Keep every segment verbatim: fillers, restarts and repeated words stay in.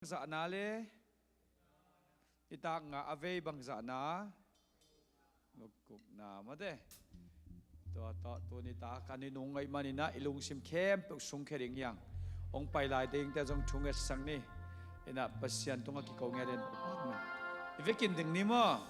Zahna le nitak nga a vei bang zahna? Lukukna mate. Tua tawh tuni tak a ni nung ngaih maninah i lungsim khempeuh sungkhia ding hiang. Hong pai lai dingte zong thungetsak ni. Inah Pasian tungah kiko ngetin i vekin ding ni maw?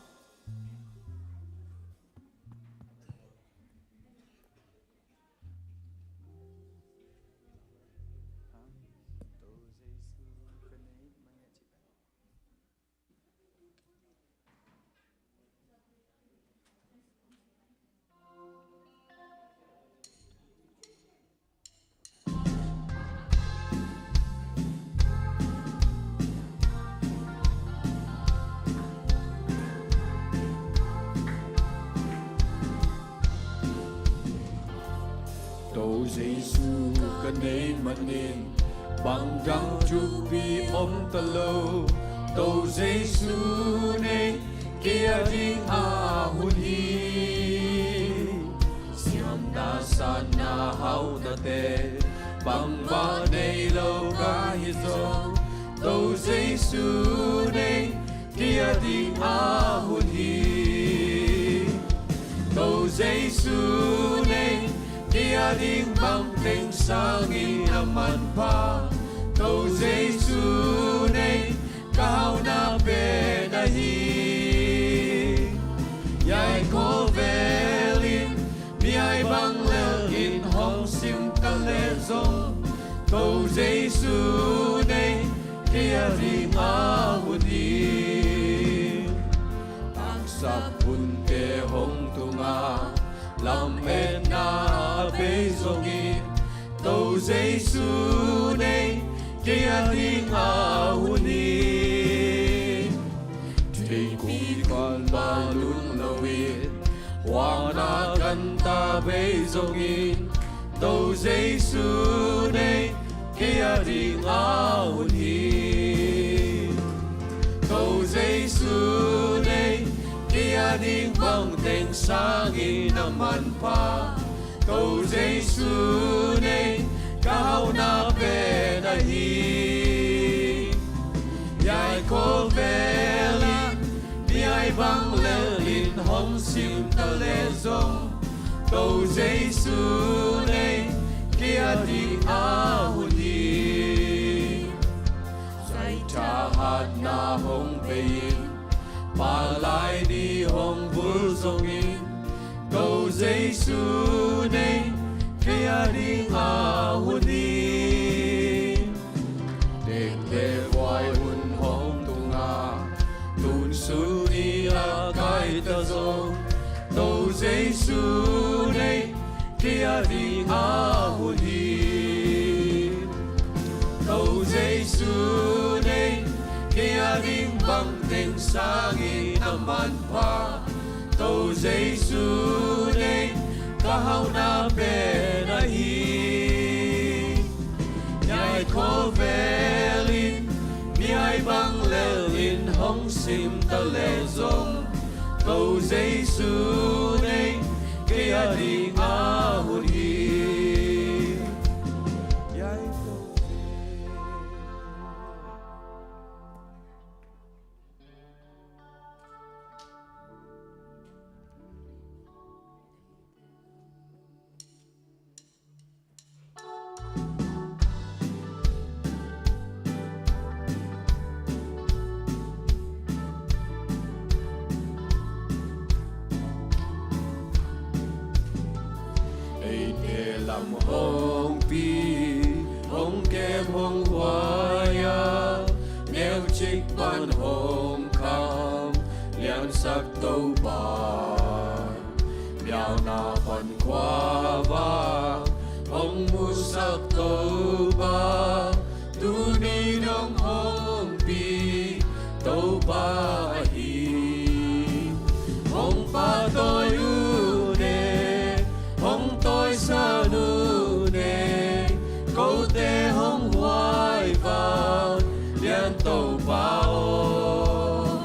To Jesu ka neih manin bang dang thupi om ta lo. To Jesu nei kei a ding a hun hi. Siamna sanna hauhnate bangmah nei lo ka hi zong, To Jesu nei kei a ding a hun hi. To Jesu nei kei a ding bang teng sangin a manpha. To Jesu nei ka hauhna pen ahi. Hiai khovel in mi ai bang lel in hong sim ta leh zong, To Jesu nei kei a ding a hun hi. Taksa phunte hong tunga lametna a bei zongin, To Jesu nei kei a ding a hun hi. Theihpih khuan bang lunglo in huan a kan ta bei zongin, To Jesu nei kei a ding a hun hi. To Jesu nei kei a ding bang teng sangin a manpha. To Jesu nei ka hauhna pen ahi. Hiai khovel in mi ai bang lel in hong sim ta leh zong, To Jesu nei kei a ding a hun hi. Zaitha hatna hong bei in, palai ni hong vul zongin, To Jesu nei kei a ding a hun hi. Tek le buai hun hong tunga, tun sun ni a kai ta zong, To Jesu nei kei a ding a hun hi. To Jesu nei kei a ding bang teng sangin a manpha. To Jesu nei ka hauhna pen ahi. Hiai khovel in mi ai bang lel in hong sim ta leh zong, To Jesu nei kei a ding a hun hi. Hiai khovel. Eite lam hong pi, hong kem hong huai a, neuchik pan hong kham liansak Topa. Miauna pan khuavak hong musak Topa, tuni dong hong pi Topa ahi. Hong pahtawi uh ne, hong tawisan uh ne, kote hong huai vak lian Topa aw.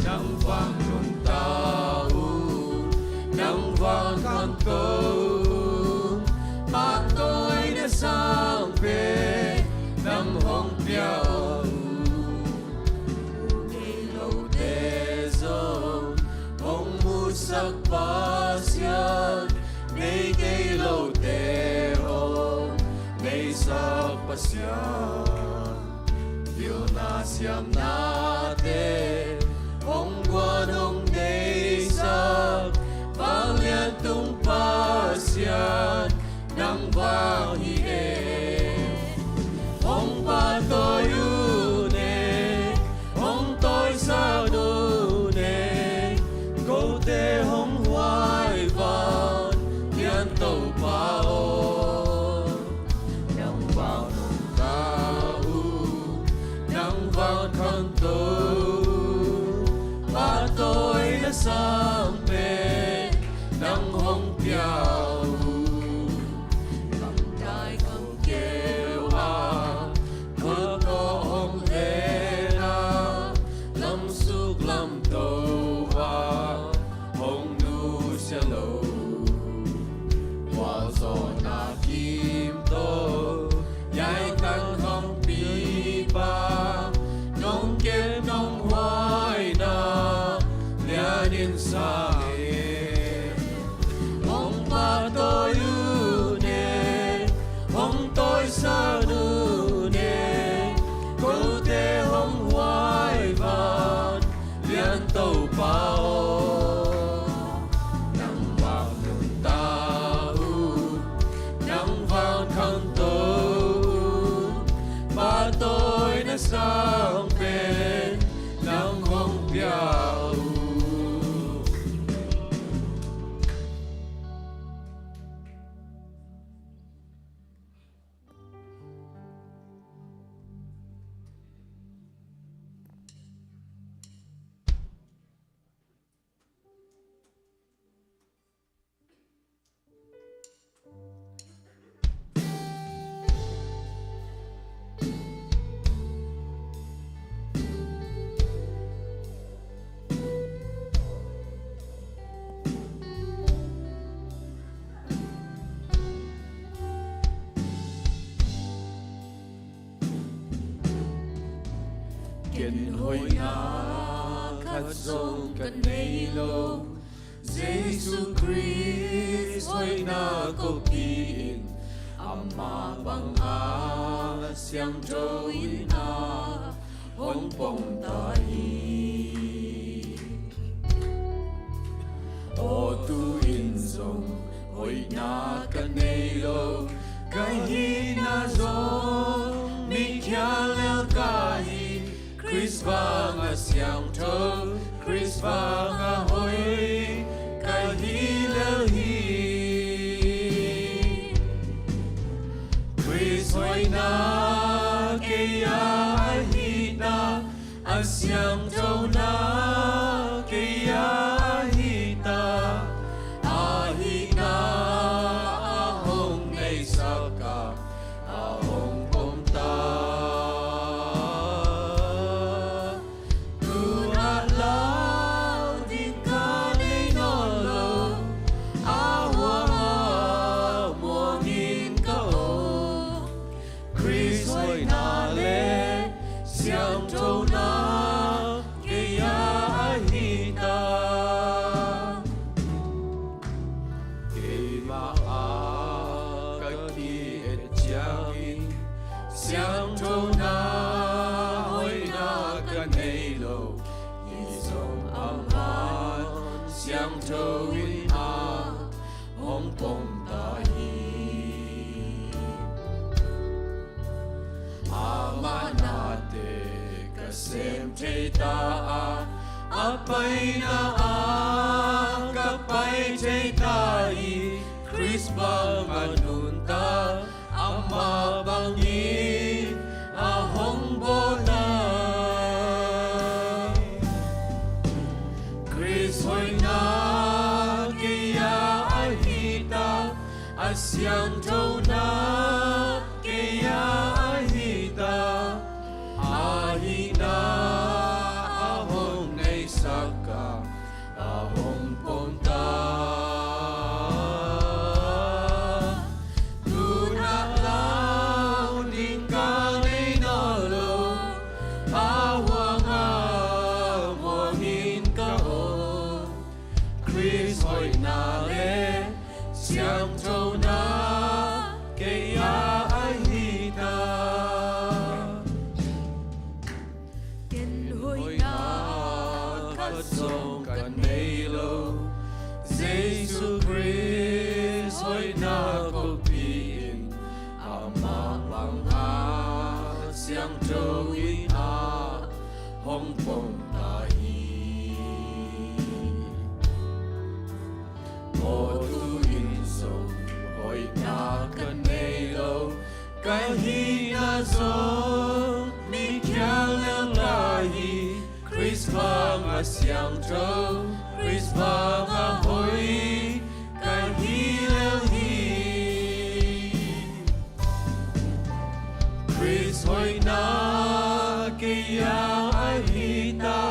Nang vang nungta uh, nang vang khangto uh, pahtawina sang pen nang hong pia uh. siamnate hong guan hong neisak, vanglian tung Pasian nang vang hi e. Hong pahtawi un e, hong tawisak un e, kote hong huai vanglian Topa aw. Nang vang nungta uh, nang vang khanto uh, pahtawina sang pen nang hong pia uh. Lamdai gam keu a, khut tawh hong ven a, lamsuk lamto a hong nusia lo. Gualzawhna kim tawh yai kan hong pipa, nong kep nong huaina lianin sang e. Hong pahtawi un e, hong tawisak un e, kote hong huai vanglian Topa aw. Nang vang nungta uh, nang vang khanto uh, pahtawina sang pen nang hong pia uh. Ken hoihna khat zong ka nei lo. Jesu Khrist hoihna kopi in, amah banga siangtho in a hong pom ta hi. Aw, tu-in zong hoihna ka nei lo, ka hihna zong mi khial lel ka hi. Khrist vanga siangtho, Khrist vanga hoih ka hi lel hi. Khrist hoihna kei a ahihna, a siangthona kei a ahihna, ahihna a hong neisak a, a hong pom ta. Tu-in a lau ding ka nei nawn lo, a huang a muang in ka om. Khrist hoihna le siangthona kei a ahihna. Keimah a ka ki-et ciangin siangthona hoihna ka nei lo. Hi zong amah siangtho in a hong pom ta hi. Amah nate ka sem thei ta a, a paina ah ka pai thei ta hi. Khrist bang a nuntak, amah bangin a hong bawl ta. Khrist hoihna kei a ahihna, a siangthona kei a ahihna, ahihna a hong neisak a, a hong pom ta. Tu-in a lau ding ka nei nawn lo, a huang a muang in ka om. Khrist hoihna le siangthona zong ka nei lo. Jesu Khrist hoihna kopi in amah bang a siangtho in a hong pom ta hi. Aw, tu-in zong hoihna ka nei lo. Ka hihna zong mi khial lel ka hi. Khrist bang a siangtho, Khrist bang a hoih ka hi lel hi. Khrist hoihna kei a ahi ta,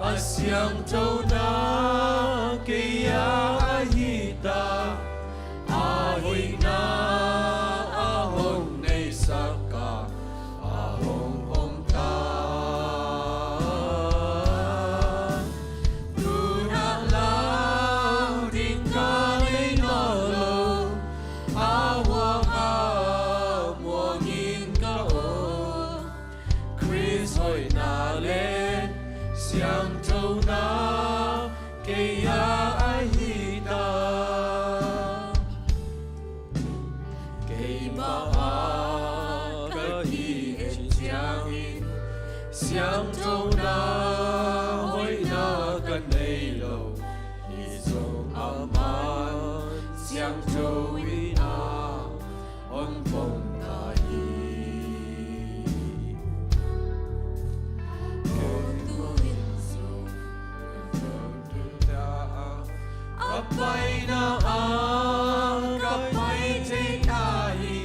a siangthona kei a ahi ta, a hoihna a hong neisak a, a hong om ta. Tu-in a lau ding ka nei nawn lo, a huang a muang in ka om. Khrist hoihna le siangthona kei a ahi ta. Keimah a ka hih ciangin siangthona hoihna ka nei lo. Hih zong amah siangtho in a hong pom ta hi. Kei tu-in zong a paina a ka pai thei ta hi.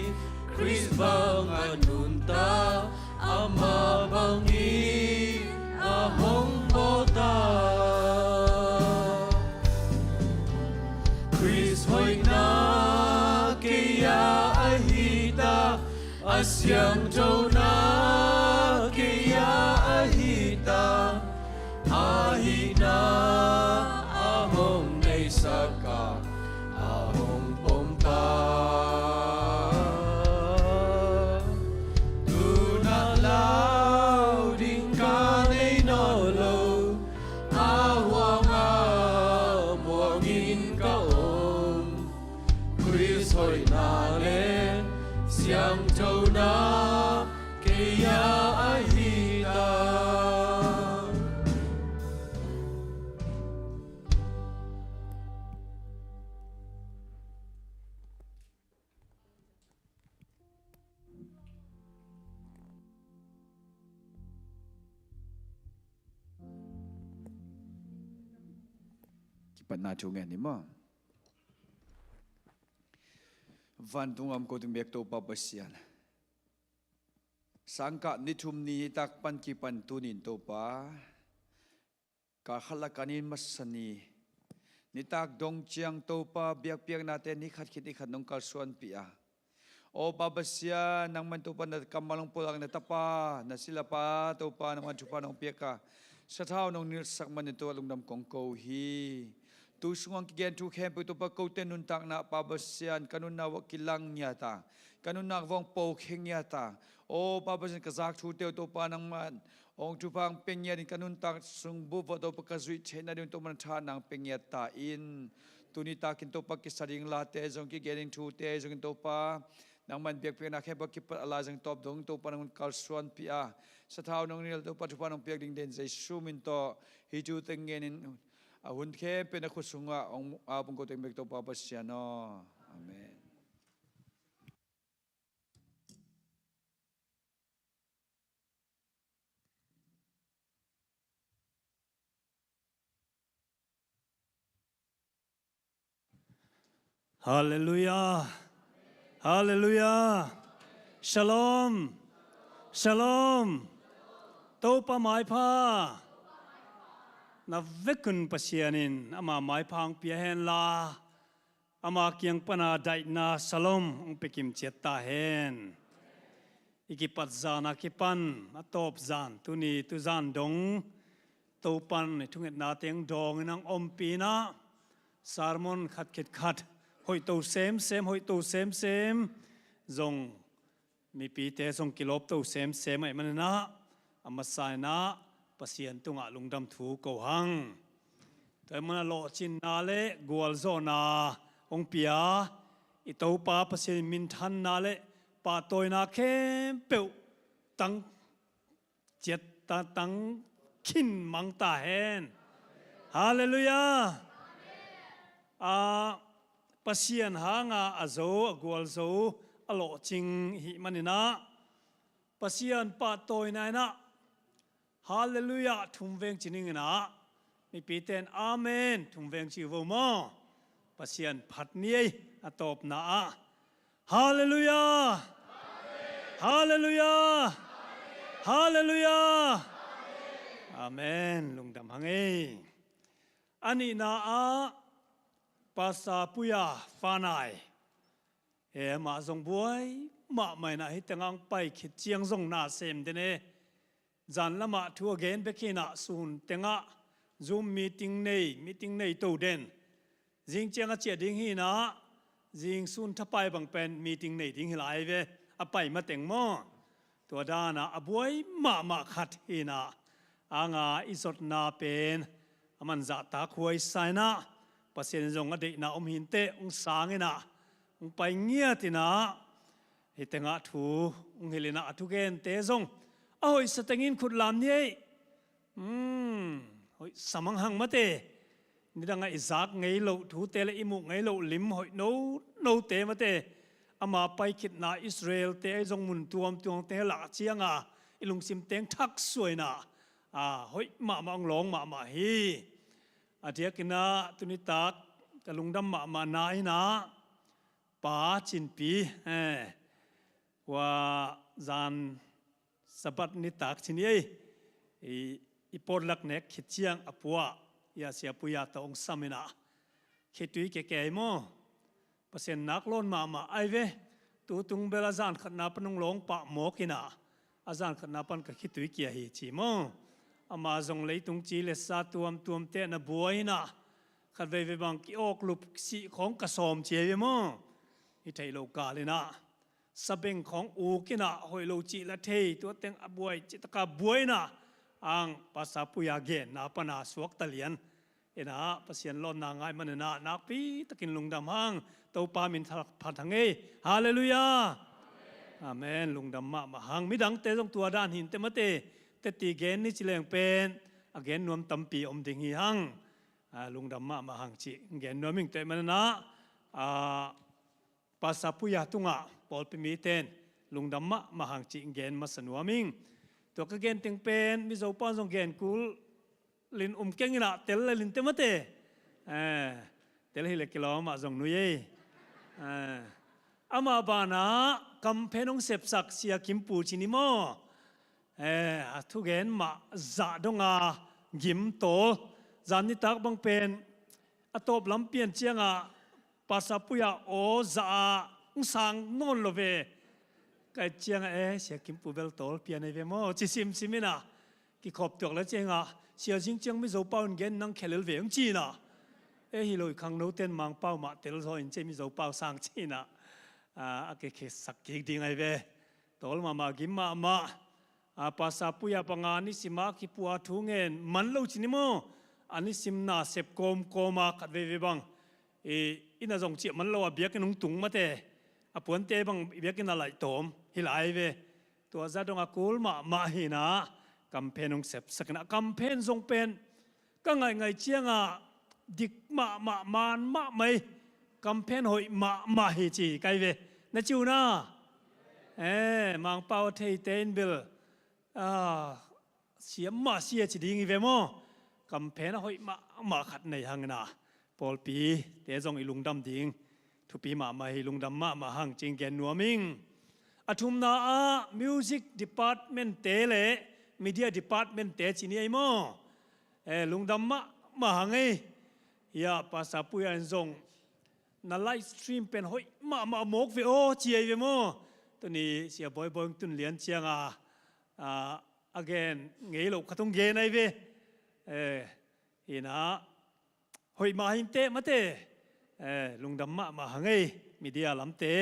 Khrist bang a nunta, amah bangin a hong bawl ta. Khrist hoihna kei a ahi ta, a siangthona kei a ahi ta, a hihna a hong neisak a, a hong pom ta. Tu-in a lau ding ka nei nawn lo, a huang a muang in ka om. Khrist hoihna le siangthona kei a ahi ta. Kipatna thu ngen ni maw? Vantung a om ko tung bek Topa Pasian, sangkah ni thum ni nitak pan kipan tuni-in Topa, kal khat le kal nih masa ni nitak dong ciang Topa biakpiaknate ni khat khit ni khat nong kalsuanpih a, aw Pa Pasian, nangman Topa na kammal nong pulak, na tapa, na silapa Topa, nangman thupha nong piak a, sathau nong nilhsak manin Topa lungdam kong ko hi. Tu sungah kigen thu khempeuh Topa kote nuntakna Pa Pasian, ka nunna vawh kilang ngiat a, ka nunna vawh po khe ngiat a, aw Pa Pasian, ka zak thute uh Topa nangman hong thupha hong pia ngiat in, ka nuntak sung bup vawh Topa ka zuih theihna ding Topa na tha nang pia ngiat ta in. Tuni takin Topa kisa ding late zong, kigen ding thute zong in Topa, nangman biakpiakna khempeuh kipat a lai zong tawp dong Topa nangman kalsuanpih a, sathau nong nilh Topa thupha nong piak ding den Jesu min tawh hih thute ngenin, a hun khempeuh na khut sungah hong ap hong ko teng bek Topa Pasian aw. Amen. Halleluiah. Halleluiah. Shalom. Shalom. Topa maipha. Na vekun Pasian in ama maipha hong pia henla, ama kiang pana daihna shalom hong pia kimciat ta hen. I kipat zan a kipan a tawp zan, tuni tuzan dong Topan i thungetna teng dawngin hong ompih in ah, sermon khat khit khat hoihto semsem, hoihto semsem, zong mipite zong kilawpto semsem ahih manin ah, a masa in ah Pasian tungah lungdam thu ko hang. Tua ahih manin lawhcinna le gualzawhna hong pia i Topa Pasian in minthanna le pahtawina khempeuh tang ciat ta tang khin mang ta hen. Halleluiah. A, Pasian hanga a zo, a gualzo, a lawhcing i hih manin ah Pasian pahtawina in ah Halleluiah thum veng ci ning in ah, mipite in Amen thum veng ci vo maw. Pasian phat ni ei. A tawpna ah Halleluiah. Halleluiah. Halleluiah. Amen. Lungdam hang ei. A nihna ah Pastor Puya Fanai, e, amah zong buai mahmah in ah, hih tengah hong pai khit ciang zong na sem den e. Zan lamah thu a gen bek hi in ah, sun tengah Zoom meeting nei, meeting nei to den. Zing ciang a ciah ding hi in ah, zing sun thapai bang pen meeting nei ding hi lai ve, a pai mateng maw. Tua dan ah a buai mahmah khat hi in ah, a nga i zotna pen a man zahtak huai sa in ah, Pasian in zong a deihna om hi inteh, hong sang in ah, hong pai ngiat in ah, hih tengah thu hong hilh in ah, a thugente zong a hoihsa tengin khut lam ni ei. Hmm, hoihsa mang hang mate. Nidang a i zak ngei loh thute le i muh ngei loh lim hoih nonote mate. Ama pai khitna Israel-te ahi zong mun tuamtuamte lah ciang a i lungsim teng thak suai in ah, a, hoih mahmah, hong lawng mahmah hi. A diakin ah tuni tak ka lungdam mahmahna in ah, Pa Cin Pi, e, hua zan Sabbath nitak ci ni ei, i, i potluck nek khit ciang a pua, i a Sia Puya tawh hong sam in ah, khitui keke hi maw. Pasian nak lawn mahmah ahi ve. Tutung bel a zan khatna pan hong lawng pah mawk in ah, a zan khatna pan ka khitui kia hi ci maw. Ama zong leitung ci le sa tuamtuamte na buai in ah, khat veivei bang ki-awk lup sih khawng ka sawm ci ahi ve maw. Hi theih loh kal in ah, sabeng khawng uk in ah, hoih lo cih la thei, tua teng a buai cih taka buai in ah, ang Pastor Puya genna pan a suakta lian in ah, Pasian lawnna ngai man in ah, nakpi takin lungdam hang. Topa min thak phat hang ei. Halleluiah. Amen. Lungdam mahmah hang. Midangte zong tua dan hi inteh mate. Teti gen ni ci leng pen a gen nuam tampi om ding hi hang. A, lungdam mahmah hang ci gen nuam ing. Tua ahih manin ah, a, Pastor Puya tungah pawlpi mite in lungdam mahmah hang ci gen masa nuam ing. Tua ka gen teng pen Mizo pa'n zong gen kul in um keng in ah, tel lel inteh mate. E, tel hi le kilawm ah zong nui ei. E, ama ban ah campaign hong sepsak Sia Kim Pu ci ni maw. E, a thugen mah zah dong a gim tawl. Zan nitak bang pen a tawp lam pian ciang a Pastor Puya aw zah a hong sang nawn lo ve. Ka et ciang a, e, Sia Kim Pu bel tawl pian ahi ve maw ci simsim in ah, kikhop tuak le ciang a, Sia, zing ciang Mizo pau in gen, nang khia lel ve, hong ci in ah. E, hi lo, i khangnote in Mangpau mah tel zaw in, ci, Mizo pau sang ci in ah, a, a kikhesak kik ding ahi ve. Tawl mahmah, gim mahmah. A, Pastor Puya bang a nisim a kipua thu ngen man lo ci ni maw. A nisim na sep kawmkawm a khat veivei bang, i, inn ah zong ciah man lo a biakinn hong tung mate. A puante bang biakinn ah laih tawm hi lai ve. Tua zah dong a kul mahmah hi in ah, campaign hong sepsak in ah, campaign zong pen ka ngaihngaih ciang a dik mahmah, man mahmah ei. Campaign hoih mahmah hi ci ka hi ve. Na ci un ah. E, Mangpau a theite in bel, a, siam mah sia ci ding hi ve maw. Campaign a hoih mahmah khat nei hang in ah, pawlpite zong i lungdam ding thupi mahmah hi. Lungdam mahmah hang ci-in gen nuam ing. A thumna ah music department-te le media department-te ci ni ei maw. E, lungdam mahmah hang ei. Hia, Pastor Puya in zong na live stream pen hoih mahmah mawk ve aw ci ei ve maw. Tuni Sia Bawi Bawi hong tun lian ciang a, a, a gen ngei loh khat hong gen ahi ve. E, hi in ah, hoih mah hi inteh mate. E, lungdam mahmah hang ei. Media lamte,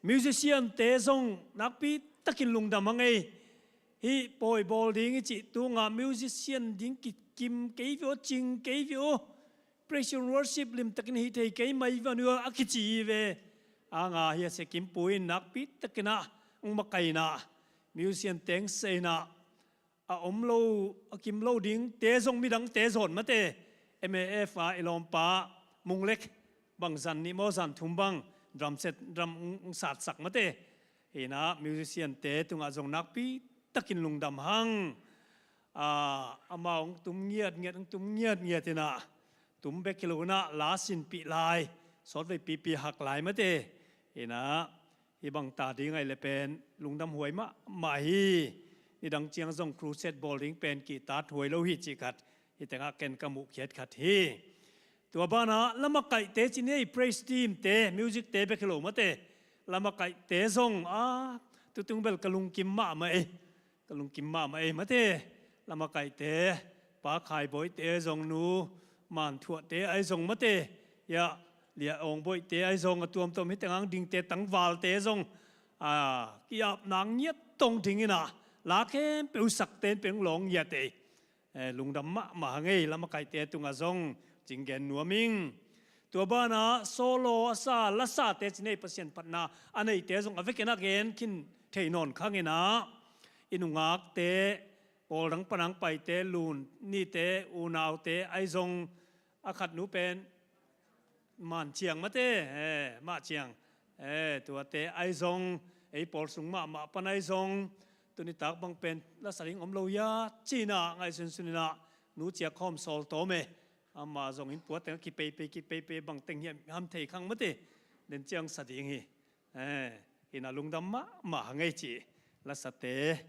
musician-te zong nakpi takin lungdam hang ei. Hih pawi bawl ding i cih tungah musician ding kikim kei ve aw, cing kei ve aw. Praise and worship limtakin hih thei kei mai ve aw a kici hi ve. A nga hi a, Sia Kim Pu in nakpi takin ah hong makaihna, musician teng seihna, a om lo, a kim lo dingte zong midangte zawn mate, M A F a i lawmpa Mung Lek bang zan nih maw, zan thum bang drum set, drum hong satsak mate. Hi in ah musician-te tungah zong nakpi takin lungdam hang. Ah, amau hong tum ngiatngiat, hong tum ngiatngiat in ah, tum bek hi lo in ah, la sinpih lai, sawtvei pipi hak lai mate. Hi in ah, hih bang ta ding ahih leh pen lungdam huai mahmah hi. Nidang ciang zong crusade bawl ding pen kihtak huai lo hi cih khat hih tengah ken ka muh khiat khat hi. Tua banah la makaihte ci ni ei, praise team-te, music-te bek hi lo mate, la makaihte zong, a, tutung bel ka lungkim mahmah ei. Ka lungkim mahmah ei mate. La makaihte, Pa Khai Bawite ahi zong, Nu Man Thuahte ahi zong mate, hiah Lia Awng Bawite ahi zong, a tuamtuam hih tengah dingte, tangvalte zong, a, ki-apna ngiat tawng ding in ah, la khempeuh sakte in pen hong lawng ngiat ei. Eh, lungdam mahmah hang ei, la makaihte tungah zong cing gen nuam ing. Tua banah solo a sa, lasate ci ni ei, Pasian phatna a neite zong a vekin ah gen khin thei nawn khang in ah, i nungakte, pawl dang pan a hong paite, Lun Nite, unaute ahi zong, a khat nu pen Man Ciang mate, eh, Mah Ciang, eh, tuate ahi zong, ei pawl sung mahmah pan ahi zong, tuni tak bang pen lasa ding om lo hia ci in ah ngaihsunsun in ah, Nu Cia Khawm Sawl Tawm e, amah zong inn puat tengah kipeipei, kipeipei, bang teng hiam ham thei khang mate, den ciang sa ding hi. Eh, hi in ah lungdam mahmah hang ei ci, lasate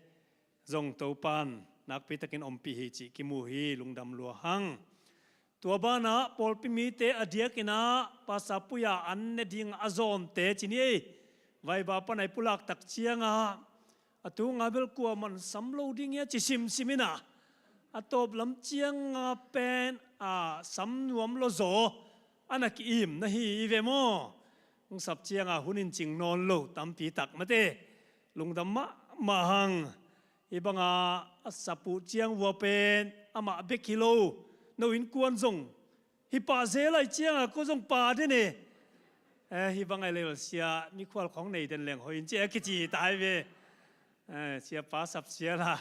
zong Topan nakpi takin ompih hi cih kimu hi, lungdam lua hang. Tua banah pawlpi mite a diakin ah Pastor Puia an ne ding a zawnte ci ni ei, Vaiba pan a i pulak tak ciangah, a tunga bel kuaman sam lo ding hia ci simsim in ah, a tawp lam cianga pen, a, sam nuam lo zaw a na ki-im na hi i ve maw? Hong sap cianga hun in cing nawn lo tampi tak mate, lungdam mahmah hang. Hih banga a sap uh ciang vua pen amah bek hi lo, no innkuan zong hi pah zel lai cianga ko zong pah den e. Eh, hih bang ahih leh sia mikhual khawng nei den leng hoih in ci a kici ta hi ve. Eh, siapa sap sia la,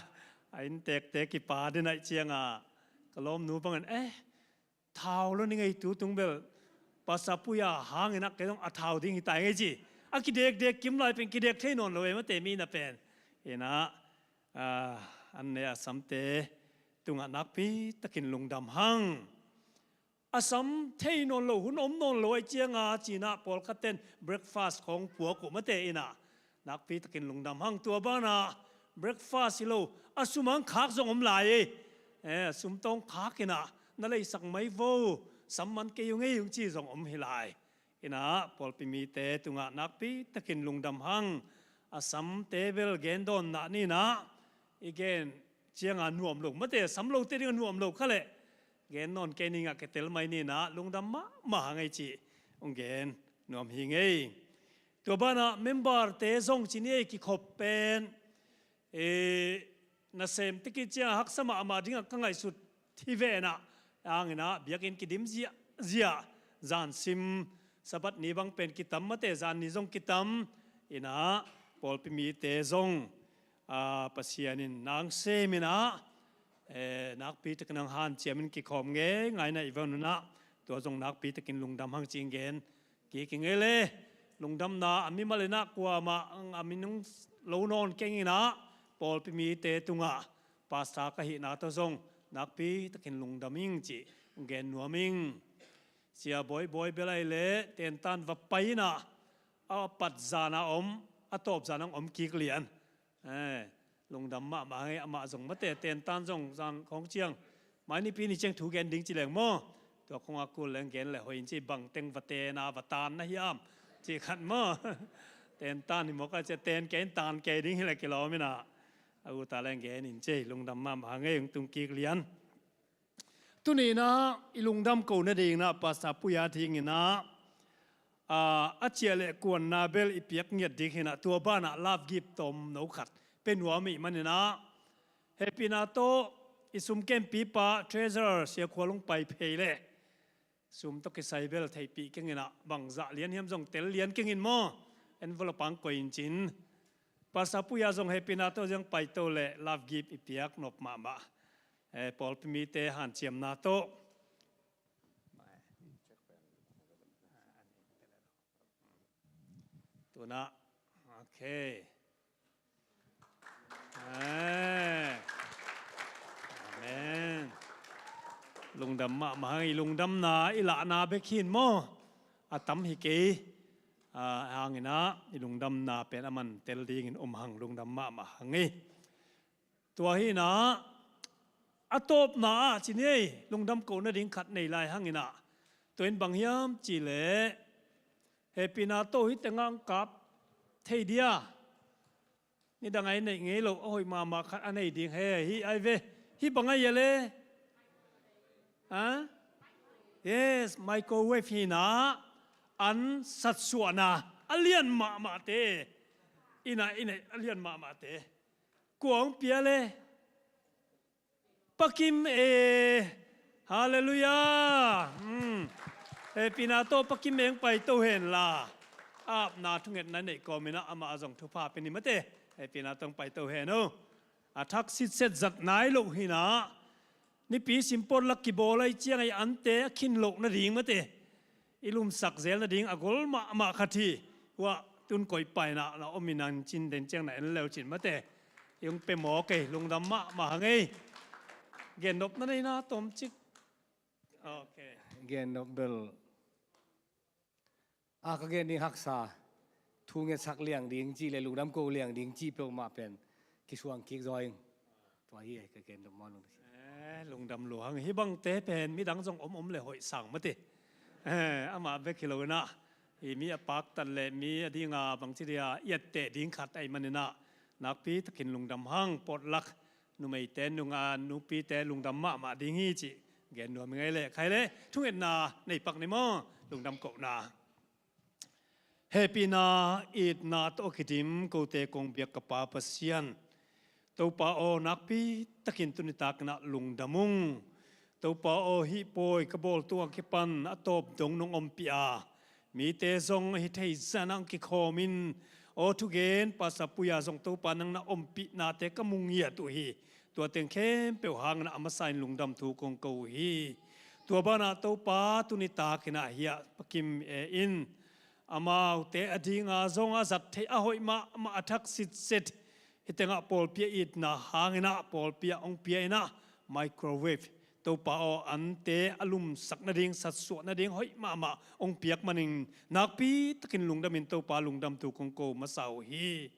a inntekte kipah den ahih cianga ka lawmnu bangin, eh, thau lo ni ngei, tutung bel Pastor Puia hangin ah kei zong a thau ding hi ta ngei ci. A kidekdek kim lai pen kidek thei nawn lo e mate, mi na pen. Hi in ah, ah, an ne a samte tungah nakpi takin lungdam hang. A sam thei nawn lo, hun om nawn lo ahih cianga ci in ah pawlkhat ten breakfast khawng puak uh mate, hi in ah nakpi takin lungdam hang. Tua banah breakfast hi lo, a sum hong khak zong om lai ei. Eh, a sum tawh khak in ah, na leisak mai vo, sam man kei ung ei, hong ci zong om hi lai. Hi in ah pawlpi mite tungah nakpi takin lungdam hang. A samte bel gen dawn nah ni in ah, i gen cianga nuam lo mate, sam lote dingah nuam lo kha leh gen nawn kei ning ah, kitel mai ni in ah, lungdam mahmah hang ei cih hong gen nuam hi ngei. Tua banah member-te zong ci ni ei, kikhop pen, eh, nasem teki ciang haksa mahmah dingah ka ngaihsut hi ve in ah, hangin ah biakinn kidim ziahziah, zan sim, Sabbath ni bang pen kitam mate, zan ni zong kitam. Hi in ah pawlpi mite zong, ah, Pasian in nang sem in ah, eh, nakpi takin nang hanciam in kikhawm ngeingai na i ve un ah, tua zong nakpi takin lungdam hang cih hong gen kik ing ei le. Lungdamna a mimal in ah kuamah a min hong lo nawn keng in ah, pawlpi mite tungah pastor ka hihna tawh zong nakpi takin lungdam ing cih hong gen nuam ing. Sia Bawi Bawi bel ahih leh tentan va pai in ah, a pat zan a om, a tawp zan hong om kik lian. Eh, lungdam mahmah hang ei, amah zong mate, tentan zong zan khawng ciang, mai nipi ni ciang thu gen ding ci leng maw, tua khawng a kul leng gen leh hoih in ci, bang teng va ten a va tan na hiam cih khat maw. Tentan hi mawk a, cia ten kei in tan kei ding hi leh kilawm in ah, a ut a leng gen in ci, lungdam mahmah hang ei, hong tung kik lian. Tuni in ah i lungdam ko nading in ah Pastor Puia ding in ah, ah, a ciah leh kuanna bel i piak ngiat ding hi in ah, tua banah love gift tawmno khat pia nuam ih man in ah, Hehpihna tawh i sum kempipa treasurer Sia Khua Lung Pai Phei le sum tawh kisai bel theihpih keng in ah, bangzah lian hiam zong tel lian keng in maw, envelope ah koih in cin. Pastor Pu Za zong hehpihna tawh ziang paito le love gift i piak nop mahmah. Eh, pawlpi mite hanciamna tawh. Tuna, okay. Eh. Amen. Lungdam mahmah hang, i lungdamna i lahna bek hi in maw, a tam hi kei. Ah, hang in ah i lungdamna pen a man tel dingin om hang, lungdam mahmah hang ei. Tua hi in ah, a tawpna ah ci ni ei, lungdam kohna ding khat nei lai hang in ah. Tua in bang hiam cih leh, hehpihna tawh hih tengah hong kap thei dia. Nidang a i neih ngei loh a hoih mahmah khat a nei ding hi, hih ai ve. Hih bang a hia le? Ha? Yes, microwave hi in ah, an satsuahna a lian mahmahte. I neih, i neih a lian mahmahte. Kua hong pia le? Pa Kim e. Halleluiah. Hmm. Hehpihna tawh Pa Kim e hong paito hen la, a apna thungetna neih kawm in ah amah zong thupha pia ni mate. Hehpihna tawh hong paito hen o. A thak sitset zat nai loh hi in ah, nipi sim potluck kibawl ahih ciang a i ante a khin loh nading mate, i lumsak zel nading a gol mahmah khat hi. Huah, tun koih paina na om in ah, cin den ciang na en leu cin mate. I hong pia mawk ei, lungdam mahmah hang ei. Gennopna nei na tawmcik. Okay. Gennop bel, a, ka gen ding haksa, thu ngetsak liang ding cih le lungdam ko liang ding cih peuhmah pen kisuang kik zaw ing. Tua hi ei, ka gen dong maw, lungdam. Eh, lungdam lua hang. Hih bangte pen midang zong om om le hoih sang mate. Eh, amah bek hi lo in ah, i mi a paktat le mi a dinga bangci dia i etteh ding khat ahih man in ah, nakpi takin lungdam hang. Potluck, numeite nunga nupite lungdam mahmah ding hi cih gen nuam hi ing ei le. Khai le, thungetna nei pak ni maw, lungdam kohna. Hehpihna, itna tawh a kidim kote kong biak ka Pa Pasian, Topa aw, nakpi takin tuni takin ah lungdam ung. Topa aw, hih pawi ka bawl tung a kipan a tawp dong nong ompih a, mite zong a hi thei zah in ah hong kikhawm in. Aw thugen Pastor Pu Za zong Topa nang na ompihnate ka mu ngiat uh hi. Tua teng khempeuh hang in ah a masa in lungdam thu kong ko uh hi. Tua banah Topa tuni takin ah hiah Pa Kim e in, amaute a dinga zong a zat theih a hoih mahmah a thak sitset, hih tengah pawlpi a itna hang in ah pawlpi ah hong pia in ah, microwave, Topa aw, ante a lumsak nading, satsuah nading hoih mahmah hong piak manin nakpi takin lungdam in Topa, lungdam thu kong ko masa uh hi.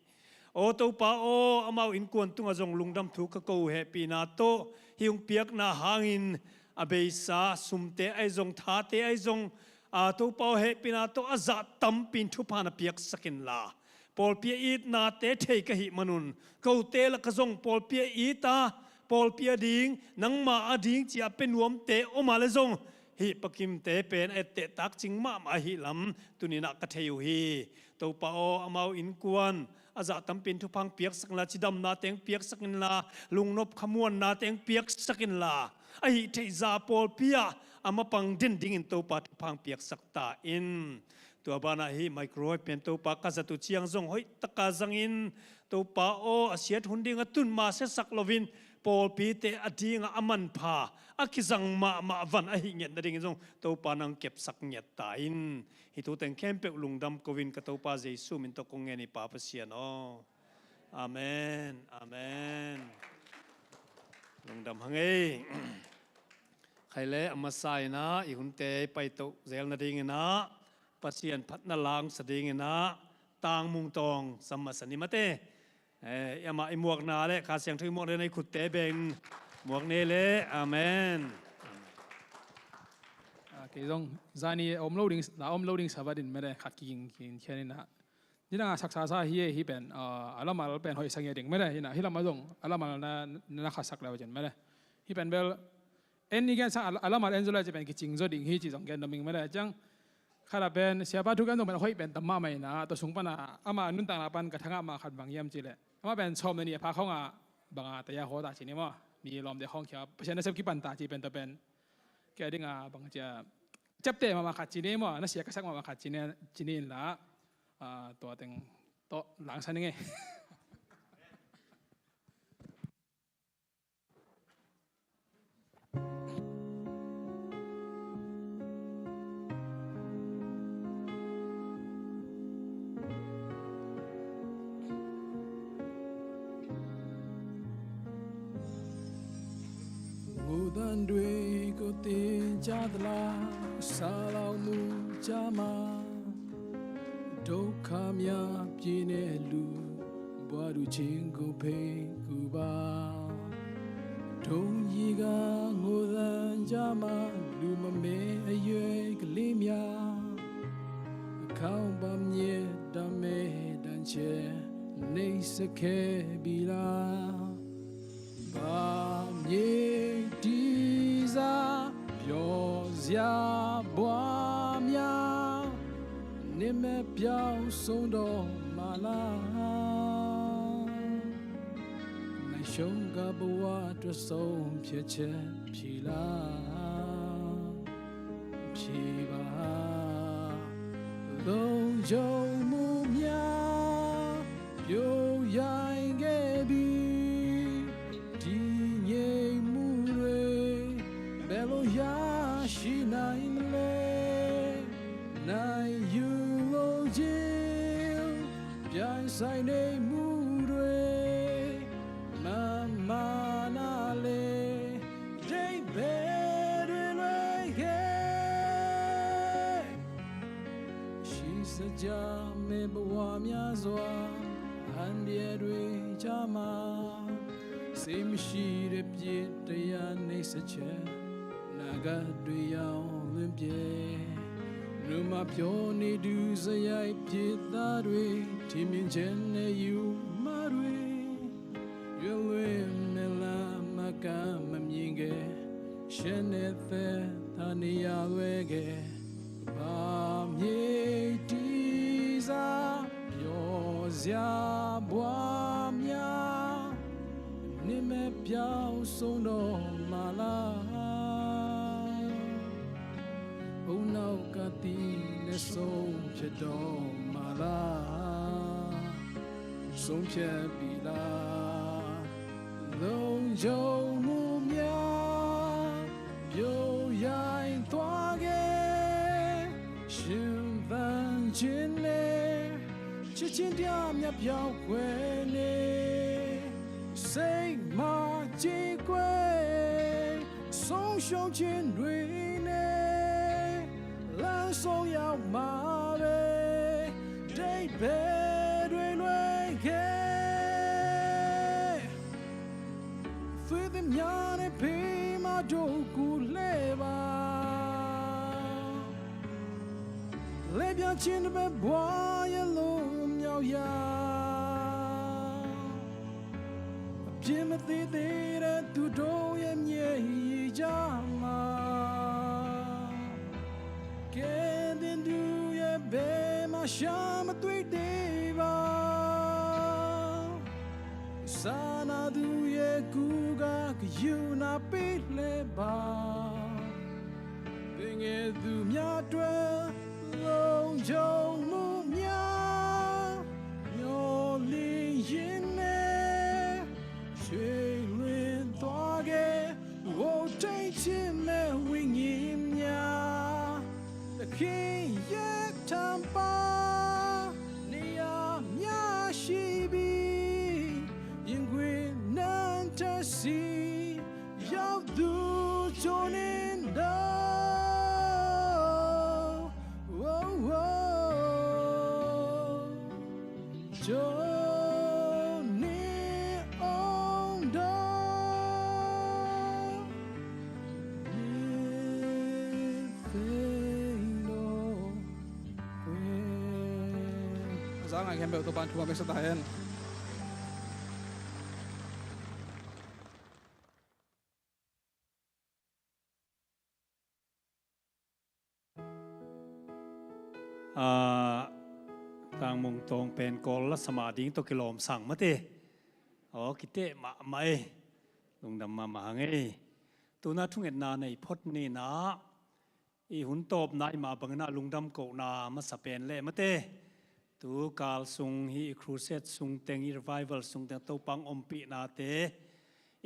Aw Topa aw, amau innkuan tungah zong lungdam thu ka ko uh, hehpihna tawh hih hong piakna hangin a beisa sumte ahi zong, thate ahi zong, a, Topa aw, hehpihna tawh a zah tampi in thupha na piaksak inla, pawlpi a itnate thei ka hih manun, kote lakah zong pawlpi a it a, pawlpi a ding, nangma a ding ci-a pia nuamte om a le zong, hih Pa Kimte pen a etteh takcing mahmah ahih lam tuni-in ah ka thei uh hi. Topa aw, amau innkuan a zah tampi in thupha hong piaksak inla, cidamnate hong piaksak inla, lungnop khamuannate hong piaksak inla, a hih theih zah pawlpi ah a mapang den dingin Topa thupha hong piaksak ta in. Tua banah hih microwave pen Topa ka zat uh ciang zong hoih taka zangin, Topa aw, a siat hun ding a tun mah siasak loin, pawlpite a dingah a manpha, a kizang mahmah van ahih ngiat nadingin zong Topa nang kepsak ngiat ta in. Hih thu teng khempeuh lungdam ko-in ka Topa Jesu min tawh kong ngen hi, Pa Pasian aw. Amen. Amen. Lungdam hang ei. Khai le, a masa-in ah i hunte paito zel nadingin ah, Pasian phatna langsa dingin ah, Tang Mung Tawng sam masa ni mate. Eh, amah i muakna le Kha Siangtho i muakna, i khutte beng muak ni le. Amen. Ah, kei zong zani om lo ding, na om lo ding sa va din mate, khat kiging kiging khian in ah. Nidang a saksa sa hi e, hih pen, ah, a lamal pen hoih sa ngiat ding mate, hi na, hih lamah zong a lamal na, na khasak leu cin mate. Hih pen bel, en i gen sang a, a lamal en zaw le cih pen kicing zaw ding hi cih zong gen nuam ing mate. Ciang, khat a pen, siapa thu gen zong pen hoih pen tam mahmah in ah, tua sung pan a, ama nuntakna pan ka thangah mah khat bang hiam cih leh, amah pen sawm le nih a pha khawng a, banga taya hawta ci ni maw, mi lawm de hawng khia Pasian nasep kipan ta ci pen tua pen. Kia dinga bang cia ciapte mama khat ci ni maw, na sia kasak mama khat ci ni, ci ni in la. Ah, tua teng tawh langsan ing e. Ngudan dui ko tin ca tla, sa lau mu ca ma. ဒုက္ခများပြည်နယ်လူ ဘဝတူချင်းကိုဖိတ်ကူပါ။ ဒုံးကြီးကငိုသံကြားမှ လူမမဲအရွယ်ကလေးများ ခေါင်းပါမြဲတမ်းမဲ့တန်ချဲ နှိပ်စက်ခဲ့ပြီလား။ ဘာမြေတီးစား ပျော်စရာပွားများ နစ်မဲ့ပျောက်ဆုံးတော့မလား။ နိုင်ရှုံးကဘဝအတွက်ဆုံးဖြတ်ချက်ဖြေလား။ ဖြေပါ။ လုံခြုံမှုများ ပြိုယိုင်ခဲ့ပြီ။ တည်ငြိမ်မှုတွေ ဘယ်လိုရရှိနိုင်မလဲ။ နိုင်ယူလိုခြင်း ပြိုင်ဆိုင်နေမှုတွေ မမနာလေ ဒိပ်ဘဲတွေလွဲခဲ့။ ရှိစကြမဲ့ဘဝများစွာ အန္တရာယ်တွေကြားမှာ စိတ်မရှိတဲ့ပြစ်တရားနှိပ်စက်ချက် နာဂတ်တွေရောင်လွင်ပြဲ နုမပြောနေသူစရိုက်ပြစ်သားတွေ ထင်မြင်ချက်နဲ့ယူမတွေ ရွယ်လွင်မဲ့လမ်းမှကမ်းမမြင်ခဲ့ ရှက်နဲ့သက်သာနေရလွဲခဲ့။ ဘာမြေတီးစား ပျော်စရာပွားများ နစ်မဲ့ပျောက်ဆုံးတော့မလား။ ဦးနောက်ကသီးနဲ့ဆုံးဖြတ်တော့မလား။ ဆုံးဖြတ်ပြီလား။ လုံခြုံမှုများ ပြိုယိုင်သွားခဲ့။ ရှင်သန်ခြင်းနဲ့ ချစ်ခြင်းတရားများပျောက်ကွယ်နေ။ စိတ်မှာကြေကွဲ ဆုံးရှုံးခြင်းတွေနဲ့ လမ်းဆုံးရောက်မှာပဲ။ ဒိပ်ဘဲတွေလွဲခဲ့။ သွေးသစ်များနဲ့ဖေးမတို့ကိုလှည့်ပါ။ လှည့်ပြခြင်းတစ်ပတ်ဘဝရဲ့လွတ်မြောက်ရာ အပြစ်မသေးသေးတဲ့သူတို့ရဲ့မျက်ရည်ကျမှာ ကယ်တင်သူရဲ့ဘယ်မှရှာမတွေ့သေးပါ။ စာနာသူရဲ့ကူကဂယုဏပေးလှည့်ပါ။ ပင်ငယ်သူများအတွက် လုံခြုံမှုများမျှော်လင့်ရင်းနဲ့ ရွှေလွင်သွားခဲ့။ အိုထိန်ချစ်မဲ့ဝိညာဉ်များ သခင်ရဲ့ထံပါနေရာများရှိပြီး ရင်ခွင်နံတစီရောက်သူချိုးနှင်းတော့ ချိုးနှင်းအောင်တော့ မြစ်သိမ်းတော့ကွယ်။ A za ngai khem beuh Topa'n thu a meksa ta hen. A, Tangmung Tawng pen Kawl la sama ding tawh kilawm sang mate. Aw, kiteh mahmah ei. Lungdam mahmah hang ei. Tuna thungetna nei phot ni nah, i hun tawpna i mah bangin ah lungdam kohna masa pen leh mate, tu kal sung hi i crusade sung teng, i revival sung teng Topa hong ompihnate,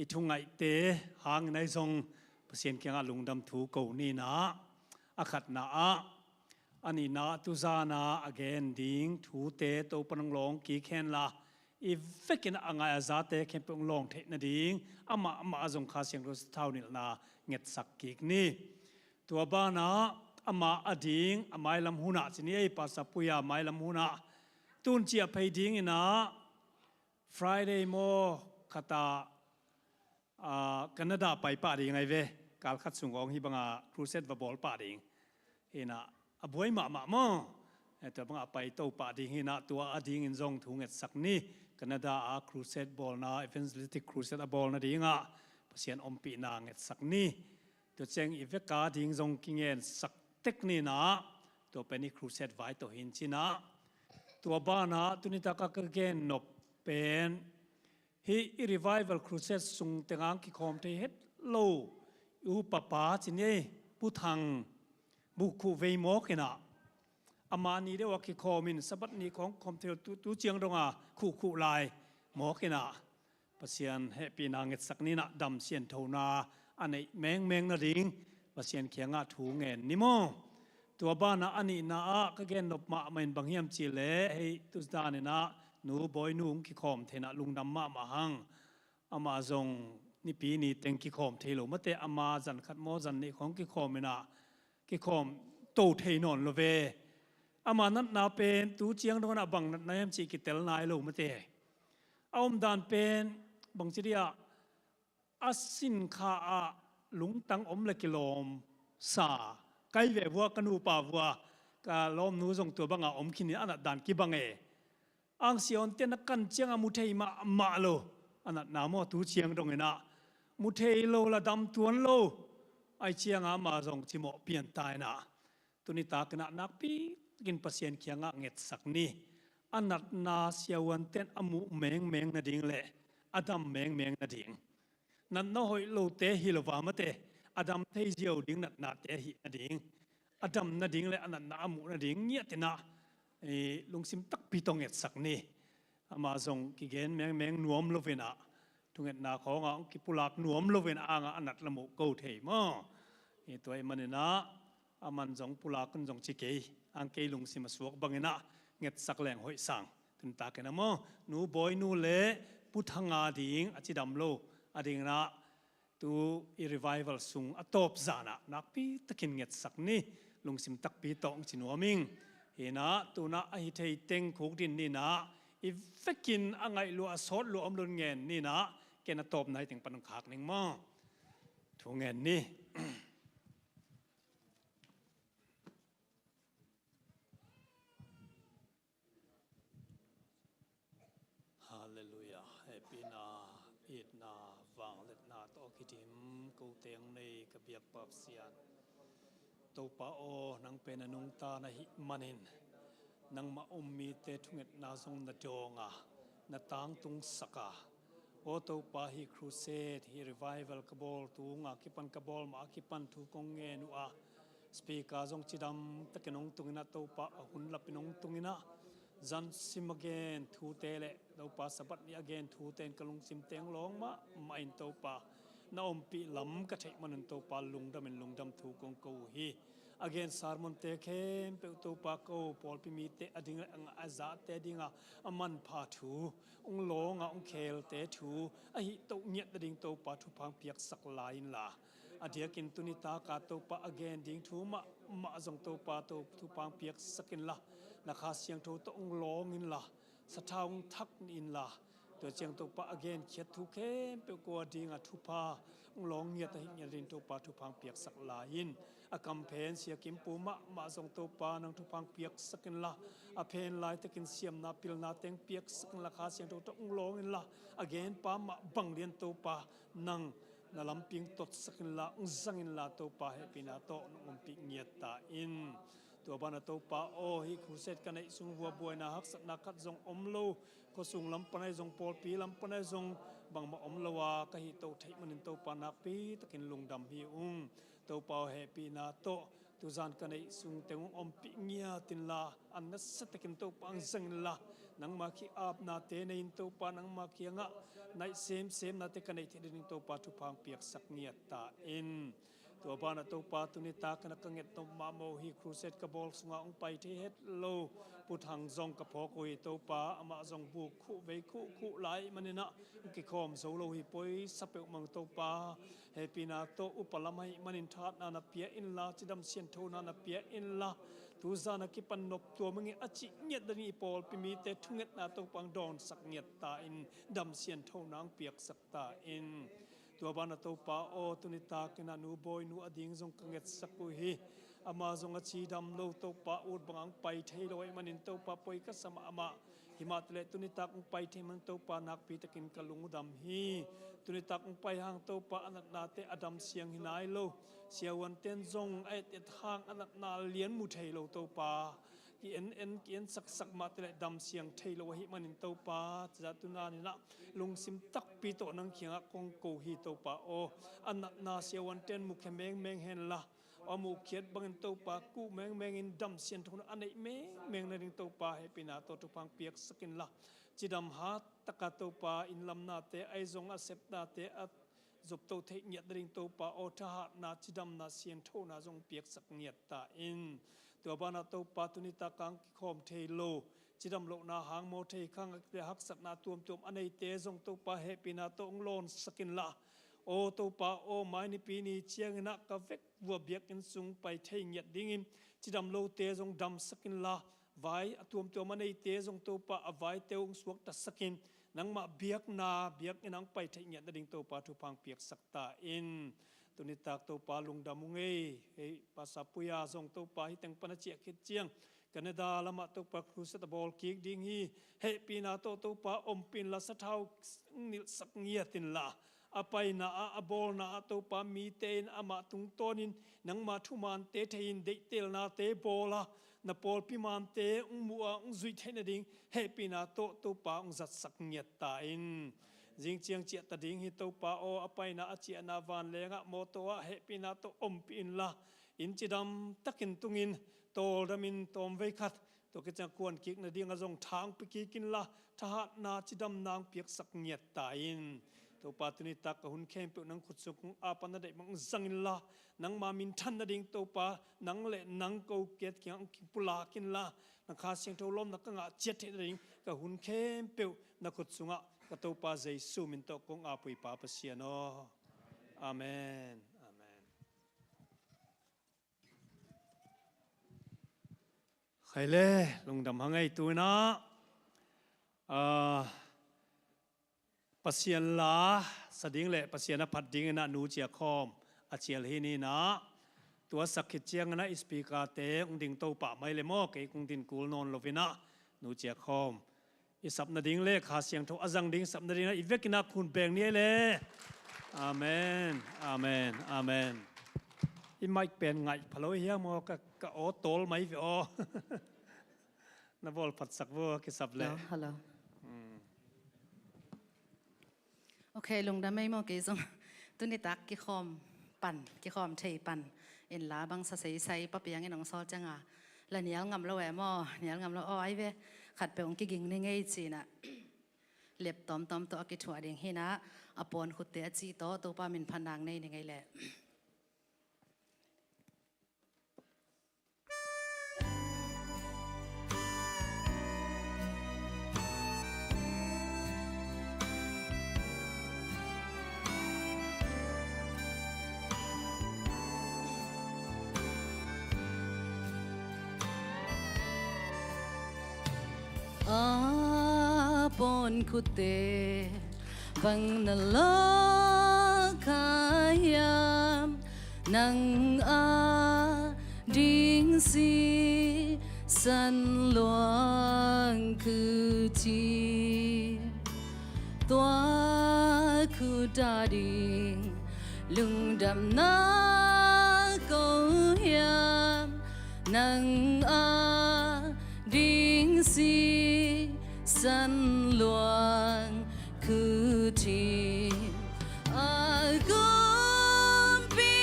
i thungaihte hangin ahi zong Pasian kiangah lungdam thu ko ni nah. A khatna ah, a nihna ah tuzan ah a gen ding thute Topa hong lawng kik hen la, i vekin a ngai a zate khempeuh hong lawng theih nading amah amah a zong Kha Siangtho sathau nilhna ngetsak kik ni. Tua banah amah ading a mailam hunah ci ni ei, Pastor Puia mailam hunah tun ciah phei dingin ah Friday maw khatah, ah, Canada pai pah ding ahi ve. Kal khat sung hong hih banga crusade va bawl pah ding hi nah, a buai mahmah maw. Eh, tua bangah a paito pah ding hi nah, tua adingin zong thu ngetsak ni. Canada ah crusade bawlna, evangelistic crusade a bawl nadingah Pasian ompihna ngetsak ni. Tua ciang i veka ding zong kingensak tek ni nah, tua pen i crusade vai tawh hi in ci nah. Tua banah tuni takah ka gen nop pen, hih i revival crusade sung tengah kikhawm thei het lo i upapa ci ni ei, Pu Thang, bukhuh vei mawk in ah, a mah ni deuh ah kikhawm in, Sabbath ni khawng kikhawm thei lo, tu, tu ciang dong a khuhkhuh lai mawk in ah, Pasian hehpihna ngetsak ni nah, dam sianthona a neih mengmeng nading Pasian kiangah thu ngen ni maw. Tua banah a nihna ah ka gen nop mahmah in bang hiam cih leh, hei, tu danin ah Nu Bawi Nu hong kikhawm thei nah lungdam mahmah hang. Amah zong Nipi ni teng kikhawm thei lo mate, ama zan khat maw zan nih khawng kikhawm in ah, kikhawm to thei nawn lo ve. Ama natna pen tu ciang dong in ah bang natna hiam cih kitel nai lo mate. A omdan pen bangci dih ah, a sinkha ah lungtang om le kilawm sa, kai ve vua, ka nupa vua, ka lawmnu zong tua bangah om khin in a natdan kibang e. Ang siawnte na kan ciangah mu thei mahmah lo, a natna maw, tu ciang dong in ah mu thei lo la dam tuan lo, ahi ciangah ama zong cimawh pian ta in ah, tuni takin ah nakpi takin Pasian kiangah ngetsak ni. A natna siavuante'n a muh mengmeng nading le a dam mengmeng nading, natna hoih lote hi lo va mate, a dam thei ziau ding natnate ahih nading, a dam nading le a natna a muh nading ngiat in ah, eh, lungsim takpi tawh ngetsak ni. Amah zong kigen mengmeng nuam lo in ah, thungetna khawngah hong kipulak nuam lo in ah, angah a nat la muh ko thei maw. Eh, tua ahih manin ah, aman zong pulak un zong ci kei, ang kei lungsim a suak bangin ah ngetsak leng hoih sang. Tuni takin ah maw, Nu Bawi Nu le Pu Thang a ding a cidam lo a dingin ah, tu i revival sung a tawp zan ah nakpi takin ngetsak ni, lungsim takpi tawh hong ci nuam ing. Hi nah, tu nah a hi thei teng khukdin ni nah, i vekin a ngaih lua a sawt lua om lo in ngen ni nah, ken a tawpna hi teng pan hong khak ning maw. Thu ngen ni. Halleluiah. Hehpihna, itna, vangliatna tawh a kidim ko teng nei ka biak Pa Pasian, Topa aw, nang pen a nungta na hih manin, nangmah um mite thungetna zong na dawng a, na tangtungsak a, aw Topa, hih crusade, hih revival ka bawl tung a kipan, ka bawl mah a kipan thu kong ngen uh a, speaker zong cidam takin hong tung in ah, Topa, a hun lapin hong tung in ah, zan sim a gen thute le Topa, Sabbath ni a gen thute in ka lungsim teng lawng mahmah in, Topa, na ompih lam ka theih manin, Topa, lungdam in lungdam thu kong ko uh hi. A gen sermonte khempeuh, Topa, ko pawlpi mite a ding le a ngah a zate dinga a manpha thu, hong lawng a hong khelte thu a hih toh ngiat nading, Topa, thupha hong piaksak lai inla, a diakin tuni taka, Topa, a gen ding thu mahmah zong, Topa, to thupha hong piaksak inla, na Kha Siangtho tawh hong lawng inla, sathau hong thak ni inla, tua ciang, Topa, a genkhiat thu khempeuh ko a dinga thupha hong lawng ngiat ahih ngiat ding, Topa, thupha hong piaksak lai in, a kamphen Sia Kim Pu mahmah zong, Topa, nang thupha hong piaksak inla, a phen laitakin siamna pilna teng piaksak inla, Kha Siangtho tawh hong lawng inla, a genpa mah bang lian, Topa, nang na lampi hong totsak inla, hong zang inla, Topa, hehpihna tawh nong ompih ngiat ta in. Tua banah Topa aw, hih crusade ka neih sung vuabuaina haksatna khat zong om lo, khuasung lam pan ahi zong, pawlpi lam pan ahi zong, bangmah om lo a ka hih to theih manin Topa nakpi takin lungdam hi ung. Topa aw, hehpihna tawh tuzan ka neih sung teng hong ompih ngiat inla, an nasa takin Topa hong zang inla, nangma ki-apnate nei in Topa, nangma kiangah naih semsemnate ka neih theih nading Topa thupha hong piaksak ngiat ta in. Tua banah Topa tuni takin a ka nget nop mahmah uh, hih crusade ka bawl sungah hong pai thei het lo Pu Thang zong ka phawk uh hi Topa, amah zong buk khuh vei khuh khuh lai maninah hong kikhawm zo lo hi, poisa peuhmah Topa hehpihna tawh upa lam ahih manin thahatna na pia inla, cidam sianthona na pia inla, tuzan a kipan nop tuam ing a cih ngiat nading i pawlpi mite thungetna Topa hong dawnsak ngiat ta in, dam sianthona hong piaksak ta in. Tua banah Topa aw, tuni takin a nu Bawi nu a ding zong ka ngetsak uh hi. Ama zong a cidam lo Topa, ut bangah hong pai thei lo ahih manin Topa poi ka sa mahmah. Himah taleh tuni tak hong pai thei man Topa nakpi takin ka lung uh dam hi. Tuni tak hong pai hang Topa a natnate a dam siang hi nai lo. Siavuanten zong a et et hang a natna lian mu thei lo Topa. Ki en en, ki en saksak mah taleh dam siang thei lo ahih manin Topa, cia tuni inah lungsim takpi tawh nang kiangah kong ko hi Topa aw. A natna siavuanten mukhia mengmeng henla, a muhkhiat bangin Topa kuh mengmengin dam sianthona a neih mengmeng nading Topa hehpihna tawh thupha hong piaksak inla, cidam hat taka Topa innlamnate ahi zong a sepnate a zopto theih ngiat nading Topa aw, thahatna, cidamna, sianthona zong piaksak ngiat ta in. Tua banah Topa tuni taka hong kikhawm thei lo, cidam lohna hang maw thei khang le haksatna tuamtuam a neite zong Topa hehpihna tawh hong lawnsak inla, aw Topa aw, mai nipi ni cianginah ka vek vua biakinn sung pai thei ngiat dingin cidam lote zong damsak inla, vai a tuamtuam a neite zong Topa a vaite uh hong suaktasak in, nangmah biakna biakinn ah hong pai theih ngiat nading Topa thupha hong piaksak ta in. Tuni tak Topa lungdam ung ei. Hei Pastor Puia zong Topa hih teng pan a ciah khit ciang Canada lamah Topa crusade a bawl kik ding hi. Hehpihna tawh Topa ompih inla, sathau nilhsak ngiat inla, a paina ah, a bawlna ah Topa mite in amah tungtawnin nangma thumante thei in, deihtelnate bawl a, na pawlpi mante hong muh a hong zuih theih nading hehpihna tawh Topa hong zatsak ngiat ta in. Zing ciang ciah ta ding hi Topa aw, a paina a ciahna vanleng ah mawtaw ah hehpihna tawh ompih inla, inn cidam takin tungin, tawldamin tawmvei khat tua khit ciang kuan kik nading a zong tha hong pia kik inla, thahatna, cidamna hong piaksak ngiat ta in. Topa tuni tak ka hun khempeuh nang khut sung kong ap a, na deih bang zang inla, nangma minthan nading Topa, nang le nang ko kiat kiangah hong kipulak inla, na Kha Siangtho lawmna ka ngah ciat theih nading ka hun khempeuh na khut sungah ka Topa Jesu min tawh kong ap uh hi Pa Pasian aw. Amen. Amen. Khai le, lungdam hang ei. Tu inah, ah, Pasian la sa ding le Pasian a phat ding inah Nu Cia Khawm a cial hi ni inah, tua sak khit ciang inah speaker-te hong ding to pah mai le maw, kei kong din kul nawn lo inah, Nu Cia Khawm i sap nading le Kha Siangtho a zang ding sap nading inah i vek inah khun beng ni ei le. Amen. Amen. Amen. I mic pen ngaih pha lo hiam aw, ka, ka aw tawl mai ve aw. Na bawl phatsak vua, kisap le. Hello, hello. Hmm. Ok, lungdam ei maw, kei zong tuni tak kikhawm pan, kikhawm thei pan inla, bang sa seisai Pa Piang in hong sawl cianga la nial ngam lo e maw, nial ngam lo aw, ai ve, khatpeuh hong kiging ni ngei ci inah lep tawmtawm tawh a kithuah ding hi inah, a pawn khutte a cih tawh Topa min phat nang nei ni ngei le. A pawn khutte bang na lak hiam, nang a ding sisan luang khuti, tua khut a ding lungdamna ko hiam, Nang a ding sisan luang khuthim a kumpi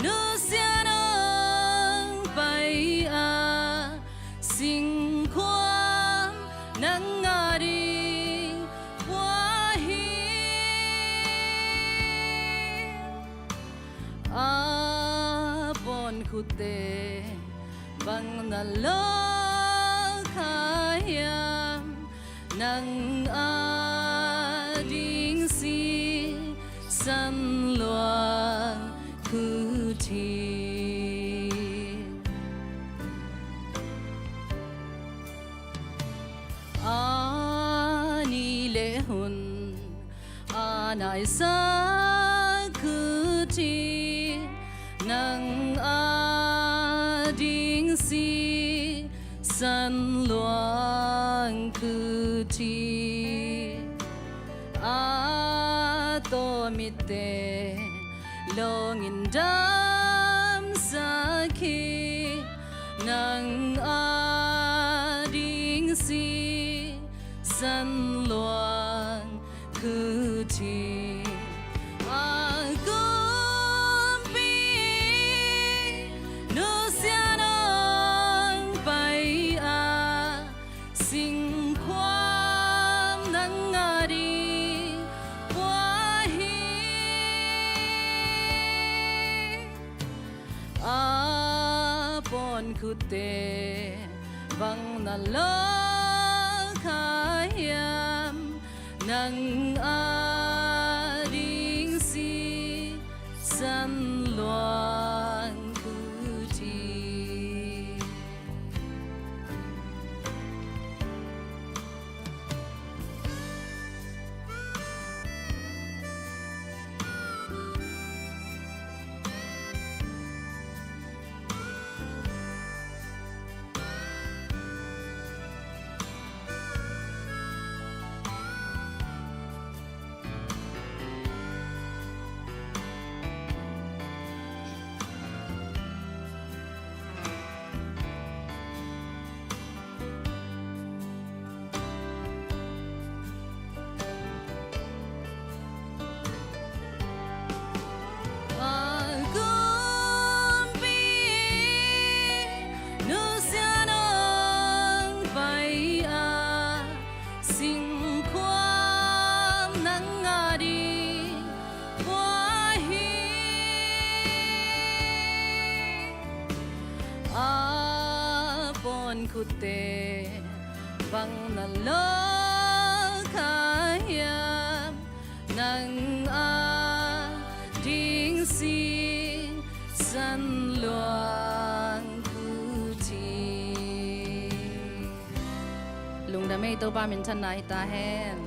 nusia nong pai a singkhuam nang a ding pua hi. A pawnkhutte bang na lawh kha hiam? Nang a ding sisan luang khuthim a ni le hun a naisak khuthim nang a ding sisan luang khuthim a tawh mitte lawng in damsak hi. Nang a ding sisan luang khuthim a kumpi nusia nong pai a singkhuam nang a ding pua hi. A pawnkhutte bang na lawh kha hiam? Nang a ding sisan luang khuthim a kumpi nusia nong pai a singkhuam nang a ding pua hi. A pawnkhutte bang na lawh kha hiam? Nang a ding sisan luang khuthim. Lungdam ei, Topa minthanna hi ta hen.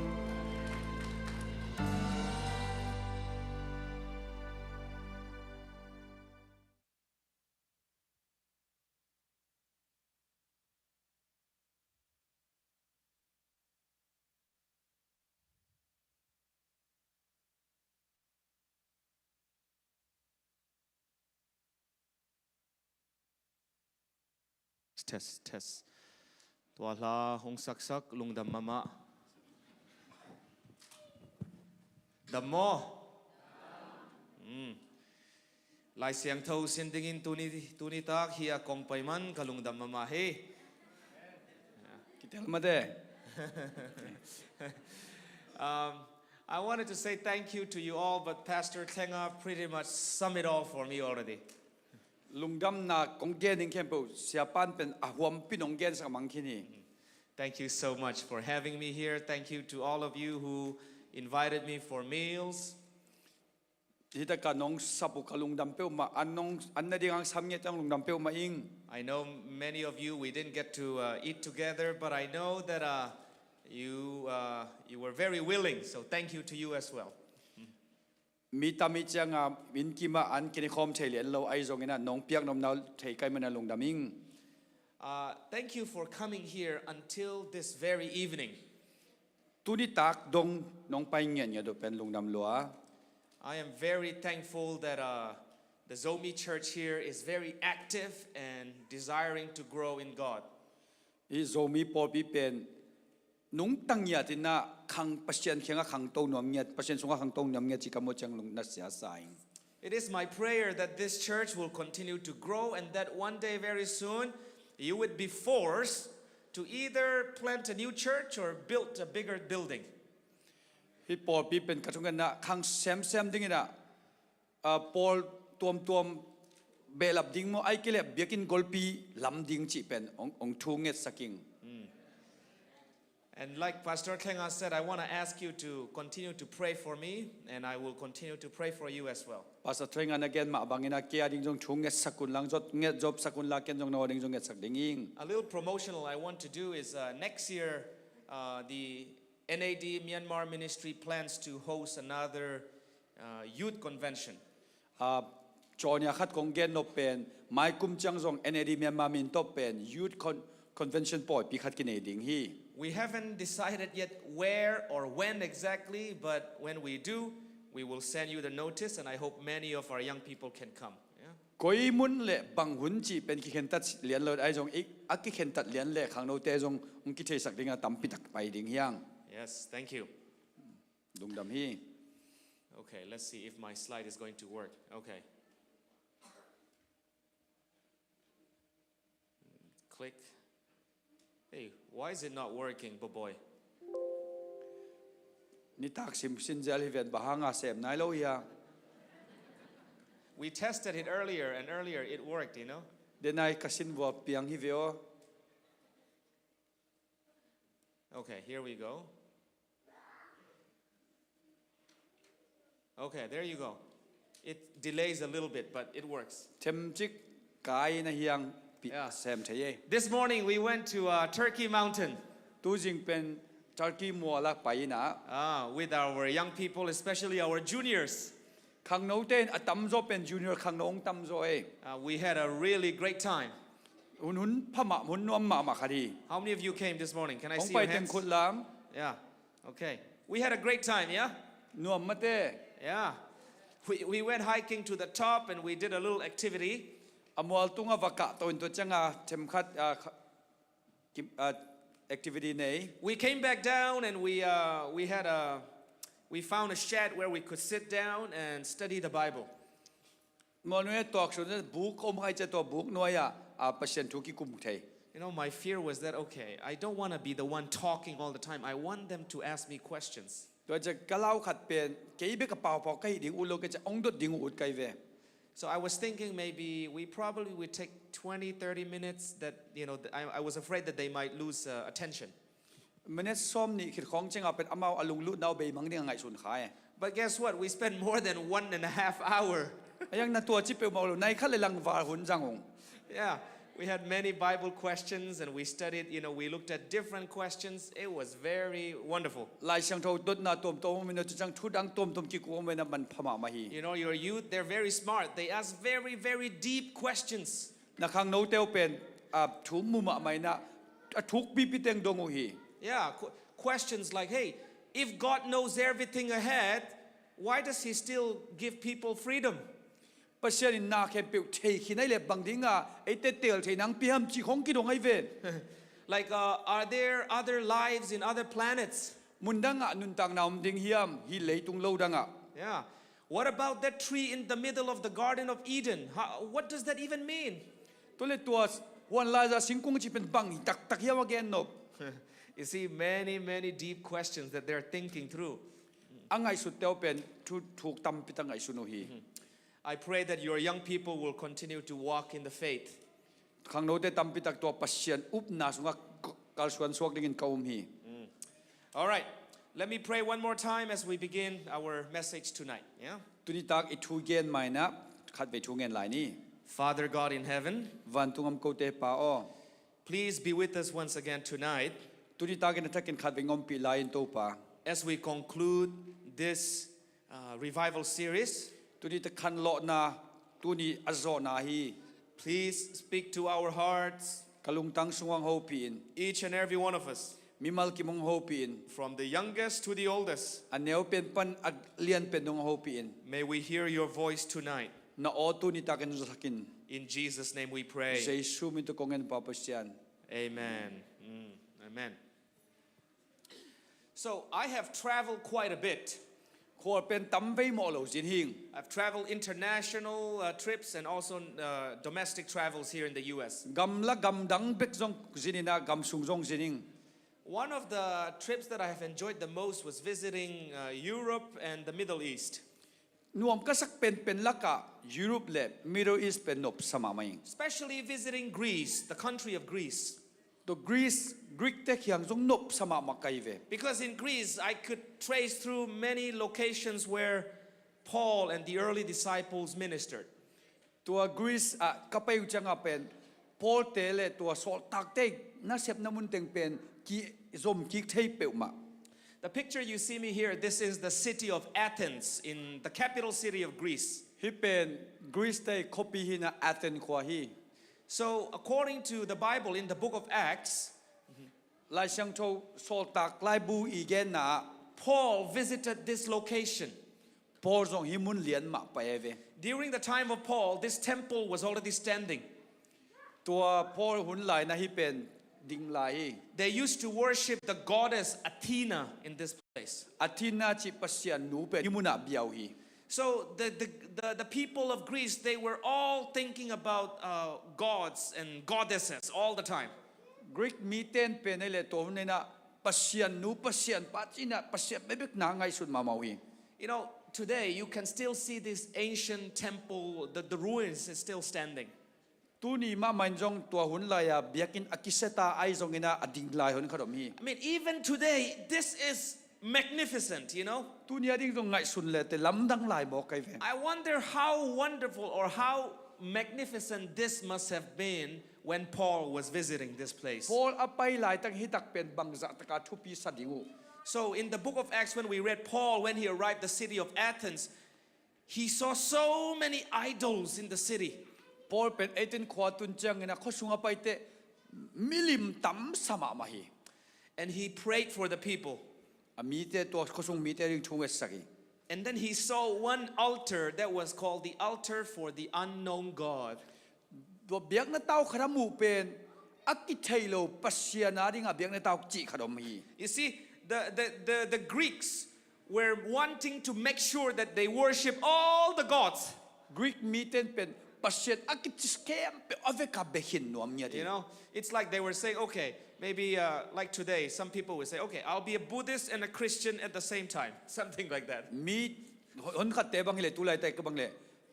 Test, test. Tua hla hong saksak lungdam mahmah. Dam maw? Mm. Lai Siangtho sin dingin tuni, tuni tak hi a kong pai man ka lungdam mahmah hi. Kitel mate. Um, I wanted to say thank you to you all, but Pastor Tlenga pretty much sum it all for me already. Lungdamna kong gen ding khempeuh Siapan pen a huampi nong gensak mang khin hi. Thank you so much for having me here. Thank you to all of you who invited me for meals. Hih taka nong sap uh ka lungdam peuhmah, an nong, an na ding hong sam ngiat ciang lungdam peuhmah ing. I know many of you, we didn't get to, uh, eat together, but I know that, uh, you, uh, you were very willing, so thank you to you as well. Mi tam i cianga inn kimah an kinikhawm thei lian lo ahi zongin ah nong piak nopna thei kai mana lungdam ing. Uh, thank you for coming here until this very evening. Tuni tak dong nong pai ngiatngiat uh pen lungdam lua. I am very thankful that, uh, The Zomi church here is very active and desiring to grow in God. Hih Zomi pawlpi pen nungta ngiat in ah khang, Pasian kiangah khangto nuam ngiat, Pasian sungah khangto nuam ngiat cih ka muh ciang lungna sia sa ing. It is my prayer that this church will continue to grow and that one day very soon you would be forced to either plant a new church or build a bigger building. Hih pawlpi pen ka thungen ah khang semsem dingin ah, ah, pawl tuamtuam behlap ding maw, ahih kei leh biakinn golpi lam ding cih pen hong, hong thu ngetsak ing. And like Pastor Tlenga said, I want to ask you to continue to pray for me, and I will continue to pray for you as well. Pastor Tlenga na gen mah bangin ah kei a ding zong thu ngetsak un lang, zot nget zopsak un la, ken zong na aw ding zong ngetsak ding ing. A little promotional I want to do is, uh, next year, uh, the N A D Myanmar Ministry plans to host another, uh, youth convention. Ah, cawnia khat kong gen nop pen, mai kum ciang zong N A D Myanmar min tawh pen Youth Con-, Convention pawipi khat kinei ding hi. We haven't decided yet where or when exactly, but when we do, we will send you the notice, and I hope many of our young people can come. Yeah? Koi mun le bang hun cih pen kikhentat lian lo, ahi zong i, a kikhentat lian le khangnote zong hong kitheisak ding a tampi tak pai ding hi hang. Yes, thank you. Lungdam hi. Okay, let's see if my slide is going to work. Okay. Click. Hey, why is it not working, Boboy? Nitak sim sin zel hi ven, bang hanga sem nai lo hia? We tested it earlier, and earlier it worked, you know? Denai ka sin vua piang hi ve aw. Okay, here we go. Okay, there you go. It delays a little bit, but it works. Themcik kai na hiang pi Yeah. sem thei ei. This morning we went to, uh, Turkey Mountain, Tuzing pen Turkey mual ah pai in ah, uh, with our young people, especially our juniors. Khangnote in a tamzaw pen junior khangno hong tamzaw ei. Uh, we had a really great time. Hun, hun pha mah, hun nuam mahmah khat hi. How many of you came this morning? Can I Hong see your pai teng hands? khut lam. Yeah. Okay. We had a great time, yeah? Nuam mate. Yeah. We, we went hiking to the top and we did a little activity. A mual tungah va kah to in tua cianga themkhat, ah, kha-, kim-, ah, activity nei. We came back down and we, uh, we had a, we found a shed where we could sit down and study the Bible. Mual nuai tuak sun buk om hai cia, tua buk nuai ah, ah, Pasian thu kikum thei. You know, my fear was that, okay, I don't want to be the one talking all the time. I want them to ask me questions. Tua cia ka lau khat pen, kei bek a paupau ka hi ding ut lo, kei cia hong dot ding ut kai ve. So I was thinking maybe we probably would take twenty, thirty minutes that, you know, th- I, I was afraid that they might lose, uh, attention. Minute sawm nih khit khawng cianga pen amau a lunglutna uh beimang ding a ngaihsun kha e. But guess what? We spent more than one and a half hour. A yang na tua ci peuhmah lo, nai khat le lang val hun zang ung. Yeah, we had many Bible questions and we studied, you know, we looked at different questions. It was very wonderful. Lai Siangtho dotna tuamtuam om in a, tu ciang thu dang tuamtuam kikuh om in a, man pha mahmah hi. You know, your youth, they're very smart. They ask very, very deep questions. Na khangnote uh pen, ah, thu mu mahmah in a, a thuk pipi teng dong uh hi. Yeah, qu- questions like, hey, if God knows everything ahead, why does he still give people freedom? Pasian in na khempeuh thei khin ai le bang dinga eite teel thei nang pi ham ci khong kidong ai ve. Like, uh, are there other lives in other planets? Mun dangah nuntakna om ding hiam, hi leitung lo dangah? Yeah. What about that tree in the middle of the Garden of Eden? How, what does that even mean? Tua le tua huan laiza singkung ci pen bang hi taktak hiam a gen nop? You see, many, many deep questions that they're thinking through. A ngaihsut teu pen thu thuk tampi tak ngaihsun uh hi. I pray that your young people will continue to walk in the faith. Khangnote tampi tak tua Pasian upna sungah kalsuan suak dingin ka um hi. All right, let me pray one more time as we begin our message tonight. Yeah? Tuni tak i thu gen mainah khatvei thu ngen lai ni. Father God in heaven, Vantung om kote Pa aw, please be with us once again tonight tuni takin a thakin khatvei ngompih lai in Topa. As we conclude this, uh, revival series, Tuni ta khanlawhna, tuni a zawhna hi. Please speak to our hearts. Ka lungtang sungah hong hopih in. Each and every one of us, Mimal kim hong hopih in. From the youngest to the oldest, A neu pen pan a lian pen dong hong hopih in. May we hear your voice tonight. Na aw tuni takin zahtak in. In Jesus' name we pray. Jesu min tawh kong ngen, Pa Pasian. Amen. Mm, amen. So I have traveled quite a bit. Khual pen tam vei mawh lo zin hing. I've traveled international uh, trips and also uh, domestic travels here in the U S. Gam la gam dang bek zong zin in ah, gam sung zong zin hing. One of the trips that I have enjoyed the most was visiting uh, Europe and the Middle East. Nuam ka sak penpen lakah Europe le Middle East pen nopsa mahmah ing. Especially visiting Greece, the country of Greece. Tua Greece, Greek te kiang zong nopsa mahmah ka hi ve. Because in Greece I could trace through many locations where Paul and the early disciples ministered. Tua Greece ah ka pai uh ciangah pen Paul te le tua sawltak te nasepna mun teng pen kizom kik thei peuhmah. The picture you see me here, this is the city of Athens, in the capital city of Greece. Hih pen Greece te khuapi hi-in ah, Athens khua hi. So according to the Bible, in the book of Acts, Lai Siangtho Sawltak laibu i genna ah, Paul visited this location. Paul zong hih mun lian mah pai a ve. During the time of Paul, this temple was already standing. Tua Paul hun lai-in ah hih pen ding lai hi. They used to worship the goddess Athena in this place. Athena cih pasian nu pen hih munah bia uh hi. So the, the, the, the people of Greece, they were all thinking about uh, gods and goddesses all the time. Greek mite in pen ei le tua hun in ah pasian nu, pasian pa cihna, pasian bekbek na ngaihsun mahmah uh hi. You know, today you can still see this ancient temple, the, the ruins is still standing. Tuni mahmah in zong tua hun lai-a biakinn a kisia ta ahi zongin ah a ding lai hun khat om hi. I mean, even today, this is magnificent, you know. Tuni a ding zong ngaihsun le te lamdang lai mawk ahi ve. I wonder how wonderful or how magnificent this must have been when Paul was visiting this place. Paul a pai laitak hih tak pen bangzah taka thupi sa ding uh. So in the book of Acts, when we read Paul, when he arrived the city of Athens, he saw so many idols in the city. Paul pen Athens khua tun ciangin ah khuasung a pai teh milim tamsa mahmah hi. And he prayed for the people. A mite, tua khuasung mite ding thu ngetsak hi. And then he saw one altar that was called the altar for the unknown God. Tua biakna tau khat a muh pen a kithei lo Pasian a dingah biakna tau cih khat om hi. You see, the, the, the, the Greeks were wanting to make sure that they worship all the gods. Greek mite in pen Pasian a kici khempeuh a vekpi bek khin nuam ngiat hi. You know, it's like they were saying, okay, maybe uh, like today, some people will say, okay, I'll be a Buddhist and a Christian at the same time, something like that. Mi hon khatte bang hi le, tu laitak bang le,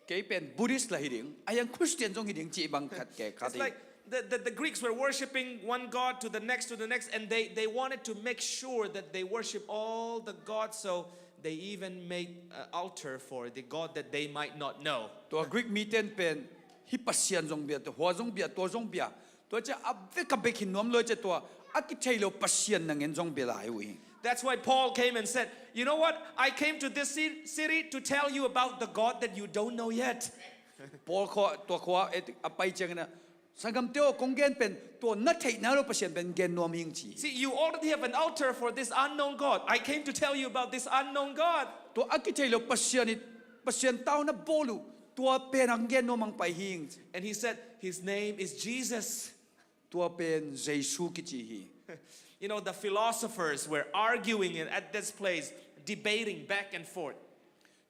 kei pen Buddhist lah hi ding, a hiang Christian zong hi ding cih bang khat ke khat hi. It's like the, the, the Greeks were worshipping one god to the next, to the next, and they, they wanted to make sure that they worship all the gods, so they even made an altar for the god that they might not know. Tua Greek mite in pen hih Pasian zong bia, tua hua zong bia, tua zong bia, tua ciang a vekpi bek khin nuam lo ciang tua a kithei lo Pasian nangen zong bia lai uh hi. That's why Paul came and said, you know what? I came to this ci- city to tell you about the God that you don't know yet. Paul khua, tua khua, eh, a pai ciangin ah, sanggamte aw, kong gen pen tua na theihna lo Pasian pen gen nuam hing ci. See, you already have an altar for this unknown God. I came to tell you about this unknown God. Tua a kithei lo Pasian i, Pasian tau na bawl uh, tua pen hong gen nuam hong pai hing. And he said, his name is Jesus. Tua pen Jesu kici hi. You know, the philosophers were arguing in- at this place, debating back and forth.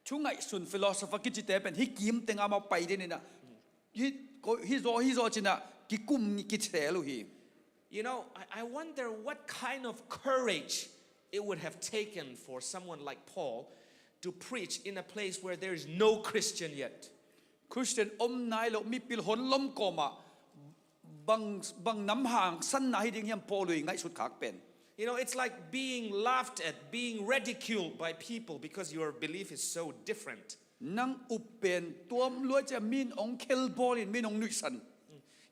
Thu ngaihsun philosopher kicite pen hih kim tengah amau pai den in ah, hih, ko- hih zaw, hih zaw ci-in ah kikum kisel uh hi. You know, I, I wonder what kind of courage it would have taken for someone like Paul to preach in a place where there is no Christian yet. Christian om nai lo mipil hon lom kawmah bang, bang nam hangsanna hi ding hiam Paul i ngaihsut khak pen. You know, it's like being laughed at, being ridiculed by people because your belief is so different. Nang up pen tuam lua ciang mi in hong khelbawl in mi in hong nuihsan.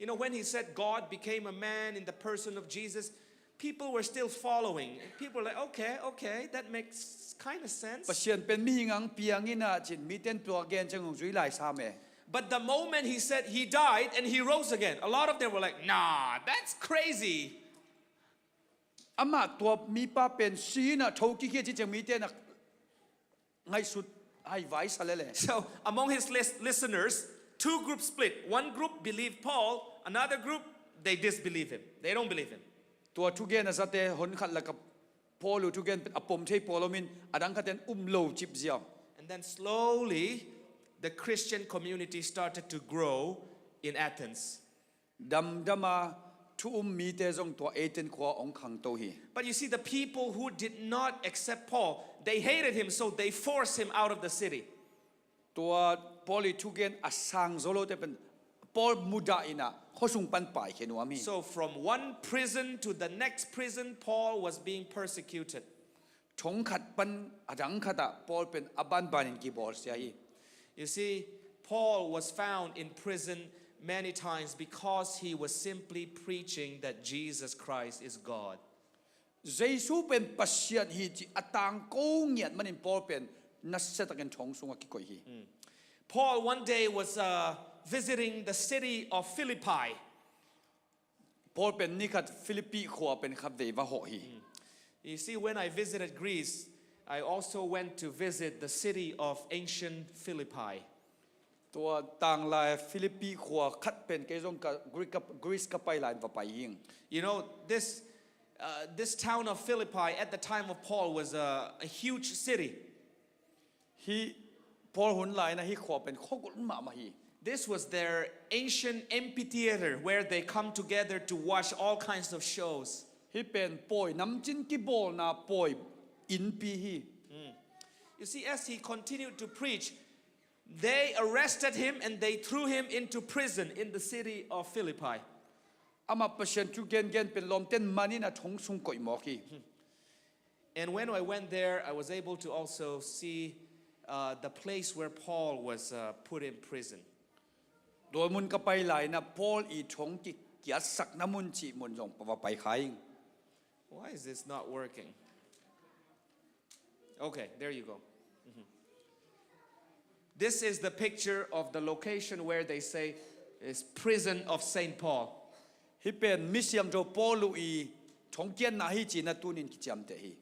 You know, when he said God became a man in the person of Jesus, people were still following. And people were like, okay, okay, that makes kind of sense. Pasian pen mihing hong piang in ah ci-in mite in tua gen ciang hong zui lai sam e. But the moment he said he died and he rose again, a lot of them were like, nah, that's crazy. Amah tua mipa pen si in ah thokik hi a ci ciang mite in ah ngaihsut Ai vai sa lele. So among his lis- listeners, two groups split. One group believe Paul, another group, they disbelieve him. They don't believe him. Tua thugen a zate hon khat laka Paul uh thugen pen a pom thei pawl om in, a dang khaten um lo cip ziau. And then slowly, the Christian community started to grow in Athens. Damdama thu um mite zong tua Athens khua ong khangto hi. But you see, the people who did not accept Paul, they hated him, so they forced him out of the city. Tua Paul i thugen a sang zo lote pen Paul mudah inah khuasung pan paikhe nuam hi. So from one prison to the next prison, Paul was being persecuted. Thong khat pan a dang khatah Paul pen a banbanin kibawlsia hi. You see, Paul was found in prison many times because he was simply preaching that Jesus Christ is God. Jesu pen Pasian hi ci a tangko ngiat manin Paul pen nasiatakin thong sungah kikoih hi. Paul one day was uh, visiting the city of Philippi. Paul pen nikhat Philippi khua pen khat vei va hawh hi. You see, when I visited Greece, I also went to visit the city of ancient Philippi. Tua tanglai Philippi khua khat pen kei zong ka Greek ka, Greece ka pai lai va pai hing. You know, this, uh, this town of Philippi at the time of Paul was a, a huge city. Hi Paul hun laina hi khua pen khuagul mahmah hi. This was their ancient amphitheater where they come together to watch all kinds of shows. Hi pen pawi namcin kibawlna pawi innpi hi. You see, as he continued to preach, they arrested him and they threw him into prison in the city of Philippi. Amah Pasian thu gengen pen lawmten manin a thong sung koih mawk hi. And when I went there, I was able to also see uh, the place where Paul was uh, put in prison. Tua mun ka pai laina Paul i thong ki kiatsakna mun cih mun zong va pai kha ing. Why is this not working? Okay, there you go. This is the picture of the location where they say is prison of Saint Paul. Hi pen misiangtho Paul uh i thongkiatna hi cina tunin kiciamteh hi.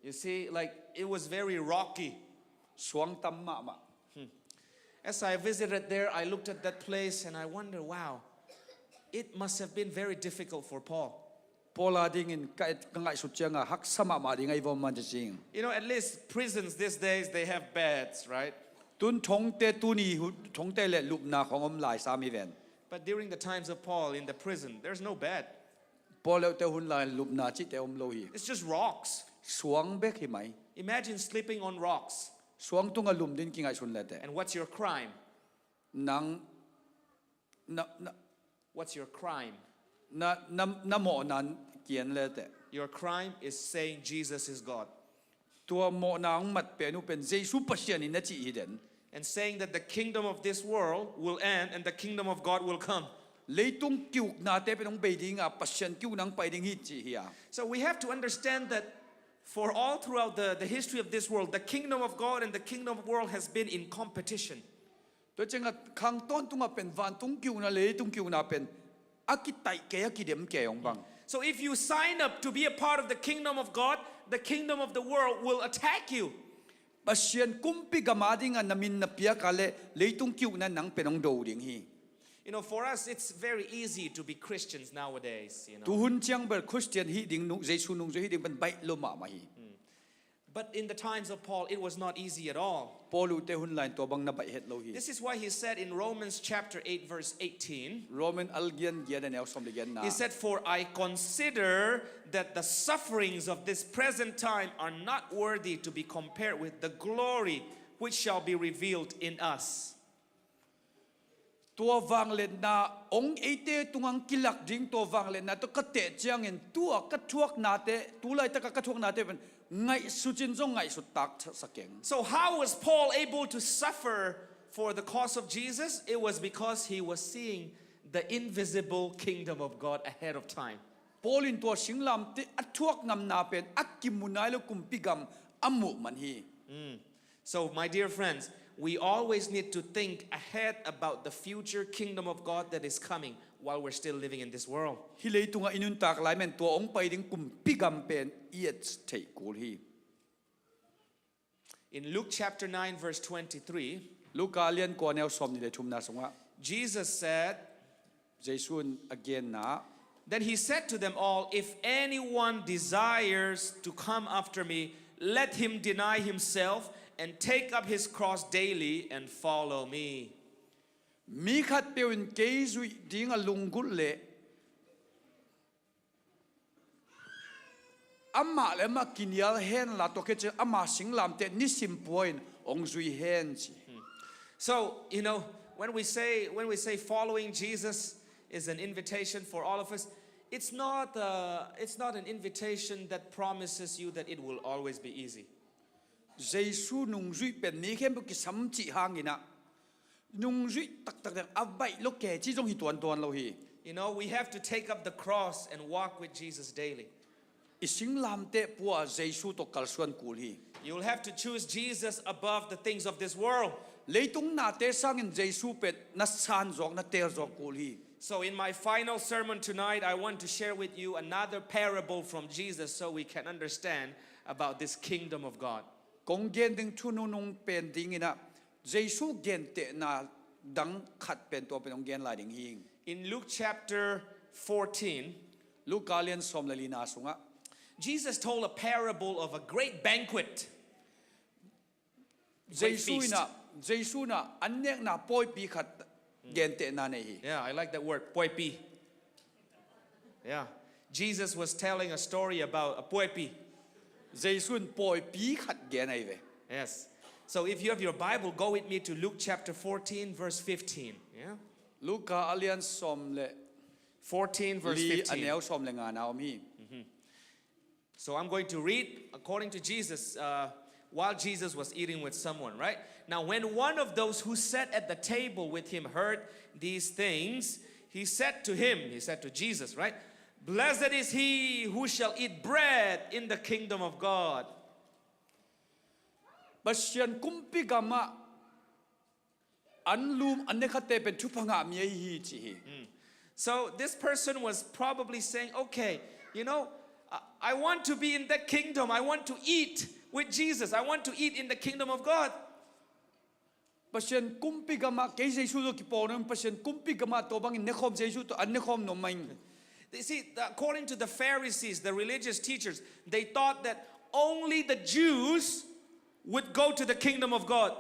You see, like, it was very rocky. Suang tam mahmah. As I visited there, I looked at that place and I wonder, wow, it must have been very difficult for Paul. Paul a dingin ka et ka ngaihsut cianga haksa mahmah ding a i vom man cing. You know, at least prisons these days, they have beds, right? Tun thongte tuni thongte le lupna khong om lai sam hi ven. But during the times of Paul in the prison, there's no bed. Paul leute hun lai lupna cihte om lo hi. It's just rocks. Suang bek hi mai. Imagine sleeping on rocks. Suang tunga lum din kingaihsun lete. And what's your crime? Nang na, na, What's your crime? Na, na, na mawhna kian lete. Your crime is saying Jesus is God. Tua mawhna ang mat pen uh pen Jesu Pasian in na cih hi den. And saying that the kingdom of this world will end and the kingdom of God will come. Leitung kiuknate pen hong bei dinga Pasian kiukna ang pai ding hi cih hi a. So we have to understand that for all throughout the, the history of this world, the kingdom of God and the kingdom of world has been in competition. Tua cianga khang tawntunga pen vantung kiukna leitung kiukna pen a kitaih kei a kidem kei hong bang. So if you sign up to be a part of the kingdom of God, the kingdom of the world will attack you. Pasian kumpi gam a dinga na min na piaka le leitung kiukna nang pen hong do ding hi. You know, for us, it's very easy to be Christians nowadays. You know? Tuhun ciang bel Christian hi ding, Jesu nungzui hi ding pen baih lo mahmah hi. But in the times of Paul, it was not easy at all. Paul ute hun lain tua bang na baih het lo hi. This is why he said in Romans chapter eight, verse eighteen, Roman algian giat a neu som le giatna. He said, "For I consider that the sufferings of this present time are not worthy to be compared with the glory which shall be revealed in us." Tua vangliatna ong eite tungang kilak ding tua vangliatna tua ka teh ciangin tua ka thuaknate, tu laitaka ka thuaknate pen ngaihsutin zong ngaihsut tak sa keng. So how was Paul able to suffer for the cause of Jesus? It was because he was seeing the invisible kingdom of God ahead of time. Paul in tua singlamte a thuak ngamna pen a kimu nai lo kumpi gam a muh man hi. So, my dear friends, we always need to think ahead about the future kingdom of God that is coming while we're still living in this world. Hi leitunga i nuntak lai men tua ong pai ding kumpi gam pen i et theih kul hi. In Luke chapter nine, verse twenty-three, Luka lian kua neu sawm nih le thumna sungah Jesus said, Jesu in a genna, Then he said to them all, "If anyone desires to come after me, let him deny himself and take up his cross daily and follow me." mi khatpeuh in kei zuih ding a lunggulh leh amah le amah kinial hen la, tua khit ciang ama singlamteh nisim pua in hong zui hen ci. So, you know, when we say when we say following Jesus is an invitation for all of us, it's not uh, it's not an invitation that promises you that it will always be easy. Jesu nungzuih pen mi khempeuh kisam cih hangin ah nungzuih taktak ding a baih lo kei ci zong hi tuantuan lo hi. You know, we have to take up the cross and walk with Jesus daily. I singlamteh pua Jesu tawh kalsuan kul hi. You will have to choose Jesus above the things of this world. Leitung nate sangin Jesu pen na san zawk, na teel zawk kul hi. So, in my final sermon tonight, I want to share with you another parable from Jesus so we can understand about this kingdom of God. Kong gen ding thu nunung pen dingin ah Jesu gentehna dang khat pen tua pen hong gen lai ding hi. In Luke chapter fourteen, Luka lian sawm le lina sungah Jesus told a parable of a great banquet. Great Jesu feast. in ah Jesu in ah an nekna pawipi khat gentehna nei hi. Yeah, I like that word, puaipi. Yeah. Jesus was telling a story about a puaipi. Jesu in pawipi khat gen ahi ve. Yes. So if you have your Bible, go with me to Luke chapter fourteen, verse fifteen. Yeah? Luka a lian sawm le fourteen, verse li a fifteen. Neu sawm le ngana om hi. So I'm going to read according to Jesus, uh, while Jesus was eating with someone, right? Now, when one of those who sat at the table with him heard these things, he said to him, he said to Jesus, right? "Blessed is he who shall eat bread in the kingdom of God." Pasian kumpi gamah an lum an nekhate pen thupha ngah mi ahi hi ci hi. So this person was probably saying, "Okay, you know, I, I want to be in that kingdom. I want to eat with Jesus. I want to eat in the kingdom of God." Pasian kumpi gamah kei Jesu tawh kipawl nuam, Pasian kumpi gamah tua bangin nekhawm, Jesu tawh an nekhawm nuam mah ing. You see, according to the Pharisees, the religious teachers, they thought that only the Jews would go to the kingdom of God.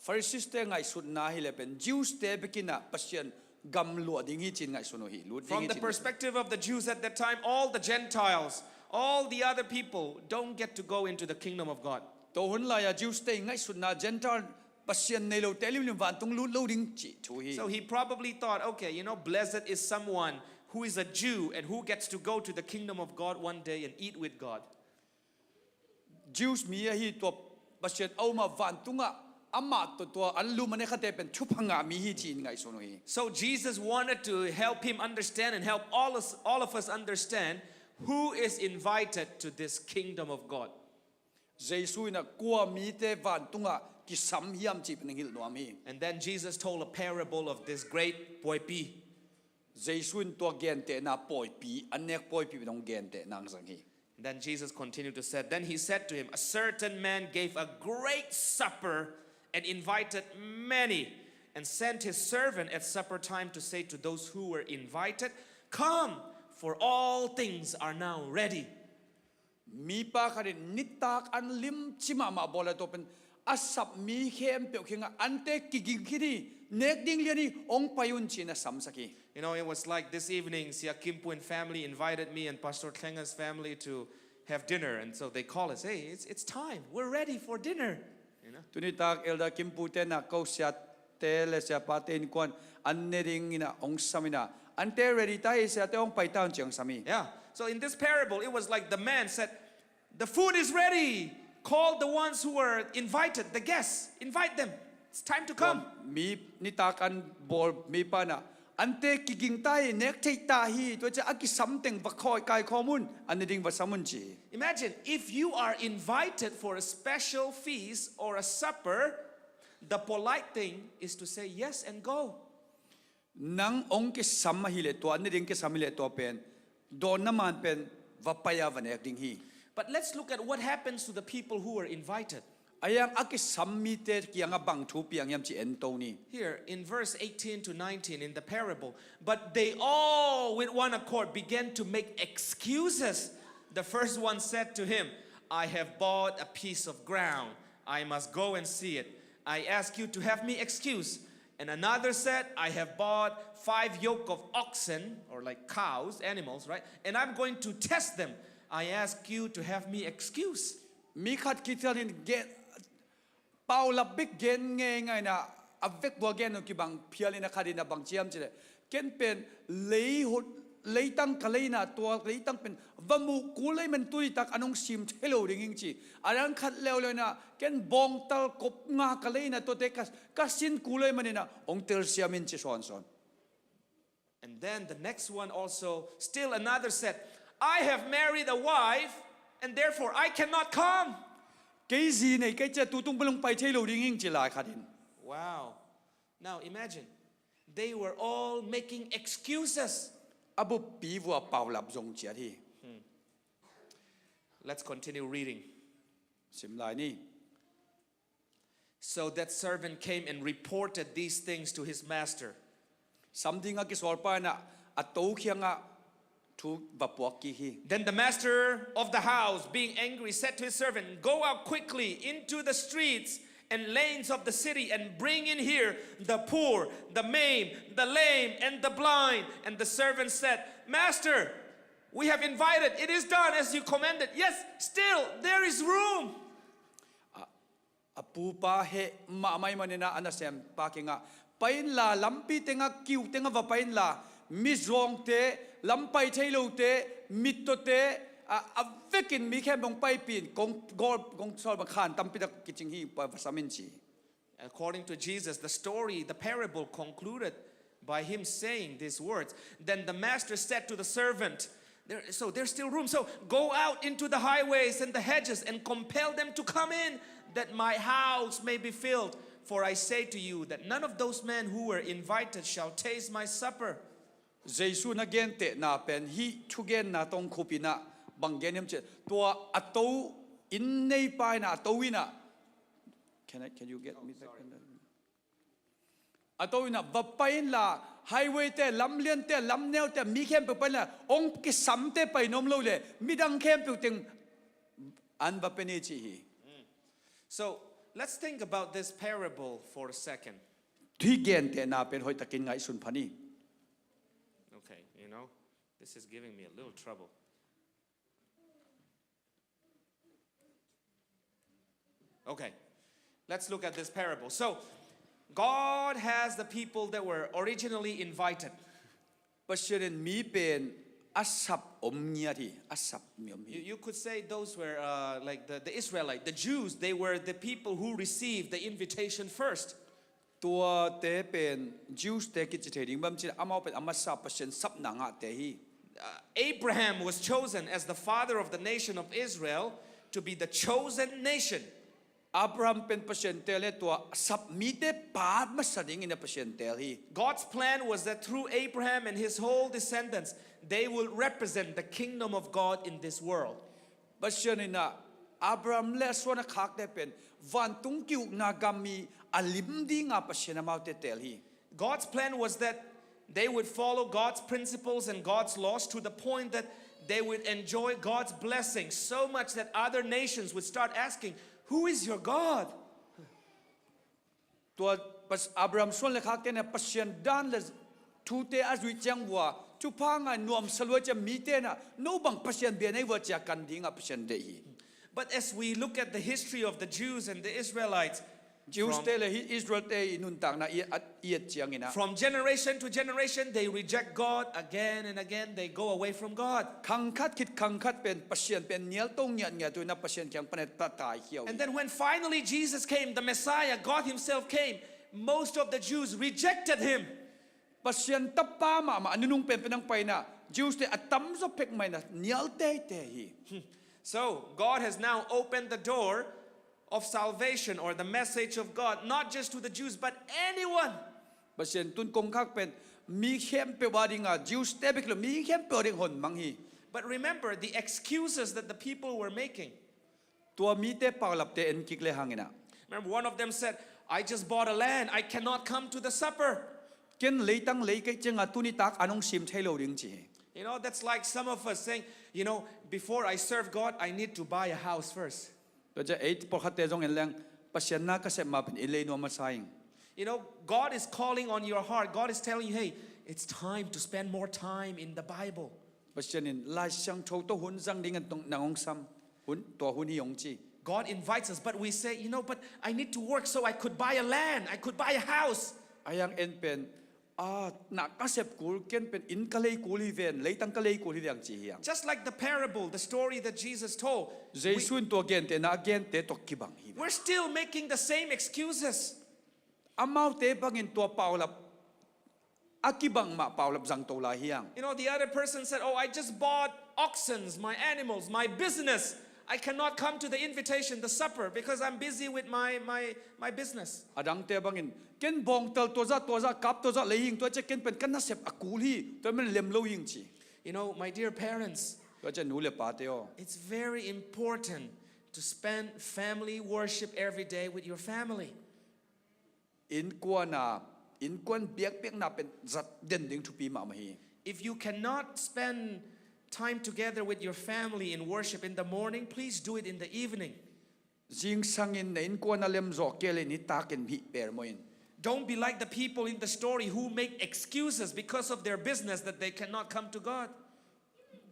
Pharisee-te ngaihsutna hi le pen Jews-te bekin ah Pasian gam luah ding hi ci-in ngaihsun uh hi, lut ding From hi the ci-in. Perspective of the Jews at that time, all the Gentiles, all the other people don't get to go into the kingdom of God. Tua hun lai-a Jews-te ngaihsutna Gentile Pasian nei lote limlim vantung lut lo ding cih thu hi. So he probably thought, "Okay, you know, blessed is someone who is a Jew and who gets to go to the kingdom of God one day and eat with God." Jews mi ahi tua Pasian a om a vantungah amah tawh tua an lum an nekhate pen thupha ngah mi hi ci-in ngaihsun uh hi. So Jesus wanted to help him understand and help all us, all of us understand who is invited to this kingdom of God. Jesu in ah kua mite vantungah kisam hiam cih pen hong hilh nuam hi. And then Jesus told a parable of this great puaipi. Jesu in tua gentehna pawipi, an nek pawipi pen hong gentehna hong zang hi. Then Jesus continued to say, then he said to him, "A certain man gave a great supper and invited many, and sent his servant at supper time to say to those who were invited, 'Come, for all things are now ready.'" Mipa khat in nitak an limci mahmah bawl a, tua pen a sap mi khempeuh kiangah, "Ante kiging khin hi, nek ding lian hi, hong pai un," ci-in a samsak hi. You know, it was like this evening, Sia Kim Pu and family invited me and Pastor Tlenga's family to have dinner. And so they call us, "Hey, it's, it's time. We're ready for dinner." You know? Tuni tak Elder Kim Pu te na ko siate le siapate innkuan an ne dingin ah hong sam in ah, "Ante ready ta hi, siate hong pai ta un," ci-in hong sam hi. Yeah. So in this parable, it was like the man said, "The food is ready. Call the ones who were invited, the guests. Invite them. It's time to come." Tua mi nitak an bawl mipa in ah, "Ante kiging ta hi, nek theih ta hi, tua ciang a kisam teng va khawi kaikhawm un, an ne ding va sam un," ci hi. Imagine, if you are invited for a special feast or a supper, the polite thing is to say yes and go. Nang hong kisam ahih leh tua, an ne ding kisam ahih leh tua pen dawnna man pen va pai a, va nek ding hi. But let's look at what happens to the people who were invited. Ahi hang a kisam mite kiangah bang thu piang hiam ci en to ni. Here in verse eighteen to nineteen in the parable, but they all with one accord began to make excuses. The first one said to him, "I have bought a piece of ground. I must go and see it. I ask you to have me excuse." And another said, "I have bought five yoke of oxen," or like cows, animals, right? "And I'm going to test them. I ask you to have me excuse." Mi khat kician in gen, paulap bek gen ngeingai na, a vek bua gen uh kibang phial in a khat in a bang ci hiam cileh, ken pen lei hut, leitang ka lei na, tua leitang pen va muh kul lei man tuni tak an hong sim thei lo ding hing ci. A dang khat leuleu na, ken bawngtal kop nga ka lei na, tuate ka, ka sin kul lei man in a hong telsiam in ci sawnsawn. And then the next one also, still another said, "I have married a wife, and therefore I cannot come." Kei zi nei, kei cia tutung palung pai thei lo ding hing ci lai khat in. Wow. Now imagine, they were all making excuses. A buppi vua paulap zong ciat hi. Let's continue reading. Sim lai ni. So that servant came and reported these things to his master. Sam ding a kisawl pa in a, a to kiangah thu va puak kik hi. Then the master of the house, being angry, said to his servant, "Go out quickly into the streets and lanes of the city and bring in here the poor, the maimed, the lame, and the blind." And the servant said, "Master, we have invited. It is done as you commanded. Yes, still there is room." A pupa heh mahmah ahih manin a nasempa kiangah, "Pai inla, lampi tengah, kiu tengah va pai inla, mizawngte, lam pai thei lote, mittawte, a, a vekin mi khempeuh hong paipih in, kong, gol, kong sawl bang khan tampi tak kicing hi, va sam in," ci. According to Jesus, the story, the parable concluded by him saying these words. Then the master said to the servant, there, so there's still room. So go out into the highways and the hedges and compel them to come in, that my house may be filled. For I say to you that none of those men who were invited shall taste my supper. Jesu na gentehna pen hih thugenna tawh khup in a, bang gen hiam cih leh, tua a to, inn neipa in a, a to in a, can I, can you get me that? A to in a, "Va pai inla, highway te, lamlian te, lamneu te, mi khempeuh pai inla, hong kisamte pai nuam lo leh, midang khempeuh teng an va pia ni," ci hi. So let's think about this parable for a second. Hih gentehna pen hoihtakin ngaihsun pha ni. Okay, you know, this is giving me a little trouble. Okay, let's look at this parable. So, God has the people that were originally invited. Pasian in mi pen a sap om ngiat hi, a sap mi om hi. You, you could say those were, uh, like the, the Israelite, the Jews, they were the people who received the invitation first. Tuate pen Jews te kici thei ding bang ci leh, amau pen a masa Pasian sapna ngahte hi. Uh, Abraham was chosen as the father of the nation of Israel to be the chosen nation. Abraham pen Pasian teel in tua sap mite pa masa dingin a Pasian teel hi. God's plan was that through Abraham and his whole descendants, they will represent the kingdom of God in this world. Pasian in a Abraham le a suan a khakte pen vantung ki-ukna gam mi a lim dinga Pasian amaute teel hi. God's plan was that they would follow God's principles and God's laws to the point that they would enjoy God's blessing so much that other nations would start asking, "Who is your God?" Tua Pas-, Abraham suan le khakte in a Pasian dan le thute a zuih ciang vua, thupha ngai nuamsa lua ciang mite in a, "No bang Pasian bia nei vua," ci-a kan dinga Pasian deih hi. But as we look at the history of the Jews and the Israelites, Jews te le hi Israel te i nuntakna i a, i et ciangin a, from generation to generation, they reject God again and again. They go away from God. Khang khat khit khang khat pen Pasian pen nial to ngiatngiat uh in a, Pasian kiang pan a ta-, taikhia uh hi. And then when finally Jesus came, the Messiah, God himself came, most of the Jews rejected him. Pasian tapa mahmah a nunung penpen hong pai in a, Jews te a tamzaw pek mah in a nial teitei hi. So God has now opened the door of salvation or the message of God, not just to the Jews, but anyone. Pasian tun kongkhak pen mi khempeuh a dinga, Jews te bek lo, mi khempeuh a ding hong mang hi. But remember the excuses that the people were making. Tua mite paulapte en kik le hangin ah, remember, one of them said, "I just bought a land. I cannot come to the supper." Ken leitang lei kei cianga tuni tak an hong sim thei lo ding ci hi. You know, that's like some of us saying, you know, "Before I serve God, I need to buy a house first." Tua ciah ei pawlkhatte zong en leng, Pasian na ka sep ma pen inn lei nuam masa ing. You know, God is calling on your heart. God is telling you, "Hey, it's time to spend more time in the Bible." Pasian in Lai Siangtho tawh hun zang dingin tong nang hong sam, hun, tua hun hi hong ci. God invites us, but we say, "You know, but I need to work so I could buy a land, I could buy a house." A hiang en pen, a, na ka sep kul, ken pen inn ka lei kul hi ven, leitang ka lei kul hi veng ci hiang. Just like the parable, the story that Jesus told, we, Jesu in tua gente na a gente tawh kibang hi ve. We're still making the same excuses. Amaute bangin tua paulap a kibang mah paulap zangto lai hiang. You know, the other person said, "Oh, I just bought oxens, my animals, my business. I cannot come to the invitation, the supper, because I'm busy with my, my, my business." A dangte bangin, ken bawngtal tuazah, tuazah, kap tuazah lei hing, tua ciah ken pen ka nasep a kul hi, tua man lem lo hing ci. You know, my dear parents, tua ciah nu le pate aw, it's very important to spend family worship every day with your family. Innkuan a, innkuan biakpiakna pen zat den ding thupi mahmah hi. If you cannot spend time together with your family in worship in the morning, please do it in the evening. Zingsangin na innkuan a lemzawh kei le nitakin hih permawh in. Don't be like the people in the story who make excuses because of their business that they cannot come to God.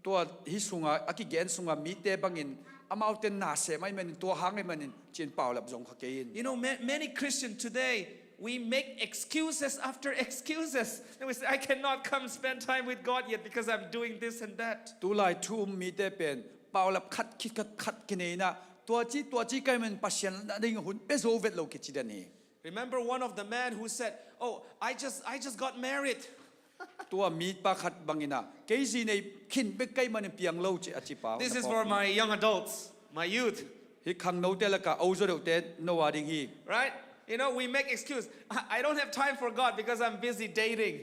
Tua hih sunga a kigen sunga mite bangin amaute na sem ahih manin, tua hang ahih manin ci-in paulap zong kha kei in. You know, ma-, many Christians today, we make excuses after excuses. And we say, "I cannot come spend time with God yet because I'm doing this and that." Tulai thu um mite pen paulap khat khit khat khat kinei in ah, tua ci, tua ci ka hih manin Pasian na ding hun pia zo vet lo kici den hi. Remember one of the man who said, "Oh, I just, I just got married." Tua mipa khat bangin ah, "Kei zi nei khin bek ka hih manin piang lo," ci a cipa. This is for my young adults, my youth. Hih khangnote lakah ozaw deuhte no a ding hi. Right? You know, we make excuse. "I, I don't have time for God because I'm busy dating."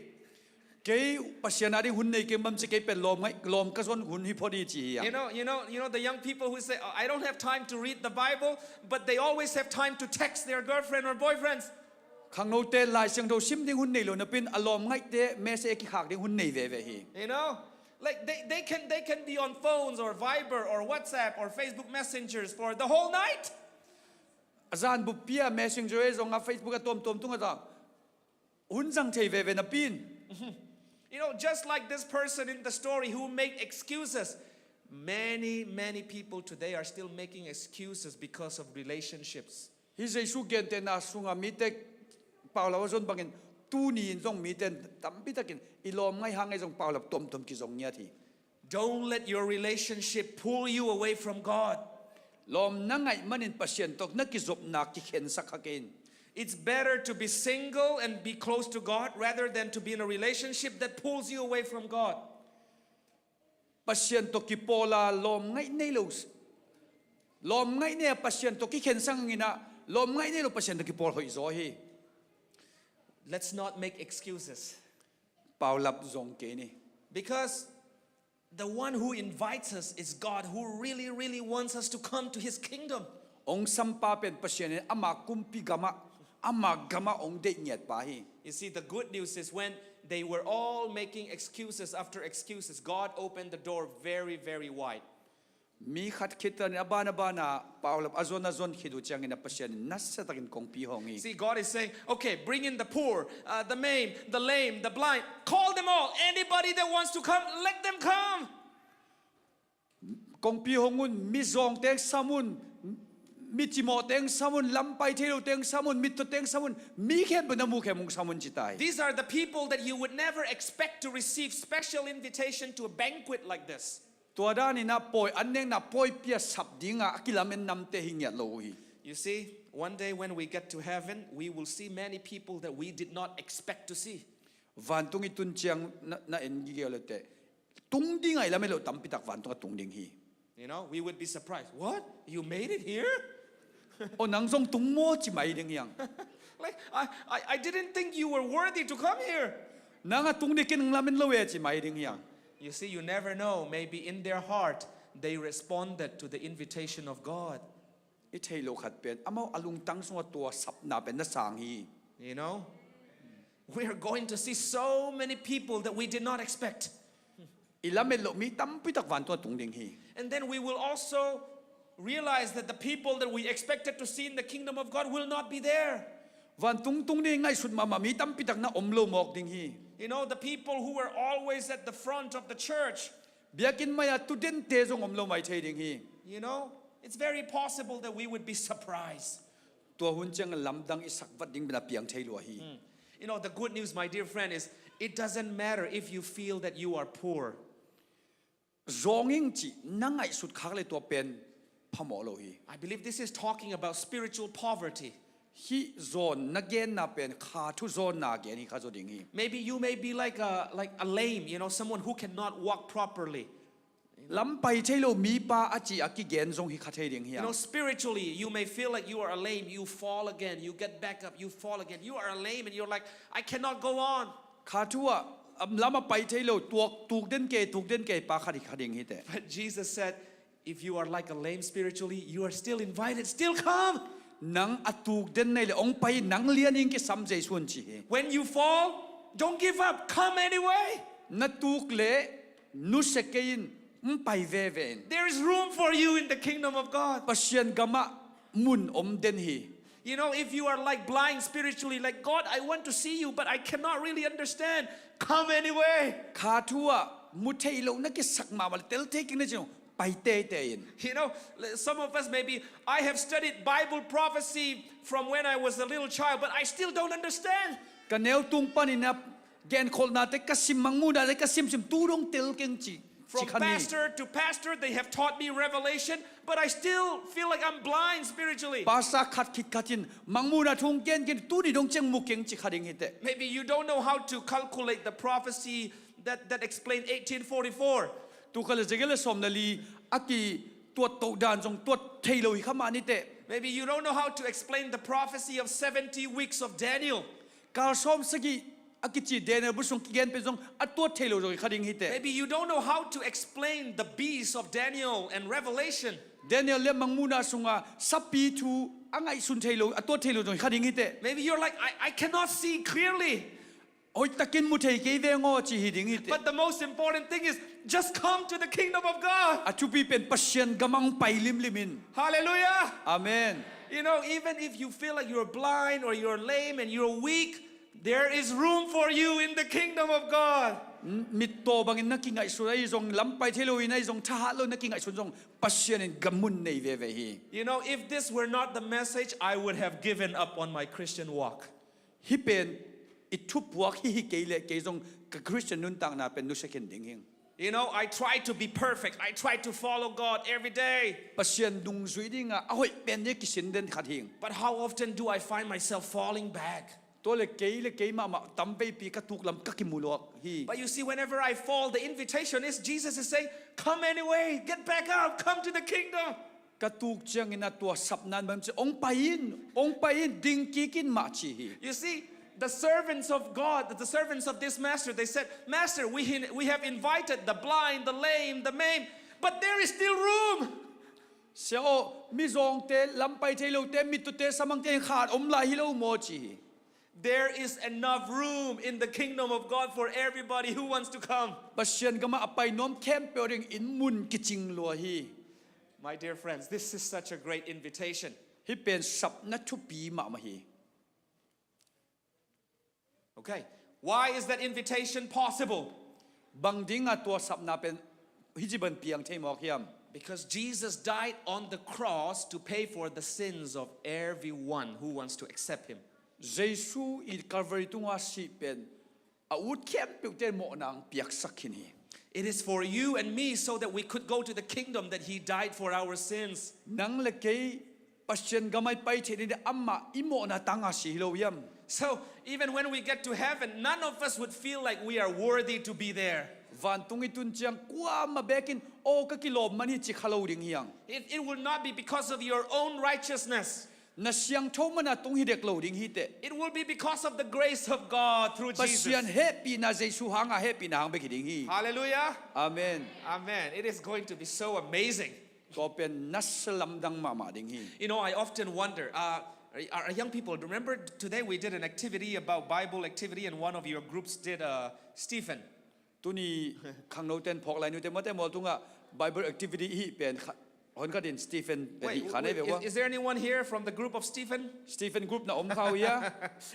Kei Pasian a ding hun nei keng bang ci, kei pen lawm ngai, lawm ka zon hun hi phot hi ci hi a. You know, you know, you know the young people who say, "Oh, I don't have time to read the Bible," but they always have time to text their girlfriend or boyfriends. Khangnote Lai Siangtho sim ding hun nei lo napi-in a lawm ngaihte message kikhak ding hun nei veve hi. You know, like they, they can, they can be on phones or Viber or WhatsApp or Facebook messengers for the whole night. A zan bup pi-a messenger ei zong a Facebook a tuamtuam tungah zong hun zang thei veve napi-in. You know, just like this person in the story who made excuses, many, many people today are still making excuses because of relationships. Hih Jesu gentehna sungah mite paulap a zon bangin tuni-in zong mite tampi takin i lawm ngaih hang ei zong paulap tuamtuam kizong ngiat hi. Don't let your relationship pull you away from God. Lawm na ngaih manin Pasian tawh na kizopna kikhensak kha kei in. It's better to be single and be close to God rather than to be in a relationship that pulls you away from God. Pasian tawh kipawl a lawm ngaih nei lo, lawm ngaih nei a Pasian tawh kikhensak hangin ah, lawm ngaih nei lo Pasian tawh kipawl hoih zaw hi. Let's not make excuses. Paulap zong kei ni. Because the one who invites us is God, who really, really wants us to come to his kingdom. Hong sampa pen Pasian in ama kumpi gamah, ama gamah hong deih ngiat pa hi. You see, the good news is when they were all making excuses after excuses, God opened the door very, very wide. Mi khat khit in a ban a ban a paulap a zon a zon khit uh ciangin a Pasian in nasia takin kongpi hong hi. See, God is saying, "Okay, bring in the poor, uh, the maimed, the lame, the blind. Call them all. Anybody that wants to come, let them come." Kongpi hong un, mizawng teng sam un, mi cimawh teng sam un, lam pai thei lo teng sam un, mittho teng sam un, mi khempeuh na mu khempeuh hong sam un ci ta hi. These are the people that you would never expect to receive special invitation to a banquet like this. Tua danin a pawi, an nekna pawi pia sap dinga a kilamen namte hi ngiat lo uh hi. You see, one day when we get to heaven, we will see many people that we did not expect to see. Vantung i tun ciang na, na en gige le teh, tung dinga i lamen loh tampi tak vantung a tung ding hi. You know, we would be surprised. "What? You made it here?" "O, nang zong tung maw?" ci mai ding hiang. Like, I, I, I didn't think you were worthy to come here. "Nang a tung ding ken nang lamen lo e," ci mai ding hiang. You see, you never know. Maybe in their heart, they responded to the invitation of God. I theih loh khat pen amau a lungtang sungah tua sapna pen na sang hi. You know, we are going to see so many people that we did not expect. I lamet loh mi tampi tak vantung a tung ding hi. And then we will also realize that the people that we expected to see in the kingdom of God will not be there. Vantung tung ding ngaihsut mahmah mi tampi tak na om lo mawk ding hi. You know, the people who were always at the front of the church. Biakinn mai-ah tu dente zong om lo mai thei ding hi. You know, it's very possible that we would be surprised. Tua hun ciang lamdang i sak vat ding bina piang thei lua hi. You know, the good news, my dear friend, is it doesn't matter if you feel that you are poor. Zawng ing cih na ngaihsut khak le tua pen phamawh lo hi. I believe this is talking about spiritual poverty. Hih zawn na genna pen kha thu zawnna gen hi kha zaw ding hi. Maybe you may be like a, like a lame, you know, someone who cannot walk properly. Lam pai thei lo mipa a ci a kigen zong hi kha thei ding hi. You know, spiritually, you may feel like you are a lame. You fall again, you get back up, you fall again. You are a lame and you're like, "I cannot go on." Kha thu ah, am, lam a pai thei lo, tuak, tuk den kei, tuk den kei pa kha ding, kha ding hi teh. But Jesus said, "If you are like a lame spiritually, you are still invited. Still come." Nang a tuk den nei le ong pai, nang lian in kisam Jesu in ci hi. When you fall, don't give up. Come anyway. Na tuk le nusia kei in, ong pai veve in. There is room for you in the kingdom of God. Pasian gamah mun om den hi. You know, if you are like blind spiritually, like, "God, I want to see you, but I cannot really understand." Come anyway. Kha thu ah mu thei lo na kisak mahmah le tel thei kik na ci zong pai teitei in. You know, some of us maybe, "I have studied Bible prophecy from when I was a little child, but I still don't understand." Ka neu tung panin a genkholhnate ka sim, mangmuhnate ka simsim, tu dong tel keng ci, ci kha ni. From pastor to pastor, they have taught me revelation, but I still feel like I'm blind spiritually. Pastor khat khit khat in mangmuhna thu hong gen keng, tu ni dong ciang mu keng ci kha ding hi teh. Maybe you don't know how to calculate the prophecy that, that explained eighteen forty-four. Tu kha le zege le sawm le li a kituat toh dan zong tuat thei lo hi kha mah ni teh. Maybe you don't know how to explain the prophecy of seventy weeks of Daniel. Kal sawm sagih a kici Daniel bu sung kigen pen zong a tuat thei lo zong hi kha ding hi teh. Maybe you don't know how to explain the beast of Daniel and Revelation. Daniel le mangmuhna sunga sapi thu a ngaihsun thei lo, a tuat thei lo zong hi kha ding hi teh. Maybe you're like, "I, I cannot see clearly." Hoihtakin mu thei kei veng aw ci hi ding hi teh. But the most important thing is, just come to the kingdom of God. A thupi pen Pasian gamah hong pai limlim in. Hallelujah. Amen. You know, even if you feel like you're blind or you're lame and you're weak, there is room for you in the kingdom of God. N-, mittaw bangin na kingaihsun ahi zong, lam pai thei lo in ahi zong, thahat lo na kingaihsun zong, Pasian in gam mun nei veve hi. You know, if this were not the message, I would have given up on my Christian walk. Hih pen i thupuak hi hi kei le kei zong ka Christian nuntakna pen nusia khin ding hing. You know, I try to be perfect. I try to follow God every day. Pasian nungzui dinga a hoih pen ding kisin den khat hing. But how often do I find myself falling back? Tua le kei le kei mahmah tam veipi ka tuklam ka kimu luak hi. But you see, whenever I fall, the invitation is, Jesus is saying, "Come anyway, get back up, come to the kingdom." Ka tuk ciangin a tua sapna in bang ci, "Ong pai in, ong pai in, ding kik in mah," ci hi. You see, the servants of God, the servants of this master, they said, "Master, we, hin- we have invited the blind, the lame, the maimed, but there is still room." Sia aw, mizawngte, lam pai thei lote, mittute, samangte in khat om lai hi lo maw ci hi. There is enough room in the kingdom of God for everybody who wants to come. Pasian gamah a pai nuam khempeuh dingin mun kicing lua hi. My dear friends, this is such a great invitation. Hih pen sapna thupi mahmah hi. Okay. Why is that invitation possible? Bang dinga tua sapna pen hih ci bang piang thei mawk hiam? Because Jesus died on the cross to pay for the sins of everyone who wants to accept him. Jesu in Calvary tunga sih pen a ut khempeuhte mawhna hong piaksak khin hi. It is for you and me so that we could go to the kingdom that he died for our sins. Nang le kei Pasian gamah i pai theih ding amah i mawhna tanga si hi lo hiam? So, even when we get to heaven, none of us would feel like we are worthy to be there. Vantung i tun ciang kuamah bekin, "Aw, ka kilawm man hi," ci kha lo ding hiang. It, it will not be because of your own righteousness. Na siangtho mana tung hi dek lo ding hi teh. It will be because of the grace of God through Jesus. Pasian hehpihna, Jesu hanga hehpihna hang bek hi ding hi. Hallelujah. Amen. Amen. It is going to be so amazing. Tua pen nasa lamdang mahmah ding hi. You know, I often wonder, uh, our, our young people, remember today we did an activity about Bible activity, and one of your groups did, uh, Stephen. Tuni khangnote in phawk lai nute mate mawl tungah Bible activity i hih pen kha-, hon khatin Stephen pen Wait, hih kha nei wait, ve is, ua. Is there anyone here from the group of Stephen? Stephen group na om kha uh hia?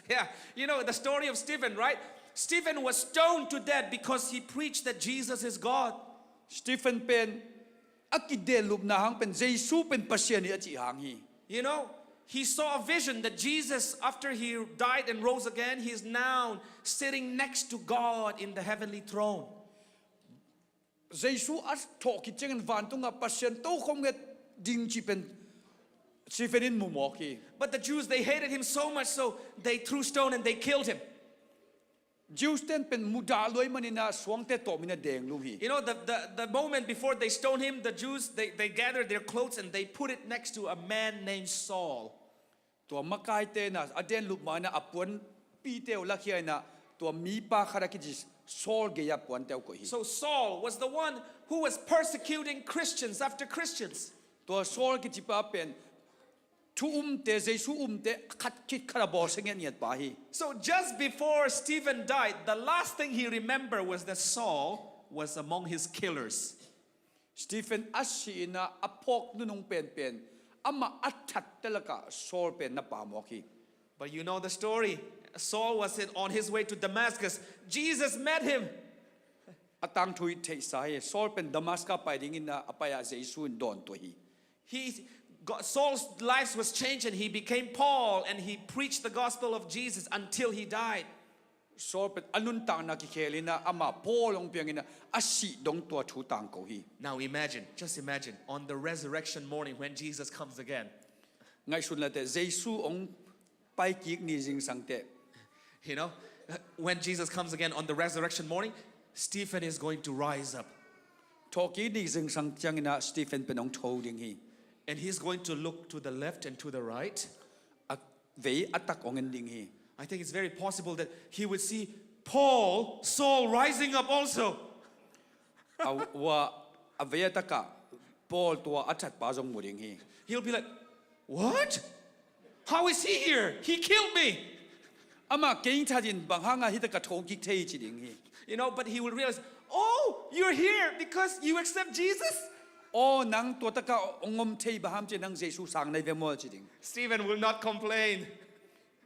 Yeah, you know the story of Stephen, right? Stephen was stoned to death because he preached that Jesus is God. Stephen pen a kidelupna hang pen Jesu pen Pasian hi a cih hang hi. You know, he saw a vision that Jesus, after he died and rose again, he is now sitting next to God in the heavenly throne. Jesu a thawh khit ciangin vantungah Pasian tokhom nget ding cih pen Stephen in mu mawk hi. But the Jews, they hated him so much, so they threw stone and they killed him. Jews ten pen mudah luai manin a suangte tawh min a denglum hi. You know, the, the, the moment before they stone him, the Jews, they, they gathered their clothes and they put it next to a man named Saul. Tua makaite in a denlup ma in a puanpite uh lakhia in a tua mipa khat a kici Saul gei-ah puante uh koih hi. So Saul was the one who was persecuting Christians after Christians. Tua Saul kicipa pen thu umte, Jesu umte khat khit khat a bawlsia ngiatngiat pa hi. So just before Stephen died, the last thing he remembered was that Saul was among his killers. Stephen a si in a, a phawk nunung penpen amah a thatte lakah Saul pen na pamawk hi. But you know the story. Saul was in, on his way to Damascus. Jesus met him. A tangthu i theihsa hi. Saul pen Damascus pai dingin a, a pai-ah Jesu in dawntuah hi. He, God, Saul's life was changed and he became Paul and he preached the gospel of Jesus until he died. Saul pen a nuntakna kikhel in a, amah Paul hong piang in a, a sih dong tua thu tangko hi. Now imagine, just imagine, on the resurrection morning when Jesus comes again. Ngaihsun late, Jesu hong paikik ni zingsangte. You know, when Jesus comes again on the resurrection morning, Stephen is going to rise up. Thawhkik ni zingsang ciangin a Stephen pen hong tho ding hi. And he's going to look to the left and to the right. A vei a tak hong en ding hi. I think it's very possible that he would see Paul, Saul rising up also. A, ua, a vei a takah Paul tua a thatpa zong mu ding hi. He'll be like, "What? How is he here? He killed me." Amah kei thatin bang hanga hita ka thokik thei ci ding hi. You know, but he will realize, "Oh, you're here because you accept Jesus?" Aw, nang tua taka hong om thei bang ham ci, nang Jesu sang nai ve maw ci ding. Stephen will not complain.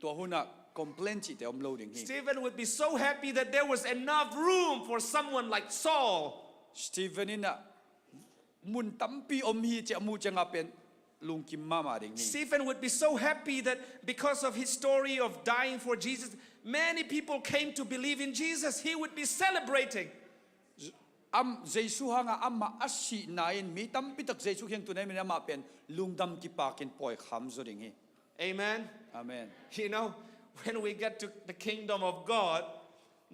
Tua hunah complain cihte om lo ding hi. Stephen would be so happy that there was enough room for someone like Saul. Stephen in a mun tampi om hi ci a muh ciangah pen lungkim mahmah ding hi. Stephen would be so happy that because of his story of dying for Jesus, many people came to believe in Jesus. He would be celebrating. Am, Jesu hanga amah a sihna in mi tampi tak Jesu kiang tun a imin amah pen lungdam kipakin pawi kham zaw ding hi. Amen. Amen. You know, when we get to the kingdom of God,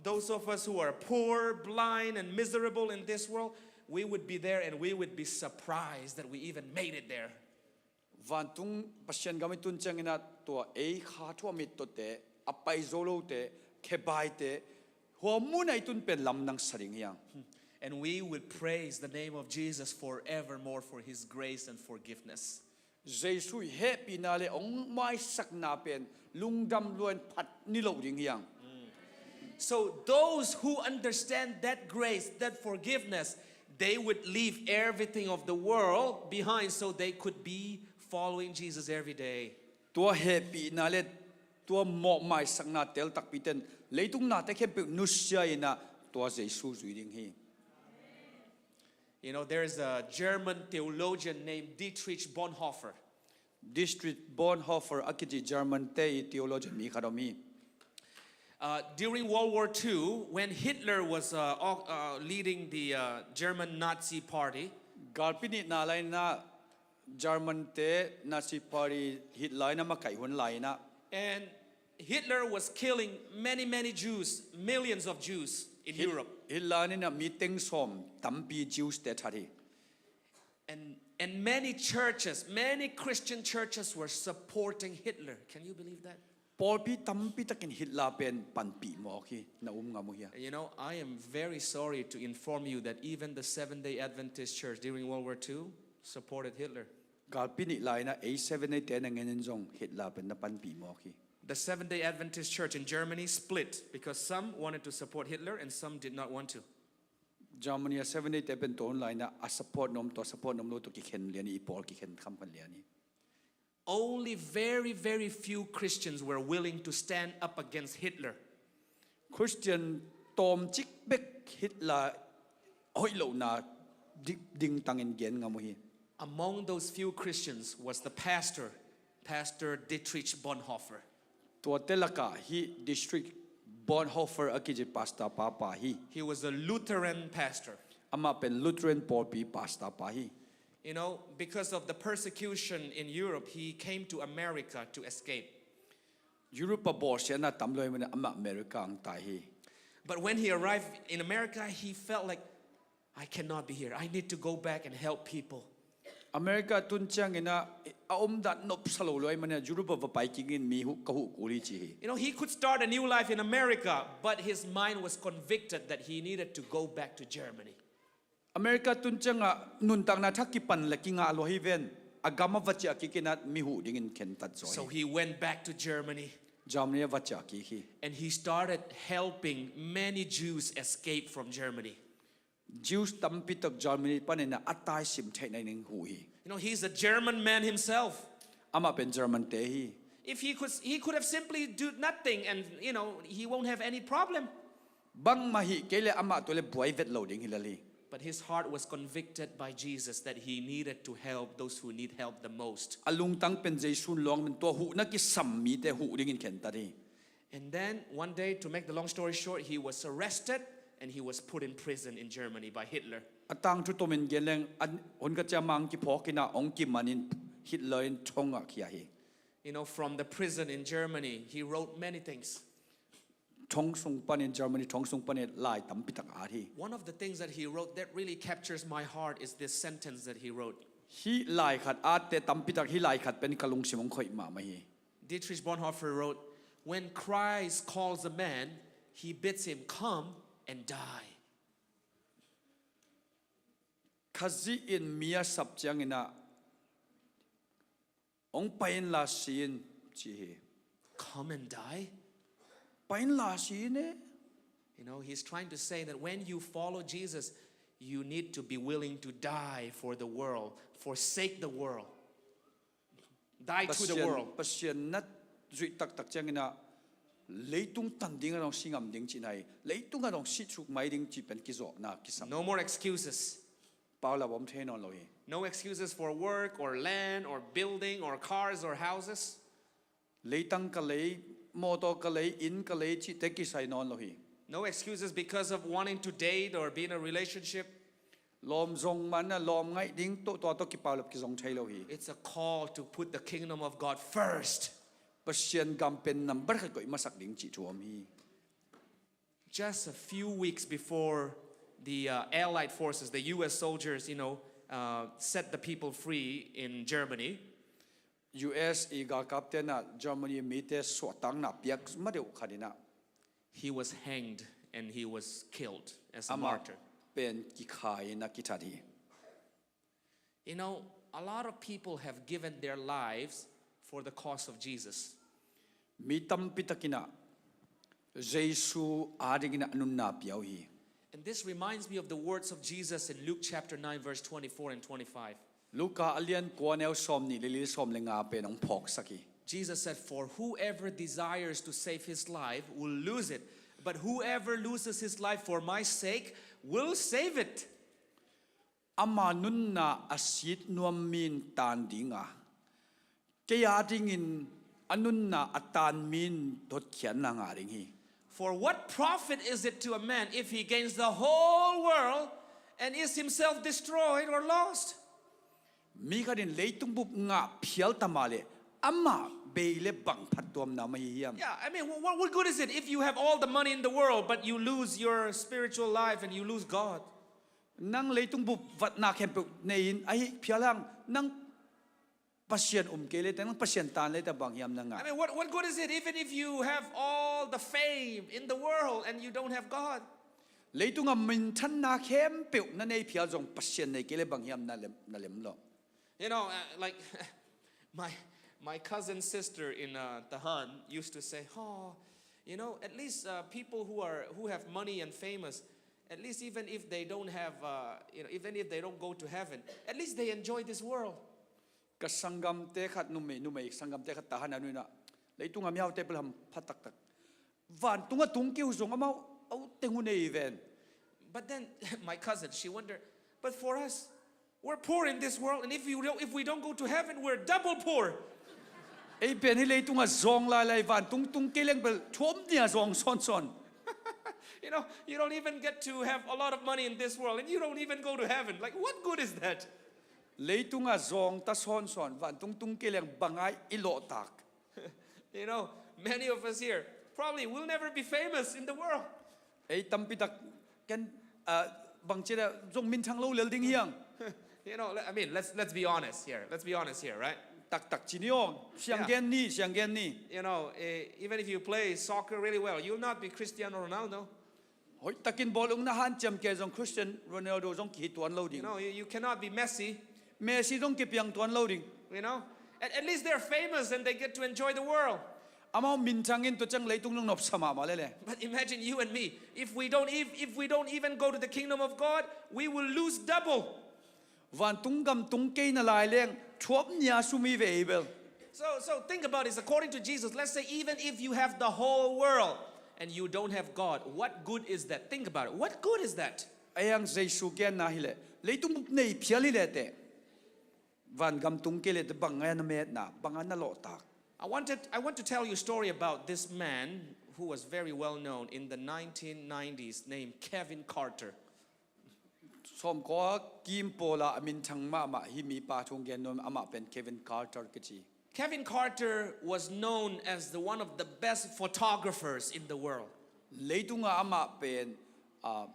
those of us who are poor, blind, and miserable in this world, we would be there and we would be surprised that we even made it there. Vantung Pasian gam i tun ciangin a tua ei kha thuah mittawte, a pai zo lote, khebaite, hua munah i tun pen lamdang sa ding hiang. And we would praise the name of Jesus forevermore for his grace and forgiveness. Jesu i hehpihna le hong maisakna pen lungdam luain phat ni lo ding hiang. So those who understand that grace, that forgiveness, they would leave everything of the world behind so they could be following Jesus every day. Tua hehpihna le tua mawhmaisakna tel takpiten leitung nate khempeuh nusia in a tua Jesu zui ding hi. You know, there is a German theologian named Dietrich Bonhoeffer. Dietrich Bonhoeffer a kici German te i theologian mi khat om hi. Uh, during World War Two, when Hitler was, uh, o-, uh, leading the, uh, German Nazi Party, Galpi nihna laina German te Nazi Party Hitler in a makaih hun laina, and Hitler was killing many, many Jews, millions of Jews in Europe. Hitler in a mi teng sawm tampi Jews te that hi. And, and many churches, many Christian churches were supporting Hitler. Can you believe that? Pawlpi tampi takin Hitler pen panpih mawk hi, na um ngam uh hia? And you know, I am very sorry to inform you that even the Seventh-day Adventist Church during World War Two, supported Hitler. Galpi nih lai-in ah A seven A te na ngen in zong Hitler pen na panpih mawk hi. The Seventh day Adventist Church in Germany split because some wanted to support Hitler and some did not want to. Germany a Seven A te pen tua hun lai-in ah a support nuam tawh a support nuam lo tawh kikhen lian hi, i pawl kikhen khamkhat lian hi. Only very, very few Christians were willing to stand up against Hitler. Christian tawmcik bek Hitler hoih lohna di- dingtangin gen ngam uh hi. Among those few Christians was the pastor, Pastor Dietrich Bonhoeffer. Tuate lakah hih Dietrich Bonhoeffer a kici pastor papa hi. He was a Lutheran pastor. Amah pen Lutheran pawlpi pastor pa hi. You know, because of the persecution in Europe, he came to America to escape. Europe a bawlsiatna tam lo ahih manin amah America hong tai hi. But when he arrived in America, he felt like, "I cannot be here. I need to go back and help people." America tun ciangin ah a omdan nopsa lo lo ahih manin Europe a va pai kik in mi huh ka huh kul hi ci hi. You know, he could start a new life in America, but his mind was convicted that he needed to go back to Germany. America tun ciangah nuntakna thak kipan le kingah lo hi ven, a gam a va ciah kik in ah mi huh dingin khentat zaw So hi. He went back to Germany Germany a va ciah kik hi. and he started helping many Jews escape from Germany. Jews tampi tak Germany panin ah a taisim theihna ding huh hi. You know, he's a German man himself. Amah pen German te hi. If he could, he could have simply do nothing and, you know, he won't have any problem. Bangmah hih kei le amah tua le buai vet lo ding hi lel hi. But his heart was convicted by Jesus that he needed to help those who need help the most. A lungtang pen Jesu in lawng in tua huhna kisam mite huh dingin khentat hi. And then one day, to make the long story short, he was arrested and he was put in prison in Germany by Hitler. A tangthu tomin gen leng, a hun khat ciang amah hong kiphawk in ah hong kiman in Hitler in thong ah khia hi. You know, from the prison in Germany, he wrote many things. Thong sung panin, Germany thong sung panin lai tampi tak a at hi. One of the things that he wrote that really captures my heart is this sentence that he wrote. Hih lai khat, atte tampi tak hih lai khat pen ka lungsim hong khoih mahmah hi. Dietrich Bonhoeffer wrote, "When Christ calls a man, he bids him come and die." Khazih in mi a sap ciangin ah, "Hong pai inla si in," ci hi. "Come and die?" "Pai inla si in e." You know, he's trying to say that when you follow Jesus, you need to be willing to die for the world, forsake the world, die to the world. Pasian na zuih taktak ciangin ah leitung tan ding a dong si ngam ding cihna hi. Leitung a dong si suk mai ding cih pen kizawhna kisam. No more excuses. Paulap om thei nawn lo hi. No excuses for work or land or building or cars or houses. Leitang ka lei, mawtaw ka lei, inn ka lei cihte kisai nawn lo hi. No excuses because of wanting to date or be in a relationship. Lawm zong man a lawm ngaih ding tawh tua tawh kipaulap kizong thei lo hi. It's a call to put the kingdom of God first. Pasian gam pen nambat khat koih masak ding cih thu om hi. Just a few weeks before the uh, Allied forces, the U S soldiers, you know, uh, set the people free in Germany, U S i galkapte in ah Germany mite suahtakna piak madeuh khat in ah, he was hanged and he was killed as a amah martyr. Pen kikha in a kithat hi. You know, a lot of people have given their lives for the cause of Jesus. Mi tampi tak in ah Jesu adingin ah a nunna pia uh hi. And this reminds me of the words of Jesus in Luke chapter nine, verse twenty-four and twenty-five. Luka a lian kua, neu sawm nih le li, sawm le nga pen hong phawksak hi. Jesus said, "For whoever desires to save his life will lose it, but whoever loses his life for my sake will save it." Ama nunna a sit nuam mi in tan ding a, kei adingin a nunna a tan mi in hotkhiatna ngah ding hi. For what profit is it to a man if he gains the whole world and is himself destroyed or lost? Mi khat in leitung bup ngah phial ta mah leh amah bei le bang phattuamna om ahi hiam? Yeah, I mean, what, what good is it if you have all the money in the world but you lose your spiritual life and you lose God? Nang leitung bup vatna khempeuh nei-in ahi phial hang, nang Pasian um kei leh teh, nang Pasian tan leh teh bang hiam na ngah? I mean, what, what good is it even if you have all the fame in the world and you don't have God? Leitung a minthanna khempeuh na nei phial zong Pasian nei kei leh bang hiam na lem, na lem lo? You know, uh, like my my cousin's sister in uh, Tahan used to say, "Oh, you know, at least uh, people who are who have money and famous, at least even if they don't have, uh, you know, even if they don't go to heaven, at least they enjoy this world." Ka sanggamte khat numei, numei sanggamte khat Tahan a nuina, leitunga miaute pulham pha taktak. Vantunga tung keu zong amau au teng uh nei ven. But then my cousin, she wondered, "But for us, we're poor in this world, and if we don't, if we don't go to heaven, we're double poor." Ei pen hi leitunga zong lailai, vantung tung kei leng bel thuam nia zong sonson. You know, you don't even get to have a lot of money in this world, and you don't even go to heaven. Like, what good is that? Leitunga zong ta sonson, vantung tung kei leng bangai i lawhtak. You know, many of us here probably will never be famous in the world. Ei tampi tak ken, ah, bangci a zong minthang lo lel ding hiang. You know, I mean, let's let's be honest here. Let's be honest here, right? Taktak ci ni aw. Siang gen ni, siang gen ni. You know, eh, even if you play soccer really well, you'll not be Cristiano Ronaldo. Hoih takin bawlung na hanciam kei zong Cristiano Ronaldo zong kihi tuan lo ding. You know, you, you cannot be Messi. Messi zong kipiang tuan lo ding. You know, at, at least they're famous and they get to enjoy the world. Amau minthang in tua ciang leitung nong nopsa mahmah lele. But imagine you and me. If we don't, if, if we don't even go to the kingdom of God, we will lose double. Vantung gam tung kei na lai leng thuap nia sum i ve i bel. So, so think about this. According to Jesus, let's say even if you have the whole world and you don't have God, what good is that? Think about it. What good is that? Ayang Jesu genna hileh leitung bup nei phial hileh teh, van gam tung kei leh teh bang a na metna, bang a na lawhtak? I wanted, I want to tell you a story about this man who was very well known in the nineteen nineties named Kevin Carter. Sawmkua kim pawla a minthang mahmah hi mipa thu gen nuam, amah pen Kevin Carter kici. Kevin Carter was known as the one of the best photographers in the world. Leitunga amah pen, ah,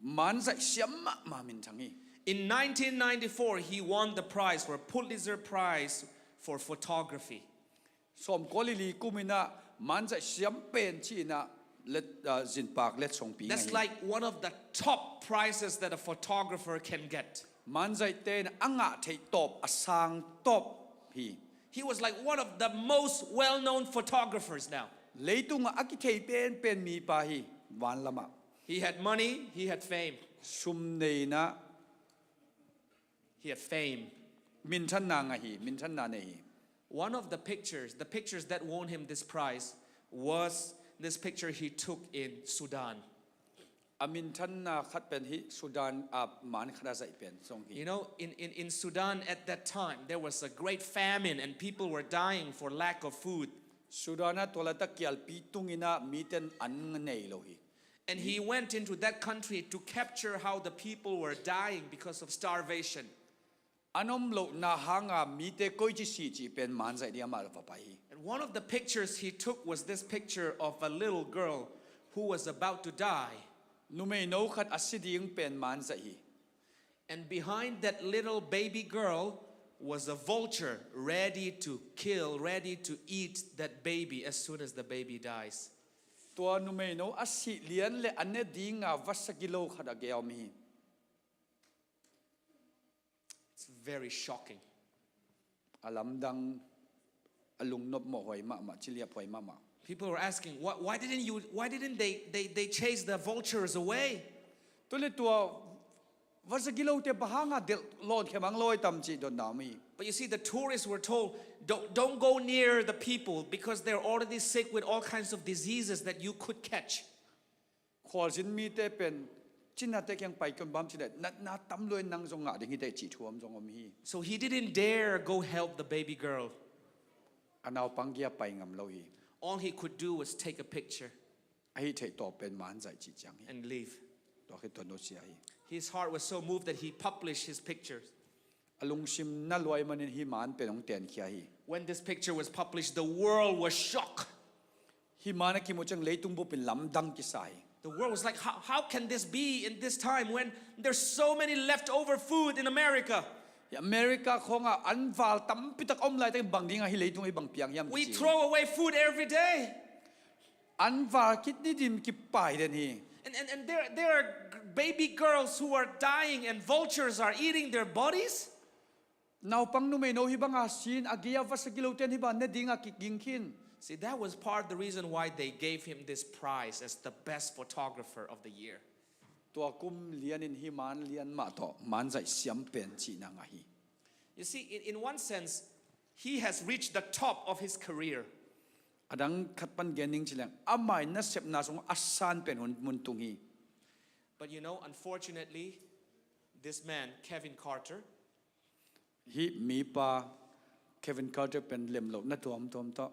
manzaih siam mahmah minthang hi. In nineteen ninety-four, he won the prize for Pulitzer Prize for photography. Sawmkua lili kuminah manzaih siam pen cihinah let, ah, zinpak letsongpi ngah hi. That's like one of the top prizes that a photographer can get. Manzaihte in a ngah theih tawp, a sang tawp hi. He was like one of the most well-known photographers now. Leitungah a kithei penpen mipa hi, vanlamah. He had money, he had fame. Sum nei inah. He had fame. Minthanna ngah hi, minthanna nei hi. One of the pictures, the pictures that won him this prize was this picture he took in Sudan. A minthanna khat pen hih Sudan a man khat a zaih pen zong hi. You know, in, in, in Sudan at that time, there was a great famine and people were dying for lack of food. Sudan ah tua laitak kialpi tunginah miten an nei lo hi. And he went into that country to capture how the people were dying because of starvation. An om lohna hanga mite koici si cih pen manzaih ding amah va pai hi. And one of the pictures he took was this picture of a little girl who was about to die. Numeino khat a si ding pen manzaih hi. And behind that little baby girl was a vulture ready to kill, ready to eat that baby as soon as the baby dies. Tua numeino a sih lian le a ne dinga vasa gilo khat a gei a om hi. It's very shocking. A lamdang, a lungnop mawhhuai mahmah, ciliap huai mahmah. People were asking, "Why, why didn't you, why didn't they, they, they chase the vultures away?" Tua le tua vasa gilote bang hanga delh lawn khemang lawi tam cih dotna om hi. But you see, the tourists were told, "Don't, don't go near the people because they're already sick with all kinds of diseases that you could catch." Khualzin mite pen cinate kiang pai kion bam cih leh natna tam luai, nang zong ngah ding hi teh cih thu om zong om hi. So he didn't dare go help the baby girl. A naupang gia pai ngam lo hi. All he could do was take a picture. A hih theih tawp pen manzaih cih ciang hi. And leave. Tua khit tua nusia hi. His heart was so moved that he published his pictures. A lungsim na luai manin hih man pen hong tenkhia hi. When this picture was published, the world was shocked. Hih man a kimu ciang leitung bupin lamdang kisa hi. The world was like, "How, how can this be in this time when there's so many leftover food in America?" Hih America khawngah an val tampitak om laitakin bang dingah hih leitung hih bang piang hiam? We throw away food every day. An val kit nidim kipai den hi. And, and, and there, there are baby girls who are dying and vultures are eating their bodies. Naupang numeino hih banga sin a gei a va sagih lote in hih bang ne dingah kiging khin. See, that was part of the reason why they gave him this prize as the best photographer of the year. Tua kum lian in hih man lian mah tawh man zaih siam pen cihna ngah hi. You see, in, in one sense, he has reached the top of his career. A dang khat pan gen ning ci leng amah in nasepna sung a san pen hun mun tung hi. But you know, unfortunately, this man, Kevin Carter, Hih mipa Kevin Carter pen lemlohna tuamtuam tawh.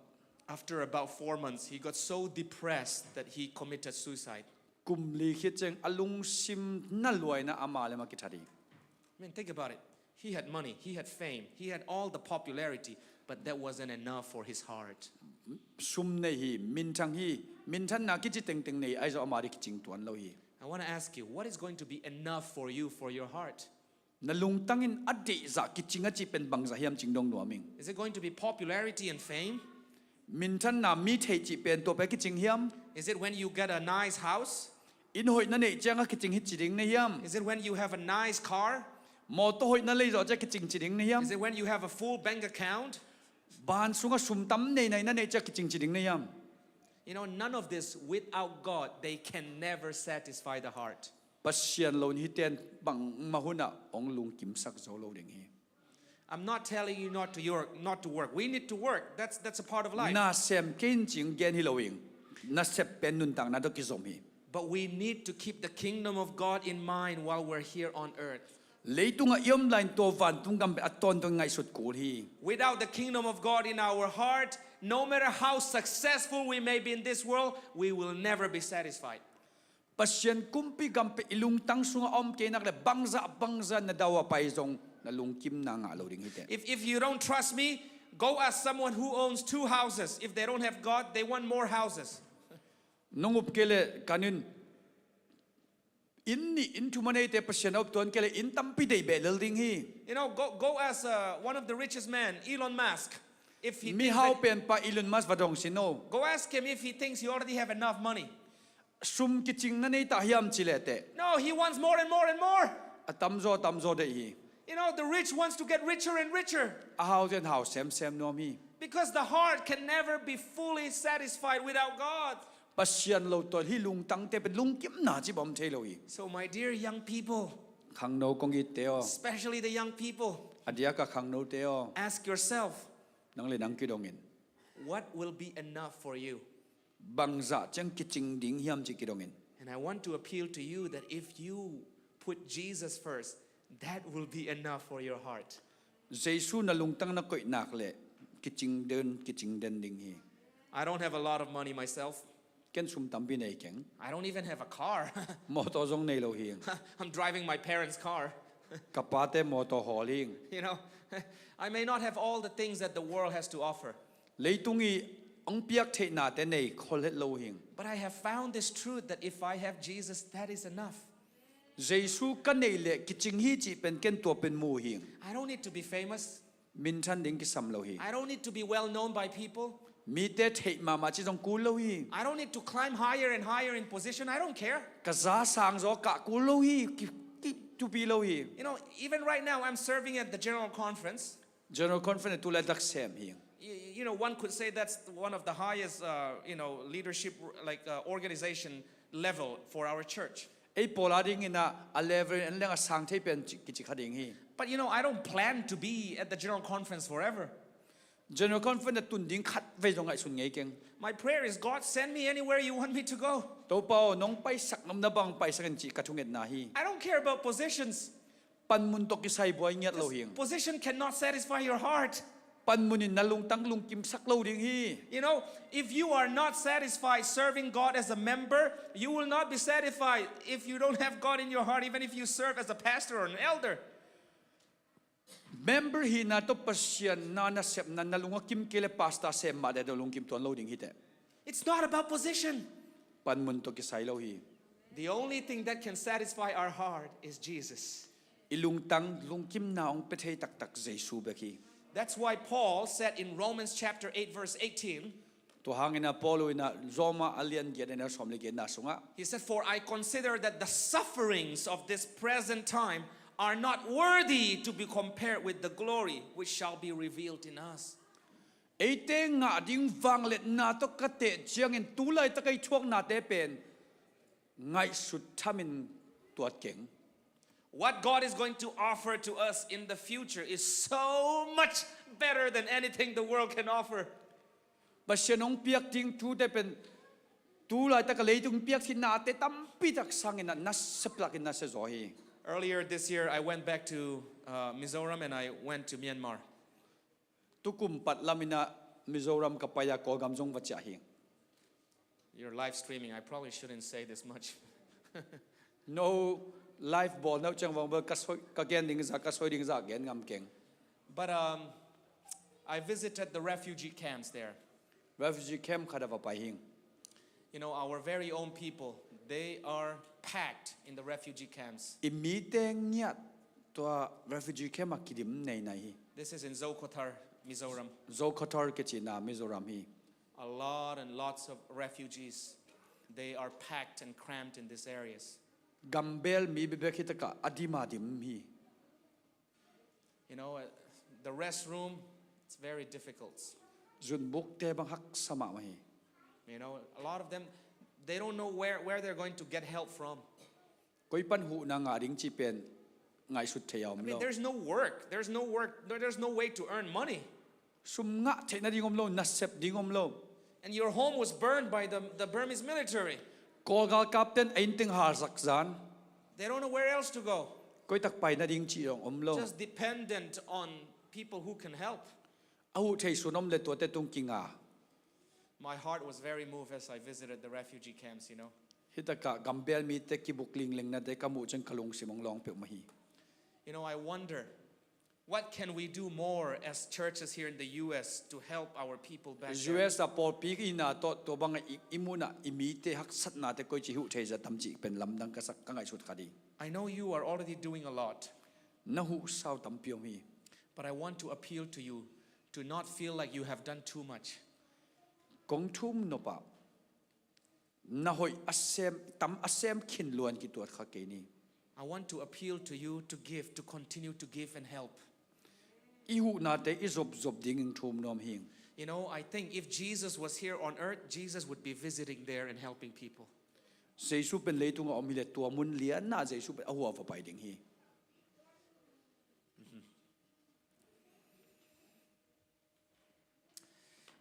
After about four months, he got so depressed that he committed suicide. Kum li khit ciang a lungsim na luaina ama le ama kithat hi. I mean, think about it. He had money, he had fame, he had all the popularity, but that wasn't enough for his heart. Sum nei hi, minthang hi, minthanna kici tengteng nei ahi zong ama ding kicing tuan lo hi. I want to ask you, what is going to be enough for you, for your heart? Na lungtang in a deihzah kicing a cih pen bangzah hiam cing dong nuam ing. Is it going to be popularity and fame? Minthanna mi theih cih pen tua pen kicing hiam? Is it when you get a nice house? Inn hoih na neih ciangah kicing hi ci ding na hiam? Is it when you have a nice car? Mawtaw hoih na lei zawh ciah kicing ci ding na hiam? Is it when you have a full bank account? Ban sungah sum tam nei nai na neih ciah kicing ci ding na hiam? You know, none of this without God, they can never satisfy the heart. Pasian lo in hihte in bangmah hunah hong lungkimsak zo lo ding hi. I'm not telling you not to work, not to work. We need to work. That's, that's a part of life. Na sem kei in cing gen hi lo ing. Nasep pen nuntakna tawh kizom hi. But we need to keep the kingdom of God in mind while we're here on earth. Leitungah i om lai in tua vantung gam pen a tawntung ngaihsut kul hi. Without the kingdom of God in our heart, no matter how successful we may be in this world, we will never be satisfied. Pasian kumpi gam pen i lungtang sungah a om kei nak le bangzah bangzah na dau a pai zong na lungkimna ngah lo ding hi teh. If, if you don't trust me, go ask someone who owns two houses. If they don't have God, they want more houses. Nong up kei le kan in inn nih inn thum a neite Pasian a up tuan kei le inn tampi deih beh lel ding hi. You know, go, go ask uh, one of the richest men, Elon Musk. If he Mi thinks hau that, pen pa Elon Musk va dong sin no. Go ask him if he thinks you already have enough money. Sum kicing na nei ta hiam ci le teh. No, he wants more and more and more. A tamzaw a tamzaw deih hi. You know, the rich wants to get richer and richer. A hau ten hau semsem nuam hi. Because the heart can never be fully satisfied without God. Pasian lo tawh hih lungtangte pen lungkimna ci bawm thei lo hi. So my dear young people, Khangno kong itte aw, especially the young people, a diaka khangnote aw, ask yourself, nang le nang kidongin, what will be enough for you? Bangzah ciang kicing ding hiam cih kidongin. And I want to appeal to you that if you put Jesus first, that will be enough for your heart. Jesu na lungtang na koih nak leh kicing den, kicing den ding hi. I don't have a lot of money myself. Ken sum tampi nei keng. I don't even have a car. Mawtaw zong nei lo hi. I'm driving my parents' car. Ka pate mawtaw hawl hi. You know, I may not have all the things that the world has to offer. Leitung i hong piak theihnate nei khol het lo hi. But I have found this truth that if I have Jesus, that is enough. Jesu ka neih leh kicing hi cih pen ken tua pen mu hi. I don't need to be famous. Minthan ding kisam lo hi. I don't need to be well known by people. Mite theih mahmah cih zong kul lo hi. I don't need to climb higher and higher in position. I don't care. Ka za sang zaw kah kul lo hi. Ki, ki thupi lo hi. You know, even right now I'm serving at the General Conference. General Conference tu laitak sem hi. You, you know, one could say that's one of the highest, uh, you know, leadership, like, uh, organization level for our church. Ei pawl a dingin ah a level en leng a sang thei pen ci- kici kha ding hi. But you know, I don't plan to be at the General Conference forever. General Conference a tun ding khat vei zong ngaihsun ngei keng. My prayer is, God, send me anywhere you want me to go. Topa aw, nong paisak nopna bang paisak in cih ka thungetna hi. I don't care about positions. Panmun tawh kisai buai ngiat lo hi. Position cannot satisfy your heart. Panmun in na lungtang lungkimsak lo ding hi. You know, if you are not satisfied serving God as a member, you will not be satisfied if you don't have God in your heart, even if you serve as a pastor or an elder. Member hihna tawh Pasian na nasepna na lung a kim kei le pastor sem mah deh tawh lungkim tuan lo ding hi teh. It's not about position. Panmun tawh kisai lo hi. The only thing that can satisfy our heart is Jesus. I lungtang lungkimna hong pia thei taktak Jesu bek hi. That's why Paul said in Romans chapter eight verse eighteen, Tua hangin ah Paul in ah Roma a lian giat in ah sawm le giatna sungah, he said, "For I consider that the sufferings of this present time are not worthy to be compared with the glory which shall be revealed in us. Eite ngah ding vangliatna tawh ka teh ciangin tu laitak a i thuaknate pen ngaihsut thamin tuat keng. What God is going to offer to us in the future is so much better than anything the world can offer. Pasian hong piak ding thute pen tu laitak a leitung piak thei nate tampi tak sangin a nasia plakin nasia zaw hi. Earlier this year, I went back to uh, Mizoram and I went to Myanmar. Tukum pat lamin a Mizoram ka pai a Kawlgam zong va ciah hi. You're live streaming. I probably shouldn't say this much. No live bawl no ciang vang bel ka soi, ka gen ding zah, ka soi ding zah gen ngam keng. But um, I visited the refugee camps there. Refugee camp khat a va pai hi. You know, our very own people, they are packed in the refugee camps. I mite ngiat tua refugee camp a kidim nei nai hi. This is in Zokothar, Mizoram. Zokothar kicina Mizoram hi. A lot and lots of refugees, they are packed and cramped in these areas. Gambel mi bebek hi taka a dim a dim hi. You know, uh, the restroom, it's very difficult. Zunbukte bang haksa mahmah hi. You know, a lot of them, they don't know where, where they're going to get help from. Koi pan huhna ngah ding ci pen ngaihsut thei a om I mean, lo. There's no work. There's no work. There- There's no way to earn money. Sum ngah theihna ding om lo, nasep ding om lo. And your home was burned by the, the Burmese military. Kawl galkapten a inn teng halsak zan. They don't know where else to go. Koi tak paina ding ci zong om lo. Just dependent on people who can help. A huh thei sun om le tuate tung kinga. My heart was very moved as I visited the refugee camps, you know. Hi taka gambel mite kibuk linglengnate ka muh ciang ka lungsim hong lawng peuhmah hi. You know, I wonder, what can we do more as churches here in the U S to help our people back U S a pawlpi ina tawh tua banga i, i munah i mite haksatnate koi ci huh thei zah tam cih pen lamdang ka sak ka ngaihsut kha ding. I know you are already doing a lot, Na huh sau tampi om hi. But I want to appeal to you to not feel like you have done too much. Kong thum nopah na hoih a sem, tam a sem khin luan kituat kha kei ni. I want to appeal to you to give, to continue to give and help. I huhnate i zopzop dingin thum nuam hing. You know, I think if Jesus was here on earth, Jesus would be visiting there and helping people. Jesu pen leitunga om hileh tua mun lianna Jesu pen a hua va pai ding hi.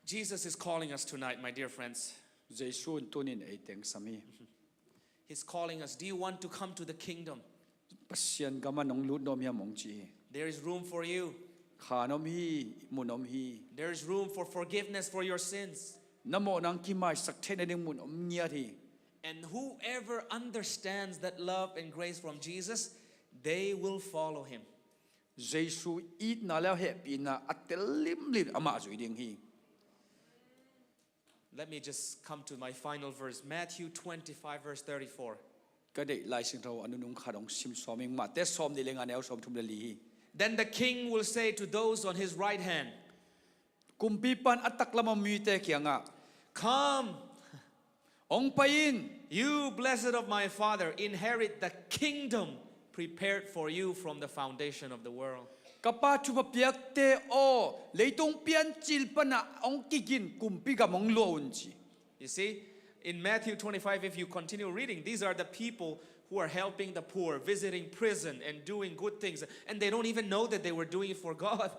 Jesus is calling us tonight, my dear friends. Jesu in tunin ei tengsam hi. He's calling us. Do you want to come to the kingdom? Pasian gama nong lut nuam hiam hong ci hi. There is room for you. Khan om hi, mun om hi. There is room for forgiveness for your sins. Na mawhna hong kimaisak theihna ding mun om ngiat hi. And whoever understands that love and grace from Jesus, they will follow him. Jesu itna le hehpihna a tel limlim amah zui ding hi. Let me just come to my final verse, Matthew twenty-five, verse thirty-four. Ka deih Lai Siangtho a nunung khat hong sim sawm ing. Mate sawm nih le nga neu sawm thum le li hi. Then the king will say to those on his right hand, Kumpipan a taklam a mite kiangah, "Come, hong pai in. You blessed of my Father, inherit the kingdom prepared for you from the foundation of the world." Ka Pa thupha piakte aw, leitung piancil pana hong kigin kumpi gam hong luah un ci. You see, in Matthew twenty-five, if you continue reading, these are the people who are helping the poor, visiting prison, and doing good things. And they don't even know that they were doing it for God.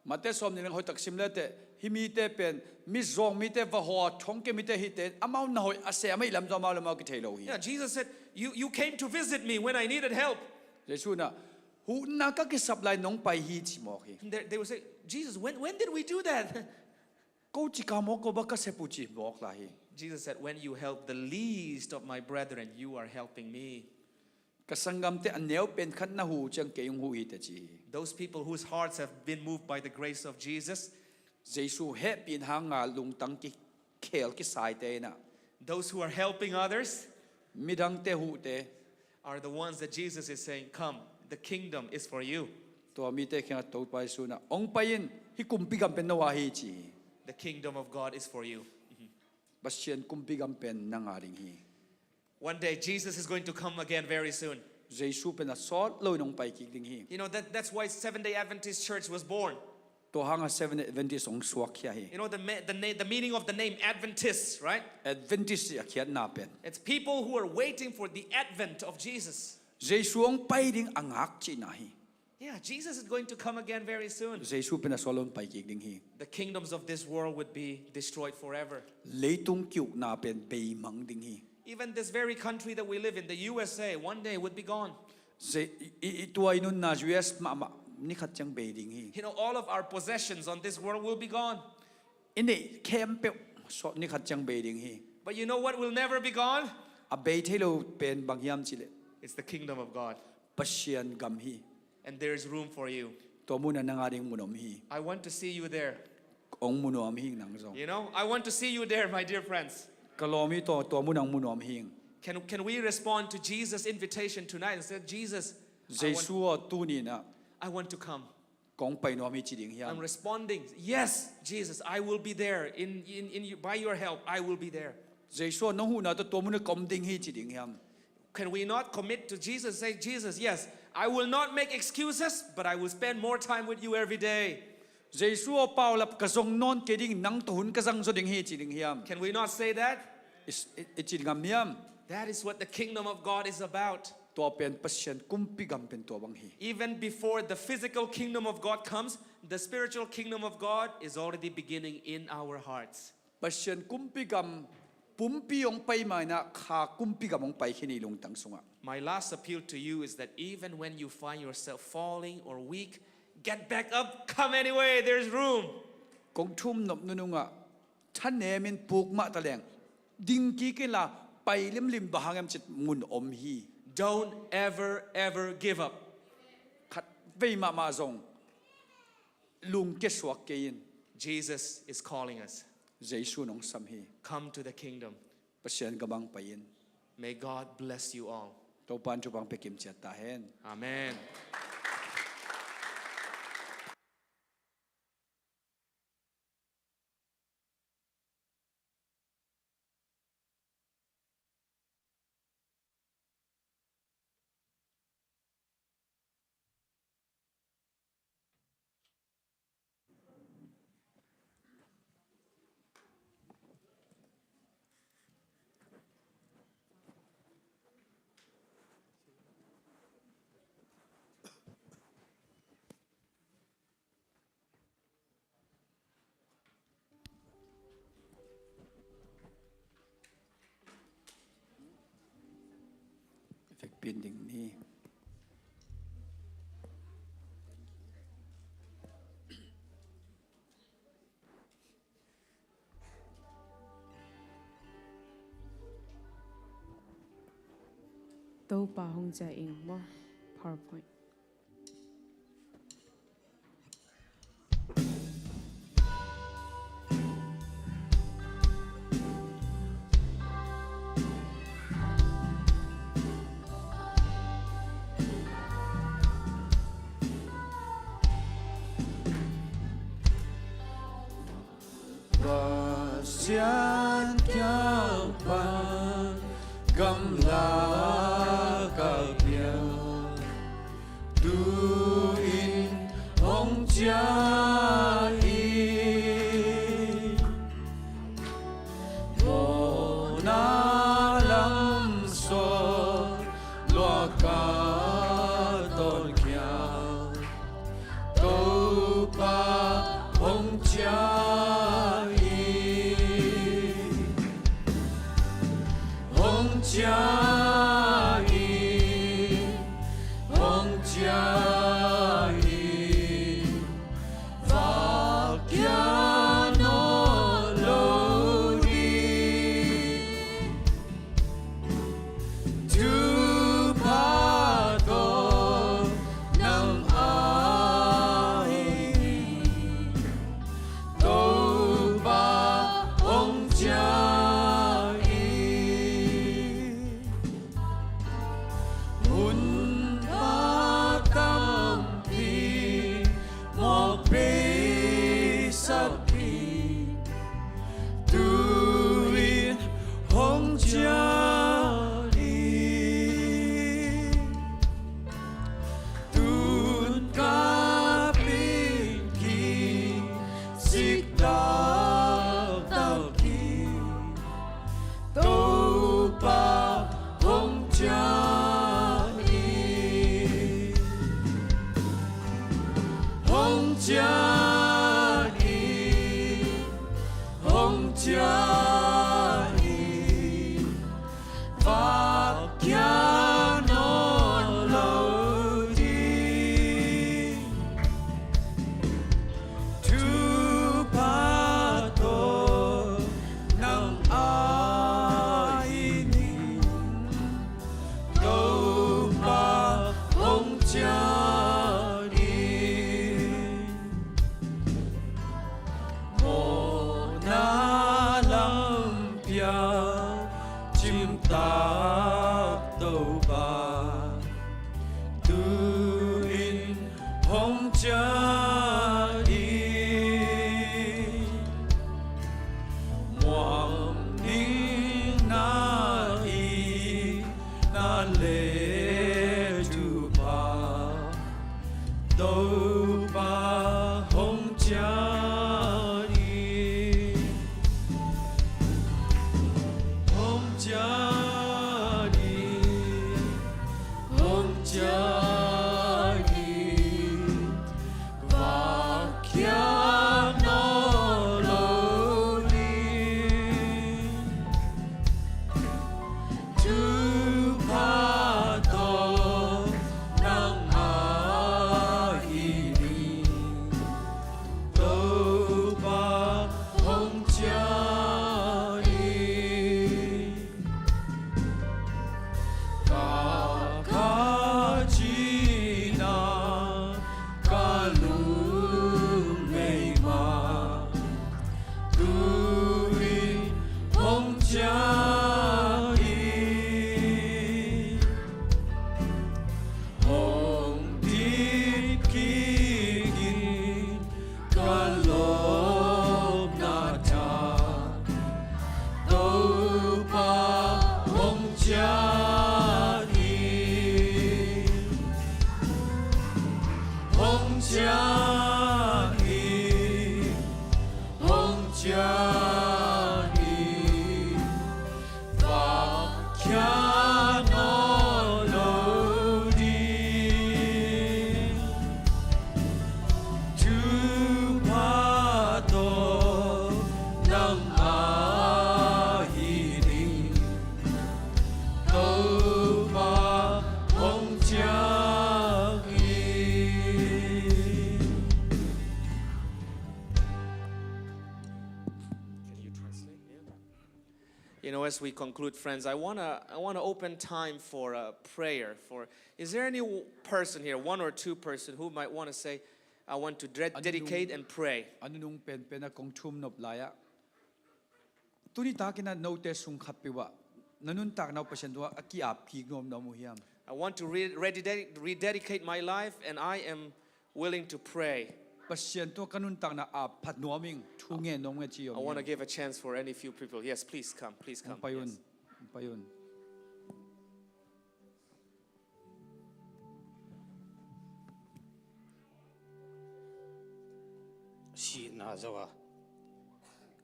Mate sawm nih le nga hoih tak sim le teh, hi mite pen mizawng mite, va haw thong ke mite hite, amau na hoih a se amah i lam zaw amau le amau kithei lo hi. Yeah, Jesus said, you, you came to visit me when I needed help. Jesu na, huhna ka kisap lai nong pai hi ci mawk hi. And they, they would say, "Jesus, when, when did we do that?" Ko ci ka mawk ko ba ka sep uh ci mawk lai hi. Jesus said, "When you help the least of my brethren, you are helping me." Ka sanggamte a neu pen khat na huh ciang kei hong huh hi teh ci hi. Those people whose hearts have been moved by the grace of Jesus, Jesu hehpihna hanga lungtang kikhel kisaite inah, those who are helping others, midangte huhte, are the ones that Jesus is saying, "Come, the kingdom is for you." Tua mite kiangah Topa Jesu na, hong pai in, hi kumpi gam pen no a hi ci hi. The kingdom of God is for you. Pasian kumpi gam pen nang a ding hi. One day, Jesus is going to come again very soon. Jesu pen a sawt loin hong pai kik ding hi. You know, that, that's why Seventh-day Adventist Church was born. Tua hanga Seventh Adventist hong suak khia hi. You know, the, ma- the, na- the meaning of the name Adventist, right? Adventist i a khiatna pen, it's people who are waiting for the advent of Jesus. Jesu hong pai ding a ngak cihna hi. Yeah, Jesus is going to come again very soon. Jesu pen a sawt loin pai kik ding hi. The kingdoms of this world would be destroyed forever. Leitung kiukna pen beimang ding hi. Even this very country that we live in, the U S A, one day would be gone. Zei- i, i, tua i nunna U S mahmah ni khat ciang bei ding hi. You know, all of our possessions on this world will be gone. I neih khempeuh sawt ni khat ciang bei ding hi. But you know what will never be gone? A bei thei lo pen bang hiam cih leh, it's the kingdom of God. Pasian gam hi. And there is room for you. Tua munah nang a ding mun om hi. I want to see you there. Hong mu nuam hing nang zong. You know, I want to see you there, my dear friends. Ka lawm i, tua, tua munah hong mu nuam hing. Can, can we respond to Jesus' invitation tonight and say, "Jesus, I want, Jesu aw, tuni-in ah, I want to come. Kong pai nuam hi," ci ding hiam? I'm responding, "Yes, Jesus, I will be there. In, in, in, by your help, I will be there." Jesu aw, nong huhna tawh tua munah ka om ding hi, ci ding hiam? Can we not commit to Jesus, say, "Jesus, yes, I will not make excuses, but I will spend more time with you every day"? Jesu aw, paulap ka zong nawn kei ding, nang tawh hun ka zang zaw ding hi, ci ding hiam? Can we not say that? I, i, i ci ngam hiam? That is what the kingdom of God is about. Tua pen Pasian kumpi gam pen tua bang hi. Even before the physical kingdom of God comes, the spiritual kingdom of God is already beginning in our hearts. Pasian kumpi gam pumpi hong pai ma-in ah, kha kumpi gam hong pai khin hi lungtang sungah. My last appeal to you is that even when you find yourself falling or weak, get back up, come anyway, there's room. Kong thum nop nunungah, thanemin puk mah taleng, ding kik inla, pai limlim, bang hang hiam cih leh mun om hi. Don't ever, ever give up. Khatvei mahmah zong lungkia suak kei in. Jesus is calling us. Jesu in hong sam hi. Come to the kingdom. Pasian gam ah pai in. May God bless you all. Topa'n thupha hong pia kimciat ta hen. Amen. Vekpi ding ni. Topa hong ciah ing maw? PowerPoint. Pasian kiang pan gamla ka pia, tu-in hong ciah hi. Mawhna lam sawl lua ka tawnkhia, Topa hong ciah hi, hong ciah hi, hong ciah hi. Vak kia nawn lo ding. Thupha tawh nang a hi, Topa hong ciah hi. Hun pha tampi mawk beisak hi, tu-in hong ciah hi. Tu-in hong ciah in, muang ding na hi na le, Topa, Topa hong ciah in, hong ciah in, hong ciah in, va khia nawn lo ding. Thupha tawh nangmah hi ding, Topa hong ciah in. Ka kha cihna ka lungmei mah tu-in hong ciah in, hong dit kik in, ka lawpna tha Topa hong ciah in, hong ciah in, hong ciah in, va khia nawn lo ding. Thupha tawh nangmah hi ding, Topa hong ciah in. Can you translate? Yeah. You know, as we conclude, friends, I wanna, I wanna open time for a prayer. For, is there any w-, person here, one or two person, who might wanna say, "I want to dre-, a nunung, dedicate and pray"? A nunung penpen a kong thum nop lai-ah, tuni takin ah note sung khat peuh ah na nuntakna uh Pasian tungah a ki-ap kik nuam na om uh hiam? I want to re-, rededicate, rededicate my life, and I am willing to pray. Pasian tungah ka nuntakna ap phat nuam ing, thu ngen nuam ing a ci om hiam? I wanna give a chance for any few people. Yes, please come, please come. Hong pai un. Yes. Hong pai un. Sihna zo a,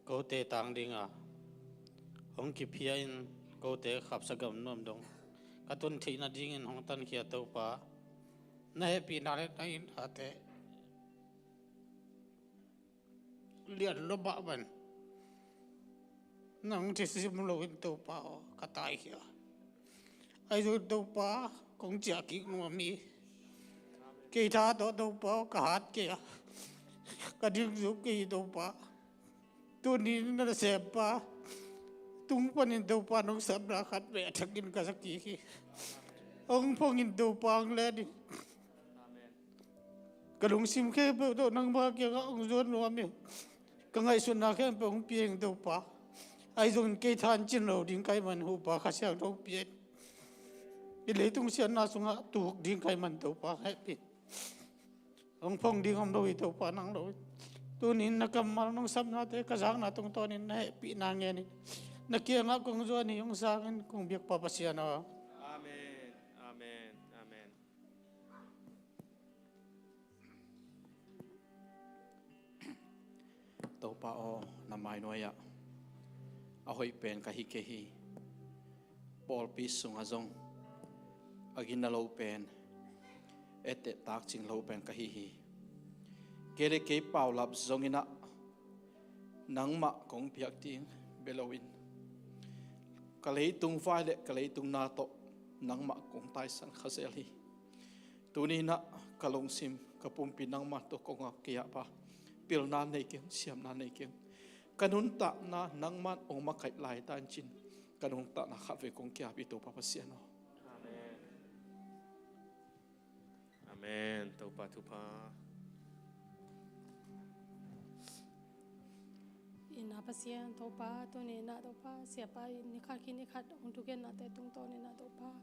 kote tang ding a, hong kiphia in kote khapsa gam nuam dong ka tun theih nadingin hong tankhia Topa, na hehpihna le na itnate lian lo mah bang nang theisim loin Topa aw, ka taikhia. Ahi zongin Topa, kong ciah kik nuam hi. Kei tha tawh Topa aw, ka hat kei a, ka ding zo kei hi Topa. Tuni na nasempa tung panin Topa, nong sapna khat vei a thakin ka sa kik hi. Hong phong in Topa, hong len in. Ka lungsim khempeuh tawh nangma kiangah hong zuan nuam hi. Ka ngaihsutna khempeuh hong pia in Topa. Ahi zongin kei than cin lo ding ka hih man Topa, Kha Siangtho pia in. Hih leitung siatna sungah tuk ding ka hih man Topa, hehpih in. Hong phong ding om lo hi Topa, nang lo hi. Tuni in na kammal nong sapnate ka zakna tungtawnin na hehpihna ngen in, na kiangah kong zuan hi, hong sang in kong biakpa Pasian aw. Amen. Amen. Amen. Topa aw, na mainuai-ah a hoih pen ka hi kei hi. Pawlpi sungah zong a gina lo pen, etteh takcing lo pen ka hi hi. Kei le kei paulap zongin ah nangmah kong biak ding bia loin, ka leitung vai le ka leitung na tawh nangmah kong taisan kha zel hi. Tuni in ah ka lungsim, ka pumpi nangma tawh kong ap kei a Pa, pilna nei keng, siamna nei keng. Ka nuntakna nangman ong makaih lai ta in cin, ka nuntakna khat vei kong ki-ap hi Topa Pasian aw. Amen. Amen. Topa thupha. I na Pasian Topa, tuni in ah Topa, siapa in nikhat khi nikhat hong thugennate tungtawn in ah Topa,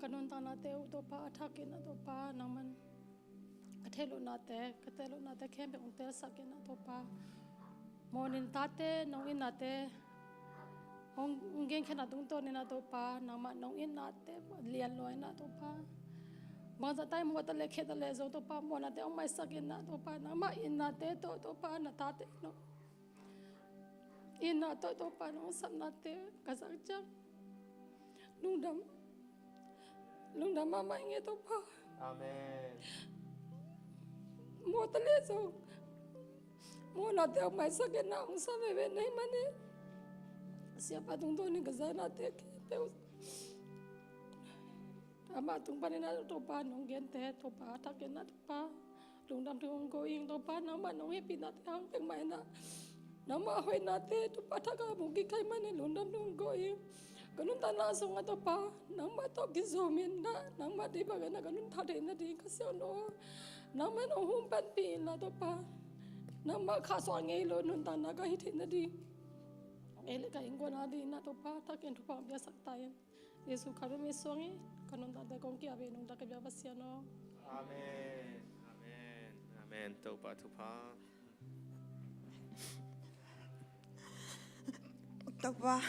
Ka nuntaknate uh Topa a thakin ah Topa nangman ka theih lohnate, ka teel lohnate khempeuh hong teelsak in ah Topa. Mawhna tate, nong itnate hong, hong genkhiatna tungtawn in ah Topa, nangmah nong itnate lian lua in ah Topa. Bangzah ta in mawh ta leh khia ta leh zong Topa, mawhnate hong maisak in ah Topa, nangmah itnate tawh Topa, na tate in hong itna tawh Topa nong sapnate ka zak ciang lungdam, lungdam mahmah ing e Topa. Amen. Mawh ta leh zong mawhnate hong maisak in ah hong sa veve na hih manin siapa tungtawn in ka zaknate khempeuh amah tung panin ah Topa nong gente Topa a thakin ah Topa lungdam thu hong ko ing Topa, nangmah nong hehpihnate hang peuhmah in ah nangmah hoihnate Topa thak a mu kik ka hih manin lungdam thu hong ko ing. Ka nuntakna sungah Topa nangmah tawh kizom in ah nangmah deih bangin ah ka nuntak theih nading Kha Siangtho nangmah nong hong panpih in ah Topa, nangmah khahsuah ngei lo nuntakna ka hih theih nading ei le ka innkuan adingin ah Topa thakin thupha hong piaksak ta in. Jesu Khazih min suangin ka nuntakte kong ki-ap hi, nungta ka biak Pasian aw. Amen. Amen. Amen. Topa thupha. Topa,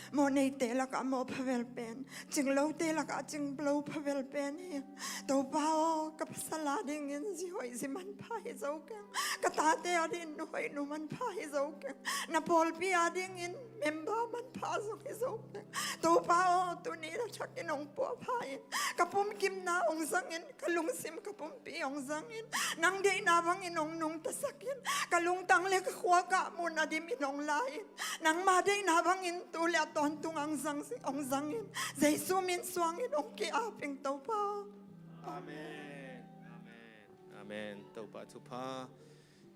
mawh neite lakah mawh pha vel pen, cing lote lakah cing lo pha vel pen hi. Topa aw, ka pasal adingin zi hoih zi manpha hi zo keng. Ka tate adingin nu hoih nu manpha hi zo keng. Na pawlpi adingin member manpha zong hi zo keng. Topa aw, tuni na thakin hong puahpha in, ka pumkimna hong zangin, ka lungsim ka pumpi hong zangin, nang deihna bangin hong nungtasakin, ka lungtang le ka khuakah mun a dimin hong la-in, nangma deihna bangin tu le a tawntung hong zang, hong zangin, Jesu min suangin hong ki-ap ing Topa. Amen. Amen. Amen. Topa thupha.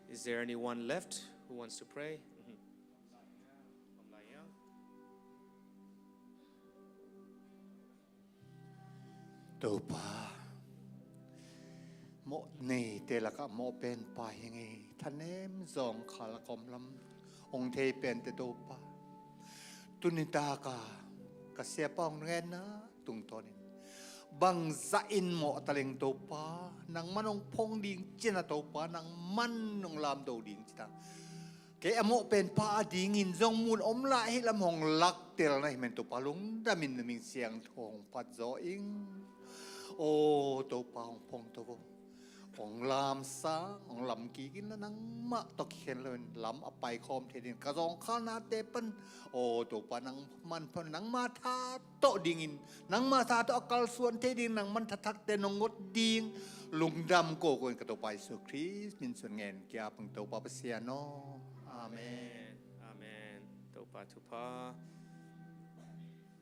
Is there anyone left who wants to pray? Mhm. Topa, mawh neite lakah mawh pen pa hi ing ei, thanem zawngkhal a ka om lam hong thei pente Topa. Tuni taka ka siapa hong ngenna tungtawnin bangzah in mawh ta leng Topa, nangman hong phong ding cina Topa, nangman hong lamdo ding cina. Kei a mawh pen pa adingin zong mun om lai hi lam hong laktel na hi men Topa lungdamin na min siangtho hong phat zaw ing. Aw Topa hong phong to vo. Hong lamsang, hong lamkik in la nangmah tawh kikhen loin lam a paikhawm thei ding ka zawngkhalnate pan. Aw Topa nang manpha nangma tha tawh dingin, nangma tha tawh a kalsuan thei ding, nangman thathakte nong ngot ding lungdam kawkaw in ka Topa Jesu Khrist min suan ngen kiapang Topa Pasian aw. Amen. Amen. Topa thupha.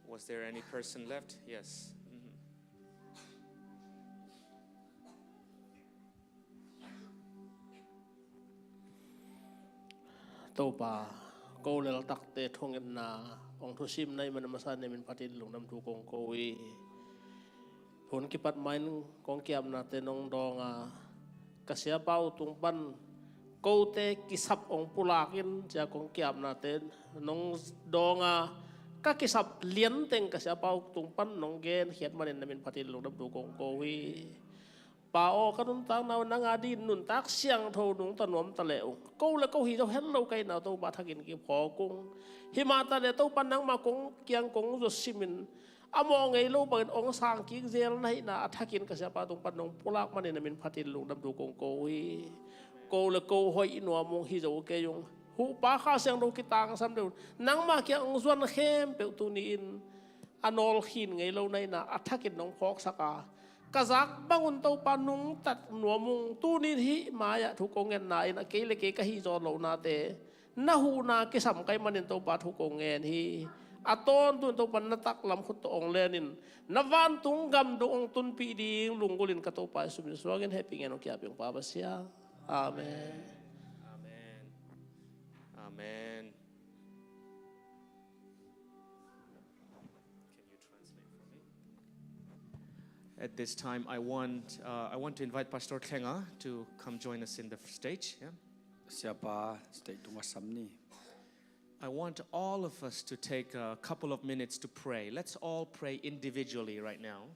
Was there any person left? Yes. Mhm. Topa, ko leltakte thungetna hong thusim na hih man a masa na min phatin lungdam thu kong ko hi. Hun kipat mahin kong kiapnate nong dawng a, ka siapa uh tung pan kote kisap hong pulak in cia kong kiapnate nong dawng a, ka kisap lianteng ka siapa uh tung pan nong genkhiat manin na min phatin lungdam thu kong ko hi. Pa aw, ka nuntakna uh nang adingin nuntak siangtho nungta nuam ta leh ung. Ko le ko hi zo het lo ka hihna uh Topa thakin kiphawk ung. Himah ta leh Topa nangmah kong kiang kong zuat simin a mawh ngei lo bangin hong sang kik zel na hihna a thakin ka siapa tung pan nong pulak manin na min phatin lungdam thu kong ko hi. Ko le ko hoih nuam ung hi zo kei ung. Huhpa Kha Siangtho kitangsam deuh nangmah kiang hong zuan khempeuh tuni-in a nawl khin ngei lo na hihna a thakin nong phawksak a, ka zak bangun Topa nungta nuam ung. Tuni-in hih mai-ah thu kong ngetna in a kei le kei ka hih zawh lohnate na huhna kisam ka hih manin Topa thu kong ngen hi. A tawntung in Topa na taklam khut tawh hong lenin na vantung gam dung hong tunpih ding lunggulhin ka Topa Jesu min suangin hehpih ngen hong kiap ing Pa Pasian. Amen. Amen. Amen. Can you translate for me? At this time, I want, uh, I want to invite Pastor Thlenga to come join us in the stage. Yeah? Siapa stage tungah sam ni. I want all of us to take a couple of minutes to pray. Let's all pray individually right now.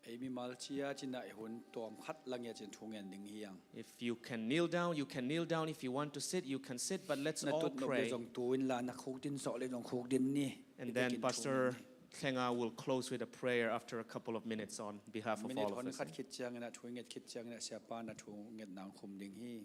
Ei mimal ciat in ah i hun tawm khat la ngiat in thu ngen ding hi hang. If you can kneel down, you can kneel down. If you want to sit, you can sit. But let's all pray. Na tut nop le zong tu inla, na khukdin zawh le zong khukdin ni. And then Pastor Thenga will close with a prayer after a couple of minutes on behalf of all of us. Minute hon khat khit ciangin ah, thu nget khit ciangin ah, Siapa na thu ngetna hong khum ding hi.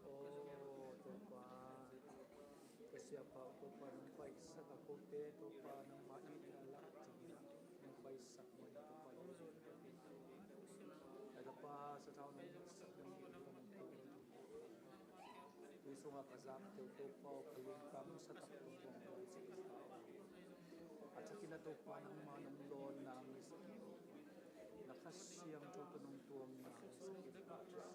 Aw Topa, ka siapa uh Topa, nong paisak a, kote Topa, nangmah itna lak dingin nong paisak mah in Topa, nong paisak mah in Topa, sathau nong sak ding Topa, nong paisak mah in Topa. Tui sungah ka zakte uh Topa aw, ka lungtang satak Topa, nong paisak mah in Topa. A thakin a Topa nangmah nong lawnna ngeisak in Topa, na Kha Siangtho tawh nong tuamna ngeisak in Topa.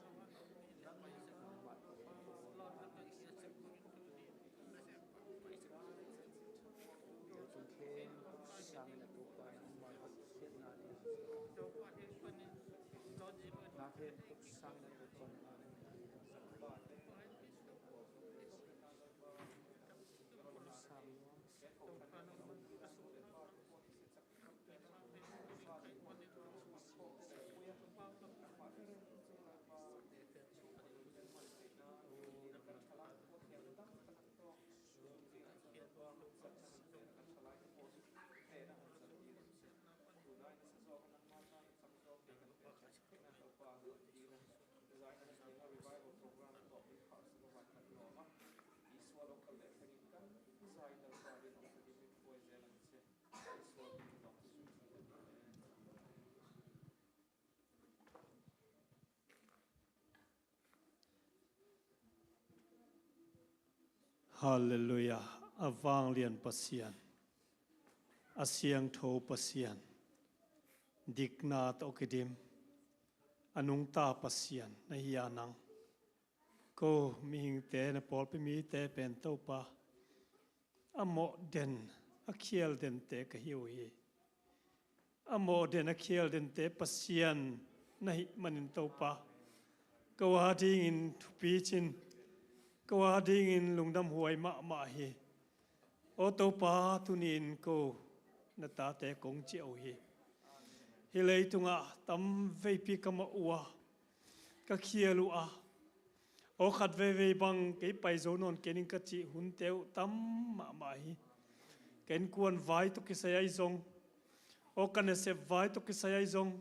Halleluiah. A vanglian Pasian, a siangtho Pasian, dikna tawh kidim, a nungta Pasian na hi a nang. Ko mihingte, na pawlpi mite pen Topa, a mawh den, a khial dente ka hi uh hi. A mawh den, a khial dente Pasian na hih manin Topa, ko a dingin thupi cin, ko a dingin lungdam huai mahmah hi. Aw Topa, tuni-in ko na tate kong ciah uh hi. Hih leitungah tam veipi ka mawh uh a, ka khial uh a, aw khat veivei bang kei pai zo nawn kei ning ka cih hunte uh tam mahmah hi. Ka innkuan vai tawh kisai ahi zong, aw ka nasep vai tawh kisai ahi zong,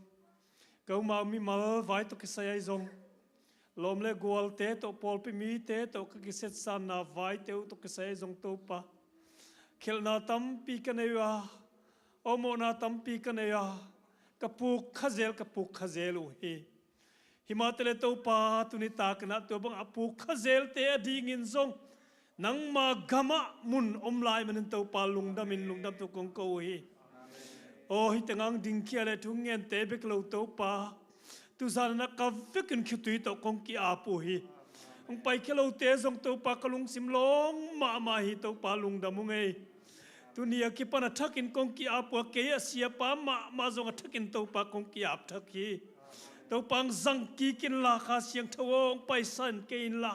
ka umau mimal vai tawh kisai ahi zong, lawm le gualte tawh, pawlpi mite tawh ka kisetsanna vaite uh tawh kisai ahi zong Topa, khelhna tampi ka nei uh a, aw mawhna tampi ka nei uh a, ka puk kha zel, ka puk kha zel uh hi. Himah teh le Topa, tuni takin ah tua bang a puk kha zelte a dingin zong nangma gamah mun om lai manin Topa, lungdamin lungdam tawh kong ko uh hi. Aw hih tengah dingkhia le thungente bek lo Topa, tuzan in ah ka vekin khitui tawh kong ki-ap uh hi. Hong paikhia lote zong Topa, ka lungsim lawng mahmah hi Topa, lungdam ung ei. Tuni a kipan a thakin kong ki-ap uh a, kei a siapa mahmah zong a thakin Topa kong ki-ap thak hi. Topa hong zang kik inla, Kha Siangtho aw hong paisan kei inla,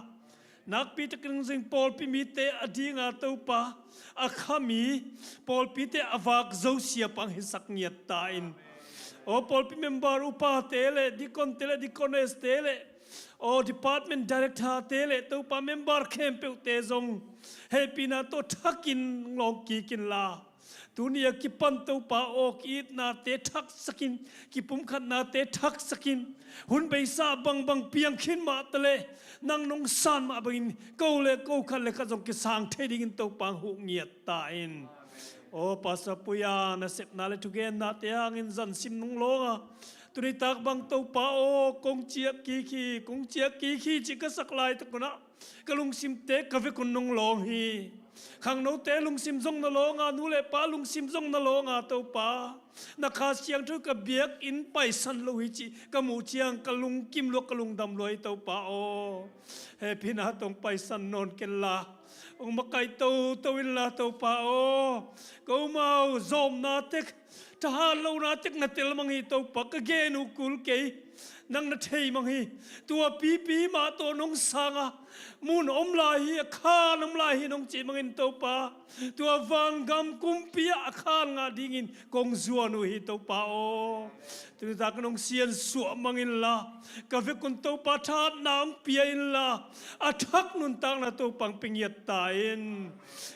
nakpi takin hong zing pawlpi mite a dinga Topa, a kha mi, pawlpite a vak zo siapa hong hisak ngiat ta in. Aw pawlpi member upate le, deaconte le, deaconess-te le, aw department director-te le Topa, member khempeuhte zong hehpihna tawh thakin hong lawng kik inla, tuni a kipan Topa aw, ki-itnate thaksak in, kipumkhatnate thaksak in, hun beisa bangbang piang khin mah teh le, nang nong san mah bangin ko le ko khat le khat zong kisang thei dingin Topa hong huh ngiat ta in. Aw Pastor Puia nasepna le thugennate hangin zansim nong lawng a, tuni tak bang Topa aw, kong ciah kik hi, kong ciah kik hi cih ka sak laitak un ah, ka lungsimte ka vek un nong lawng hi. Khangnote lungsim zong na lawng a, nu le pa lungsim zong na lawng a Topa, Na Kha Siangtho ka biakinn paisan lo hi cih ka muh ciang ka lungkim lua, ka lungdam lua hi Topa aw. Hehpihna tawh hong paisan nawn kenla, hong makaih toto inla Topa aw. Ko mau zawmna tek, thahat lohna tek na telmang hi Topa, ka gen uh kul kei. Nang na theimang hi. Tua pipi mah tawh nong sang a, mun om lai hi, a khan om lai hi nong cihmangin Topa, tua vangam kumpi ah a khan ngah dingin kong zuan uh hi Topa aw. Tuni tak nong siansuah mang inla, ka vekun Topa thahatna hong pia inla, a thak nuntakna Topa hong pia ngiat ta in.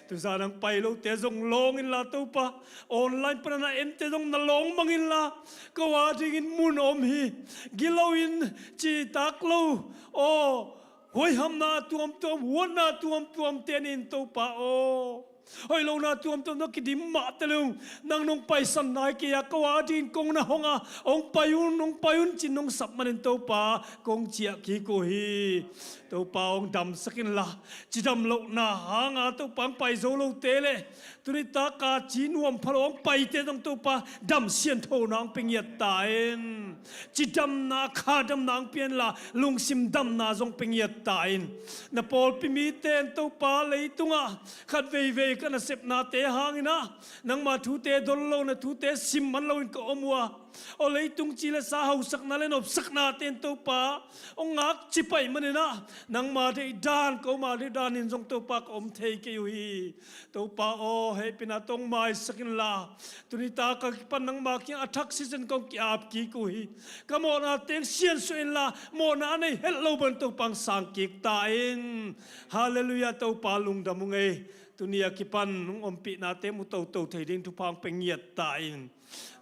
Tuzan hong pai lote zong lawng inla Topa, online pana na ente zong na lawng mang inla, ko a dingin mun om hi. Gilo in citak lo aw, huaihamna tuamtuam, huatna tuamtuam tenin Topa aw, hoih lohna tuamtuam na kidim mahte lung, nang nong paisan nai kei a, ko a dingin kong na hong a, hong pai un, hong pai un cin nong sap manin Topa kong ciah kik uh hi. Topa hong damsak inla, cidam lohna hanga Topa hong pai zo lote le tuni taka ci nuam pha lo hong paite zong Topa dam sianthona hong pia ngiat ta in. Cidamna, kha damna hong pia inla, lungsim damna zong pia ngiat ta in. Na pawlpi mite in Topa leitungah khat veivei ka nasepnate hangin ah, nangma thute dol lo, na thute sim man loin ka om uh a, aw leitung ci le sa hausakna le nopsaknate in Topa hong ngak ci paih manin ah, nangma deih dan, ko ma deih danin zong Topa ka om thei kei uh hi. Topa aw, hehpihna tawh hong maisak inla, tuni taka kipan nangma kiang a thak sisin kong ki-ap kik uh hi. Ka mawhna teng siansuah inla, mawhna a nei het lo bang Topa hong sang kik ta in. Halleluiah, Topa lungdam ung ei. Tuni a kipan hong ompihnate mu toto thei ding thupha hong pia ngiat ta in.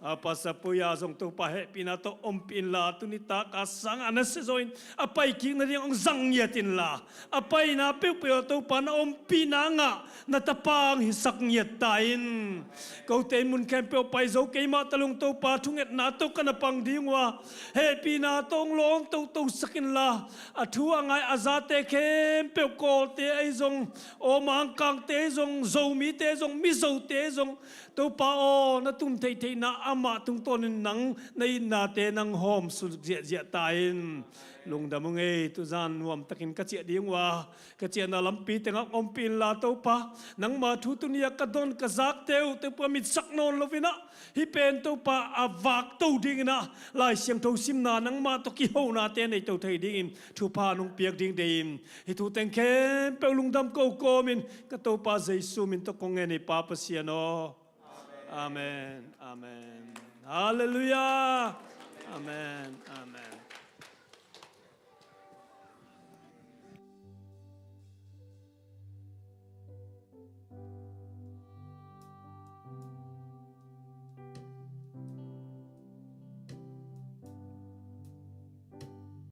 A Pastor Puia zong Topa hehpihna tawh ompih inla, tuni taka sang a na sia zawin a pai kik nading hong zang ngiat inla, a paina peuhpeuh ah Topa na ompihna ngah na tapa hong hisak ngiat ta in. Kote in mun khempeuh pai zo kei mah ta lung Topa, thungetna tawh ka na pang ding uh a, hehpihna tawh hong lawng toto sak inla, a thu a ngai a zate khempeuh, Kawlte ahi zong, aw Mangkangte ahi zong, Zomite ahi zong, Mizote ahi zong, Topa aw, na tun theihtheihna amah tungtawnin nang na itnate nang hawm suk ziahziah ta in. Lungdam ung ei, tuzan nuamtakin ka ciah ding uh a, ka ciahna lampi tengah ompih inla Topa, nangma thu tuni a ka don ka zakte uh Topa mitsak nawn loin ah, hih pen Topa a vakto dingin ah, Lai Siangtho simna nangmah tawh kihonate neito thei dingin thupha nong piak ding deih in. Hih thu teng khempeuh lungdam ko kawmin ka Topa Jesu min tawh kong ngen hi Pa Pasian aw. Amen. Amen. Halleluiah. Amen. Amen.